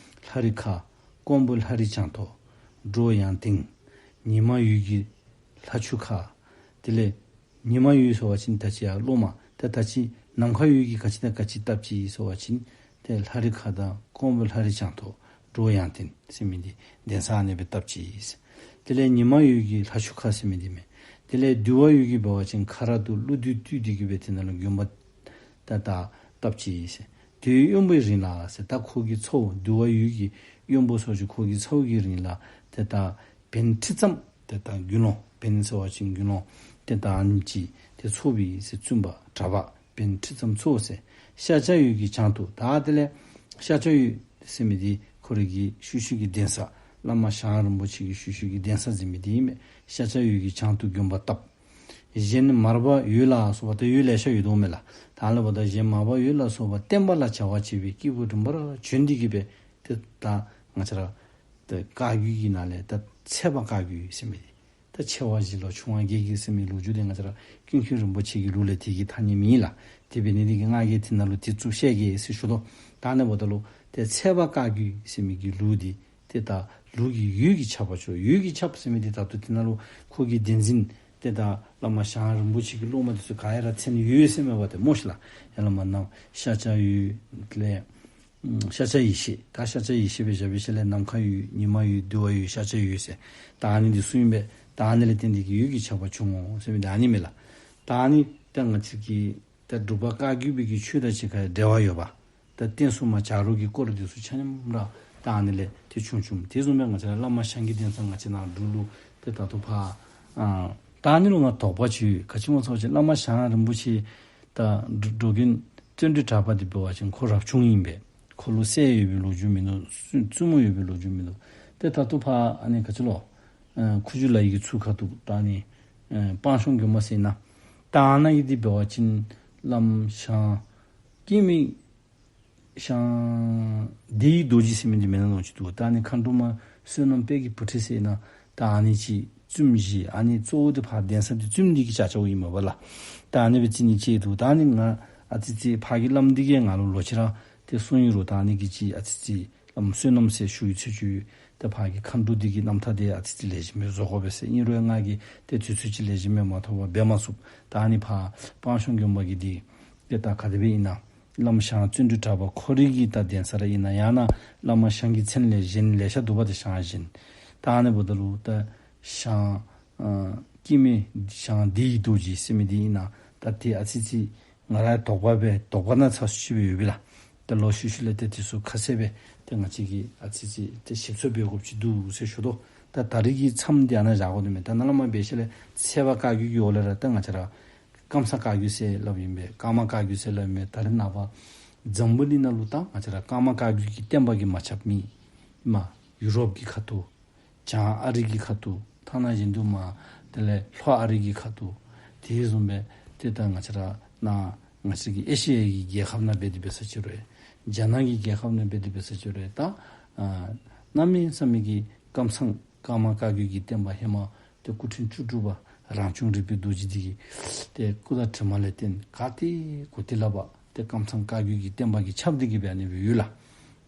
ལྷ་རི་ཁ་ཀོང་པོ་ལྷ་རི་བྱང་ཐོག་འབྲོག་ཡང་སྟེང་ཉི་མ་འོད་ཀྱི་ལྷ་ཆུ་ཁ། དེ་ལས་ཉི་མ་འོད་ཟེར་བ་ཅིན་ད་ཅི་ཡར་སློབ་མ་ད་ད་ཅི་ནམ་མཁའ་འོད་ཀྱིས་ག་ཅི་དང་ག་ཅི་བཏབ་ཅི་ཟེར་བ་ཅིན་ཏེ་ལྷ་རི་ཁ་དང་ཀོང་པོ་ལྷ་རི་བྱང་ཐོག་འབྲོག་ཡང་སྟེང་ཟེར་མི་འདི་གདན་ས་ཨ་ནི་སྦེ་བཏབ་ཅི་ཟེར། དེ་ལས་ཉི་མ་འོད་ཀྱིས་ལྷ་ཆུ་ཁ་ཟེར་མི་འདི་མས། དེ་ལས་འདུལ་བ་འོད་ཀྱིས་འབད་བ་ཅིན་ཁ་རག་ཏུ་ཀླུ་བདུད་བཏུལ་ཏེ་གི་སྦེ་དེ་ནང་ལུ་དགོན་པ་ད་ད་བཏབ་ཅི་ཟེར། དུས་དབོན་པོའི་རིང་ལ་ཟེར་ད་ཁོ་གི་ཚ་བོ་འདུལ་བ་འོད་ཀྱི་དབོན་པོ་ཟེར་བ་ཅིན་ཁོ་གི་ཚ་བོ་གི་རིང་ལ་ཏེ་ད་བན་ཁྲི་ཙམ་ཏེ་ད་དགེ་སློང་བན་ཟེར་བ་ཅིན་དགེ་སློང་ཏེ་ད་ཨ་ནི་ཅིག་ཏེ་ཚོགས་པའི་ཟེར་བཙུན་པ་གྲྭ་པ་བན་ཁྲི་ཙམ་ཚོགས་ཟེར། ཤཱཀྱ་འོད་ཀྱི་བྱང་དུ་ད་དེ་ལས་ཤཱཀྱ་འོད་ཟེར་མི་འདི་ཁོ་རའི་གི་ཤུལ་ཤུལ་གྱི་གདན་ས་བླ་མ་ཞང་རིན་པོ་ཆེ་གི་ཤུལ་ཤུལ་གྱི་གདན་ས་འཛིན་མི་འདི་ཨིན་མས། ཤཱཀྱ་འོད་ཀྱི་བྱང་དུ་དགོན་པ་བཏབ། གཞན་མར་པ་འོད་ལ་སོགས་པ་ད་འོད་ལེ་ཤ་ཡོད་དོ་མས་ལགས། ད་ལས་འབདཝ་ད་གཞན་མར་པ་འོད་ལ་སོགས་པ་བསྟན་པ་ལ་བྱ་བ་བྱེད་པའི་སྐྱེས་བུ་རིམ་པར་བྱོན་ཏེ་གི་སྦེ་ཏེ་ད་ང་བཅས་ར་ད་བཀའ་བརྒྱུད་ཀྱི་ནང་ལས་ད་ཚལ་པ་བཀའ་བརྒྱུད་ཟེར་མི་འདི་ད་ཆེ་བ་བཞི་ལོ་ཆུང་བ་བརྒྱད་ཀྱི་ཟེར་མི་ལོ་རྒྱུས་འདི་ང་བཅས་ར་ཀུན་མཁྱེན་རིན་པོ་ཆེ་གི་ལུགས་ལས་དེ་གི་ཐ་སྙད་མེད་ལགས། དེ་འབད་ནི་འདི་གིས་ང་གིས་དེ་ནང་ལུ་དེ་ཚུ་བཤད་གེ་ཟེར་ཞུ་དོ། ད་ཨ་ནི་འབདཝ་ད་ལུ་ཏེ་ཚལ་པ་བཀའ་བརྒྱུད་ཟེར་མི་གི་ལུགས་འདི་ཏེ་ད་ལུགས་ཀྱི་འོད་ཀྱིས་ཁྱབ་པ་ཆོས་འོད་ཀྱིས་ཁྱབ་ཟེར་མི་འདི་ད་ལྟོ་དེ་ནང་ལུ་ཁོ་གི་བསྟན་འཛིན་ཏེ་ད་བླ་མ་ཞང་རིན་པོ་ཆེ་གི་སློབ་མ་འདི་ཚུ་ག་ར་མཚན་འོད་ཟེར་མི་འབདཝ་ད་སྨོ་ཤ་ལགས། ཡ་བླ་མ་ནམ་ཤཱཀྱ་འོད་ལས་ཨམ་ཤཱཀྱ་ཡེ་ཤེས་ད་ཤཱཀྱ་ཡེ་ཤེས་སྦེ་བཞག་པའི་ཤུལ་ལས་ནམ་མཁའ་འོད་ཉི་མ་འོད་འདུལ་བ་འོད་ཤཱཀྱ་འོད་ཟེར། ད་ཨ་ནི་འདི་ཚུ་ཨིན་པས། ད་ཨ་ནི་ལས་བརྟེན་ཏེ་གི་འོད་ཀྱིས་ཁྱབ་པ་བྱུང་ངོ་ཟེར་མི་འདི་ཨ་ནི་མས་ལགས། ད་ཨ་ནི་ད་ང་བཅས་ཀྱི་ད་འབྲུག་པ་བཀའ་བརྒྱུད་པའི་གི་ཆོས་དང་གཅིག་ཁར་འབྲེལ་བ་ཡོད་པ། ད་བསྟན་སྲུང་མ་བྱ་རོག་གི་སྐོར་འདི་ཚུ་ཆ་མཉམ་ར་ད་ཨ་ནི་ལས་ཏེ་བྱུང་བྱུངམ། དེ་བཟུམ་སྦེ་ང་བཅས་ར་བླ་མ་ཞང་གི་གདན་ས་ང་བཅས་ནཱ་འབྲུག་ལུ་ཏེ་ད་ལྟོ་ཕར་ཨ་ད་ཨ་ནི་ལུ་ང་དོགས་པ་ཅིག་ཡོད། ག་ཅི་སྨོ་ཟེར་བ་ཅིན་བླ་མ་ཞང་རིན་པོ་ཆེ་ད་འགྲོ་འགྲོ་མགོན་བརྩོན་འགྲུས་གྲགས་པ་འདི་འབད་བ་ཅིན་ཁོ་རབ་བྱུང་ཨིན་པས། ཁོ་ལུ་སྲས་ཡོད་པའི་ལོ་རྒྱུས་མིན་འདུག། བཙུན་བཙུན་མོ་ཡོད་པའི་ལོ་རྒྱུས་མིན་འདུག། ཏེ་ད་ལྟོ་ཕར་ཨ་ནི་ག་ཅི་ལོ་ཨ་ཁུ་བྱུག་ལ་ཡི་གི་ཚུར་ཁ་ཐུག་ད་ཨ་ནི་ཨ་སྤང་གཤོང་དགོན་པ་ཟེར་ན་ ད་ཨ་ནི་གི་འདི་འབད་བ་ཅིན་བླམ་ཞང་སྐྱེ་མེད་ཞང་བདེ་བའི་རྡོ་རྗེ་ཟེར་མི་འདི་མེན་ན་ལོང་ཅིག་འདུག། ད་ཨ་ནི་མཁའ་འགྲོ་མ་བསོད་ནམས་དཔལ་གྱི་བུ་ཁྲིད་ཟེར་ན་ད་ཨ་ནི་ཅིག་བཙུནམོ་བཞི། ཨ་ནི་གཙོ་བོ་འདི་ཕར་གདན་ས་འདི་བཙུནམོ་འདི་གིས་བཅགས་བཅགསཔ་ཨིན་མས་པ་ལགས། ད་ཨ་ནི་སྦེ་བརྩི་ནི་ཅིག་འདུག། ད་ཨ་ནི་ང་ཨ་ཙི་ཙི་ཕར་གྱི་བླམ་འདི་གིས་ང་ལུ་ལོག་ཅི་ར་ཏེ་གསུངས་ཡི་རུང་ད་ཨ་ནི་གིས་ཅིག་ཨ་ཙི་ཙི་བླམ་བསོད་ནམས་ཟེར་ཞུ་ཡི་ཚུལ་ཅིག་ཡོད། ཏེ་ཕར་གྱི་མཁའ་འགྲོ་འདི་གི་རྣམ་ཐར་འདི་ཨ་ཙི་ཙི་ལེགས་ཤོམ་སྦེ་བཟོ་དགོ་པས་ཟེར། ཨིན་རུང་ང་གིས་ཏེ་དུས་ཚོད་ཅིག་ལེགས་ཤོམ་སྦེ་མ་ཐོབ་པར་འབད་མ་ཚུགས། ད་ཨ་ནི་ཕར་སྤང་ཤོང་དགོན་པ་གི་འདི་ཏེ་ད་ག་དེ་སྦེ་ཨིན་ན་བླམ་ཞང་བརྩོན་འགྲུས་གྲགས་པ་ཁོ་རའི་གི་ད་གདན་ས་ར་ཨིན་ན་ཡང་ན་བླ་མ་ཞང་གི་མཚན་ལས་གཞན་ལེ་ཤ་འདུག་པ། ཏེ་ཞང་གཞན་ད་ཨ་ནི་འབདཝ་ད་ལུ་ད་ཞང་ཨ་སྐྱེ་མེད་ཞང་བདེ་བའི་རྡོ་རྗེ་ཟེར་མི་འདི་ཨིན་ན་ད་ཏེ་ཨ་ཙི་ཙི་ང་ར་དོགས་པ་སྦེ་དོགས་པ་ན་ཚ་སུ་ཅིག་སྦེ་ཡོད་པས་ལགས། ད་ལོག་ཤུལ་ཤུལ་ལས་ཏེ་དེ་ཚུ་ཁ་གསལ་སྦེ་ཏེ་ང་བཅས་ཀྱིས་ཨ་ཙི་ཙི་ཏེ་ཞིབ་འཚོལ་འབད་དགོཔ་ཅིག་འདུག་ཟེར་ཞུ་དོ། ད་ད་རེས་ཀྱི་མཚམས་འདི་ཨ་ནཱ་བཞག་དགོ་དོ་མས། ད་ནཱ་ལས་མར་འབད་ཞིནམ་ལས་ཚེས་པ་བཀའ་བརྒྱུད་ཀྱི་འོག་ལས་ར་ད་ང་བཅས་ར་ཀམ་ཚང་བཀའ་བརྒྱུད་ཟེར་སླབ་ཨིན་པས། ཀརྨ་བཀའ་བརྒྱུད་ཟེར་སླབ་ཨིན་པས། ད་རེས་ནངས་པ་འཛམ་བུ་གླིང་ནང་ལུ་ད་ང་བཅས་ར་ཀརྨ་བཀའ་བརྒྱུད་ཀྱི་བསྟན་པ་གིས་མ་ཁྱབ་མི་མ་ཡུ་རོབ་ཀྱི་ཁ་ཐུག། བྱང་ཨ་རི་གི་ཁ་ཐུག། ཐ་ན་བཞིན་དུ་མར་དེ་ལས་ལྷོ་ཨ་རི་གི་ཁ་ཐུག། དེ་བཟུམ་སྦེ་ཏེ་ད་ང་བཅས་ར་ནཱ་ང་བཅས་ཀྱི་ཨེ་ཤི་ཡ་གི་རྒྱལ་ཁབ་ནང་འབད་དེ་འབད་ས་ཅིག་རུང་རྒྱ་ནག་གི་རྒྱལ་ཁབ་ནང་འབད་དེ་འབད་ས་ཅིག་རུང་ད་ཨ་གནམ་མེད་ས་མེད་ཀྱི་ཀམ་ཚང་ཀརྨ་བཀའ་བརྒྱུད་ཀྱི་བསྟན་པ་ཧེ་མ་ཏེ་སྐུ་ཕྲེང་བཅུ་དྲུག་པ་རང་བྱུང་རིག་པའི་རྡོ་རྗེ་འདི་གིས་ཏེ་སྐུ་དང་གྲིབ་མ་ལས་བརྟེན་ག་ཏེ་གོ་ཏེ་ལས་ཕར་ཏེ་ཀམ་ཚང་བཀའ་བརྒྱུད་ཀྱི་བསྟན་པ་གིས་ཁྱབ་སྟེ་གི་སྦེ་ཨ་ནི་སྦེ་ཡོད་ལགས།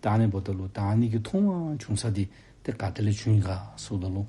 ད་ཨ་ནི་འབདཝ་ད་ལུ་ད་ཨ་ནི་གི་མཐོང་བ་བྱུང་ས་འདི་ཏེ་ག་ཏེ་ལས་བྱུང་ཡི་ག་ཟེརཝ་ད་ལུ་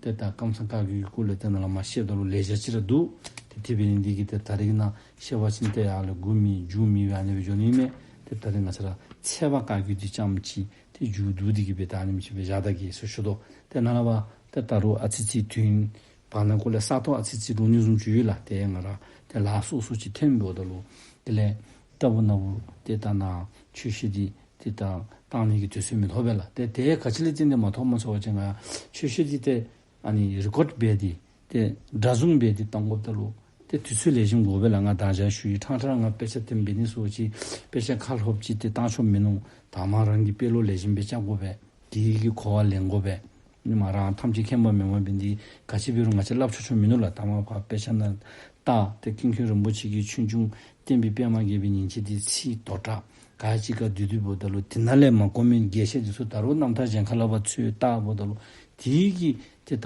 ཏེ་ད་ཀམ་ཚང་བཀའ་བརྒྱུད་ཀྱི་སྐོར་ལས་ཏེ་ནཱ་ལས་མར་བཤདཔ་ད་ལུ་ལེ་ཤ་ཅིག་ར་འདུག། ཏེ་དེ་འབད་ནི་འདི་གིས་ཏེ་ད་རེས་ནཱ་བཤད་པ་ཅིན་ཏེ་ཡར་ལས་མགུ་མེད་མཇུག་མེད་སྦེ་ཨ་ནི་སྦེ་འགྱོ་ནི་མས། ཏེ་ད་རེས་ང་བཅས་ར་ཚེས་པ་བཀའ་བརྒྱུད་འདི་རྐྱངམ་ཅིག་ཏེ་མཇུག་བསྡུ་སྟེ་གི་སྦེ་ད་ཨ་ནེམ་ཅིག་སྦེ་བཞག་ད་གེ་ཟེར་ཞུ་དོ། ཏེ་ནཱ་ལས་ཕར་ཏེ་ད་རུང་ཨ་ཙི་ཙི་དུས་ཡུན་བར་ན་གུ་ལས་ས་སྟོང་ཨ་ཙི་ཙི་རུང་ནི་བཟུམ་ཅིག་ཡོད་ལགས། ཏེ་ང་ར་ཏེ་ལཱ་སོ་སོ་ཅིག་འཐོན་འབདཝ་ད་ལུ་དེ་ལས་ལྟ་བུ་ན་བུ་ཏེ་ད་ནཱ་ཆོས་བཤད་འདི་ཏེ་ད་བཏང་ནི་གི་དུས་ཚོད་མི་ཐོབ་པས་ལགས། ཏེ་དེ་ག་ཅི་ལས་བརྟེན་ཏེ་མ་ཐོབ་སྨོ་ཟེར་བ་ཅིན་ང་ཆོས་བཤད་འདི་ཏེ་ཨ་ནི་རི་ཀོཌ་འབད་དེ་ཏེ་སྒྲ་བཟུང་འབད་དེ་བཏང་དགོཔ་ད་ལུ་ཏེ་དུས་ཚོད་ལེགས་ཤོམ་དགོ་པས་ལགས། ང་ད་ཅི་ཞུ་ཡི། ཕྲང་ཕྲང་ང་དཔེ་ཆ་འཐེནམ་འབད་ནི་ཚུ་ཅིག་དཔེ་ཆ་ཁ་ལྷོདཔ་ཅིག་ཏེ་བཏང་ཆོག་མིན་ནུག། དང་པ་རང་གིས་དཔེ་ཀློག་ལེགས་ཤོམ་སྦེ་རྐྱབ་དགོ་པས། དེ་གི་གོ་བ་ལེན་དགོ་པས། ཨིན་མས། རང་ཐམས་ཅད་མཁྱེན་པ་མེན་པ་འབད་ནི་འདི་ག་ཅི་འབད་རུང་ང་བཅས་སླབ་ཆོག་ཆོག་མིན་ནུག་ལགས། དང་པ་ཕར་དཔེ་ཆ་ནང་བལྟ་སྟེ་ཀུན་མཁྱེན་རིན་པོ་ཆེ་གི་ཆོས་འབྱུང་བསྟན་པའི་པདྨ་རྒྱས་པའི་ཉིན་བྱེད་འདི་ཚིག་དོན་དག་ག་ཅི་ག་བསྡུ་བསྡུཝ་ད་ལུ་དེ་ནང་ལས་མ་གོ་མི་རྒྱས་བཤད་འདི་ཚུ་ད་རུང་རྣམ་ཐར་གཞན་ཁ་ལས་ཕར་འཚོལ་བལྟཝ་ད་ལུ་དེ་གིས་ཏེ་ད་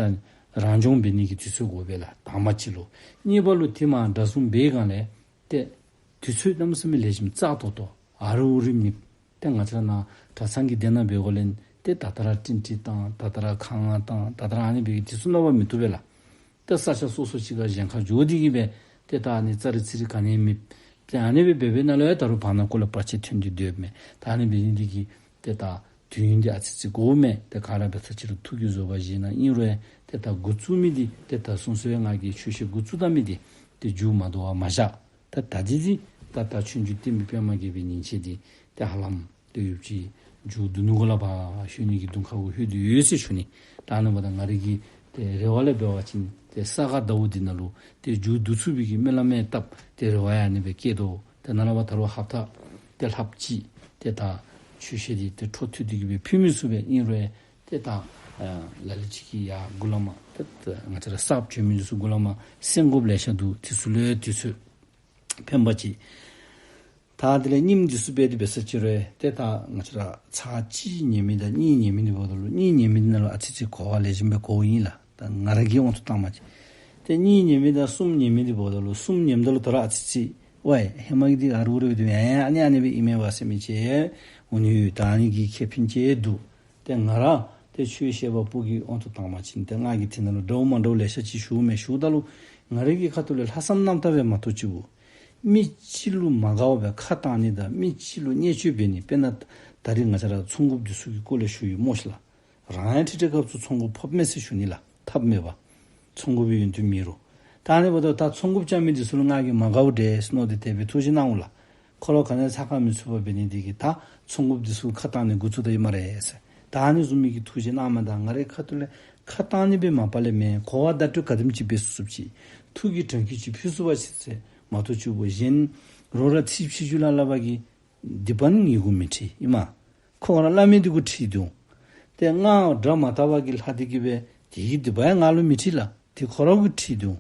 རང་སྦྱོང་འབད་ནི་གི་དུས་ཚོད་དགོ་པས་ལགས། དང་པ་ཅིག་ལུ། གཉིས་པ་ལུ་དེ་མར་སྒྲ་བཟུང་འབད་སྒང་ལས་ཏེ་དུས་ཚོད་གནམ་མེད་ས་མེད་ལེགས་ཤོམ་ཙག་ཏོག་ཏོ་ཨ་རུ་ཨུ་རུ་མེད། ཏེ་ང་བཅས་ར་ནཱ་གྲྭ་ཚང་གི་སྡེ་ནང་འབད་དགོཔ་ལས་ཏེ་ད་ལྟོ་ར་ཀྲིང་ཀྲིང་བཏང་ད་ལྟོ་ར་ཁང་བཏང་ད་ལྟོ་ར་ཨ་ནི་འབད་གི་དུས་ཚོད་ནང་བ་མི་བཏུབ་པས་ལགས། ཏེ་ས་ཆ་སོ་སོ་ཅིག་ཁར་གཞན་ཁར་འགྱོ་སྟེ་གི་སྦེ་ཏེ་ད་ཨ་ནི་ཙ་རི་ཙི་རི་ག་ནི་མེད། ཏེ་ཨ་ནི་སྦེ་འབད་འབད་ནང་ལུ་ཡང་ད་རུང་བར་ན་གུ་ལས་བར་ཆད་ཐོན་ཏེ་སྡོདཔ་མས། ད་ཨ་ནི་འབད་ནི་འདི་གིས་ཏེ་ད་དུས་ཡུན་འདི་ཨ་ཙི་ཙི་འགོརཝ་མས། ཏེ་ག་ར་འབད་ས་ཅིག་རུང་ཐུགས་ཀྱི་བཟོད་པ་བཞེས་གནང་། ཨིན་རུང་ཡང་ཏེ་ད་འགོ་བཙུགས་མི་འདི་ཏེ་ད་གསུང་ཚུལ་ཡང་ང་གིས་ཆོས་བཤད་འགོ་བཙུགས་ད་མི་འདི་ཏེ་མཇུག་མ་བསྡུ་བར་མ་བཞག། ད་ད་འདི་འདི་ད་ད་ཆོས་འབྱུང་བསྟན་པའི་པདྨ་རྒྱས་པའི་ཉིན་བྱེད་འདི་ཏེ་ཧ་ལམ་ཏེ་ཡོདཔ་ཅིག་མཇུག་བསྡུ་ནི་གུ་ལས་ཕར་ཞུ་ནི་གི་གདོང་ཁ་གུ་ལྷོད་དེ་ཡོད་ཟེར་ཞུ་ནི། ད་ཨ་ནི་འབདཝ་ད་ང་རའི་གི་ཏེ་རེ་བ་ལས་འབད་བ་ཅིན་ཏེ་ས་ག་ཟླཝ་འདི་ནང་ལུ་ཏེ་མཇུག་བསྡུ་ཚུགས་པའི་གི་སྨོན་ལམ་ཡང་བཏབ། ཏེ་རེ་བ་ཡང་ཨ་ནི་སྦེ་བསྐྱེད་དོ། ཏེ་ནཱ་ལས་ཕར་ད་རུང་ཧབ་ཏ་ཏེ་ལྷགཔ་ཅིག་ཏེ་ད་ཆོས་བཤད་འདི་ཏེ་འཕྲོ་མཐུད་དེ་གི་སྦེ་ཕུལ་མི་ཚུགས་པས། ཨིན་རུང་ཡང་ཏེ་ད་ཨ་ལ་ལུ་ཅིག་གིས་ཡར་འགོ་ལས་མར་ཏེ་ད་ང་བཅས་ར་གསརཔ་བྱོན་མི་འདི་ཚུ་འགོ་ལས་མར་གསན་དགོཔ་ལེ་ཤ་འདུག། དེ་ཚུ་ལུ་དུས་ཚོད་ཕན་པ་ཅིག། ད་དེ་ལས་རྙིངམ་འདི་ཚུ་འབད་དེ་འབད་ས་ཅིག་རུང་ཏེ་ད་ང་བཅས་ར་ཚར་གཅིག་ཉན་མི་དང་གཉིས་ཉན་མི་འདི་འབདཝ་ད་ལུ་གཉིས་ཉན་མི་འདི་ནང་ལུ་ཨ་ཙི་ཙི་གོ་བ་ལེགས་ཤོམ་སྦེ་གོཝ་ཨིན་ལགས། ད་ང་ར་གི་དབང་དུ་བཏང་བ་ཅིན་ཏེ་གཉིས་ཉན་མི་དང་གསུམ་ཉན་མི་འདི་འབདཝ་ད་ལུ་གསུམ་ཉནམ་ད་ལུ་ད་རུང་ཨ་ཙི་ཙི་ཝའི་ཧེ་མ་གི་འདི་ཨ་རུ་རུ་འདུག། ཡ་ཡ་ཨ་ནི་ཨ་ནི་སྦེ་ཨིན་མས་པ་ཟེར་མི་ཅིག་འོང་ནི་ཡོད། ད་ཨ་ནི་གི་ཁེ་ཕན་ཅིག་འདུག། ཏེ་ང་ར་ཏེ་ཆོས་བཤད་པ་པོ་གི་དབང་དུ་བཏང་བ་ཅིན་ཏེ་ང་གིས་དེ་ནང་ལུ་འདྲཝ་མ་འདྲཝ་ལེ་ཤ་ཅིག་ཞུཝ་མས། ཞུཝ་ད་ལུ་ང་རའི་གི་ཁ་ཐུག་ལས་ལྷག་བསམ་རྣམ་དག་སྦེ་མ་གཏོགས་ཅིག་འབད་མི་ཅིག་ལུ་མ་དགའཝ་སྦེ་ཁ་བཏང་ནི་དང་མི་ཅིག་ལུ་བརྙས་བཅོས་འབད་ནི། དཔེར་ན་ད་རིས་ང་བཅས་ར་ཚོགས་འགོཔ་འདི་ཚུ་གི་སྐོར་ལས་ཞུ་ཡི་སྨོ་ཤིག་ལགས། རང་ཡང་ཁྲིད་ཁྲིད་སྐབས་སུ་ཚོགས་འགོ་ཕོགཔ་མས་ཟེར་ཞུ་ནི་ལགས། ཐབས་མེད་པ། ཚོགས་འགོ་པའི་ཡོན་ཏན་མེད་རུང་། ད་ཨ་ནི་འབདཝ་ད་ད་ཚོགས་འགོཔ་རྐྱབ་མི་འདི་ཚུ་ལུ་ང་གིས་མ་དགའཝ་འདྲས་མནོ་སྟེ་དེ་སྦེ་ཐུགས་རྗེ་གནང་འོང་ལགས། ཁོ་ར་ག་ནི་ཡང་ཚ་ཁ་མི་ཚུད་པར་འབད་ནི་འདི་གིས་ད་ཚོགས་འགོཔ་འདི་ཚུ་ཁ་བཏང་ནི་འགོ་བཙུགས་ད་ཡི་སྨ་རེ་ཟེར། ད་ཨ་ནི་བཟུམ་མའི་གི་ཐུགས་རྗེ་གནངམ་ད་ང་རའི་ཁ་ཐུག་ལས་ཁ་བཏང་ནི་སྦེ་མ་པ་ལས་མེན། གོ་བ་བརྡ་སྤྲོད་ག་དེམ་ཅིག་འབད་ཚུགས་ཚུགསཔ་ཅིག་ཐུགས་ཀྱི་དྲན་སྐུལ་ཅིག་ཕུལ་ཚུགས་པ་ཅིག་ཟེར་མ་གཏོགས་ཅིག་འབད་གཞན་རོགས་ར་ཚིག་ཕྱི་འགྱུར་ལ་སླབ་པ་གིས་སྡིག་པ་ནི་ངེ་གུ་མི་འཁྲི་ཨིན་མས། ཁོ་ར་སླབ་མི་འདི་གུ་འཁྲི་དོ། ཏེ་ང་སྒྲ་མ་དག་པ་གིས་ལྷག་སྟེ་གི་སྦེ་དེ་གི་སྡིག་པ་ཡང་ང་ལུ་མི་འཁྲི་ལགས། དེ་ཁོ་ར་གུ་འཁྲི་དོ།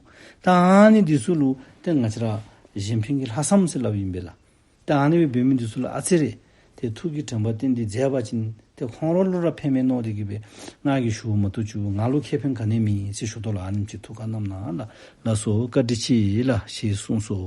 ད་ཨ་ནི་འདི་ཚུ་ལུ་ད་ ཏེ་ང་བཅས་ར་གཞན་ཕན་གྱི་ལྷག་བསམ་ཟེར་སླབ་ཨིན་པས་ལགས། ཏེ་ཨ་ནི་སྦེ་འབད་མི་འདི་ཚུ་ལུ་ཨ་ཙི་རེ་ཏེ་ཐུགས་ཀྱི་དྲན་པ་བསྟེན་ཏེ་མཛད་པ་ཅིན་ཏེ་ཁོང་ར་ལུ་ར་ཕན་མས་མནོ་སྟེ་གིས་སྦེ་ང་གིས་ཞུཝ་མ་གཏོགས་ཅིག་ང་ལུ་ཁེ་ཕན་ག་ནི་ཡང་མེད་ཟེར་ཞུ་དོ་ལགས། ཨ་ནེམ་ཅིག་ཐུགས་ཁར་བསྣམས་གནང་ལགས། ལགས་སོ། བཀའ་དྲིན་ཆེ་ལགས། ཞེས་གསུངས་སོ།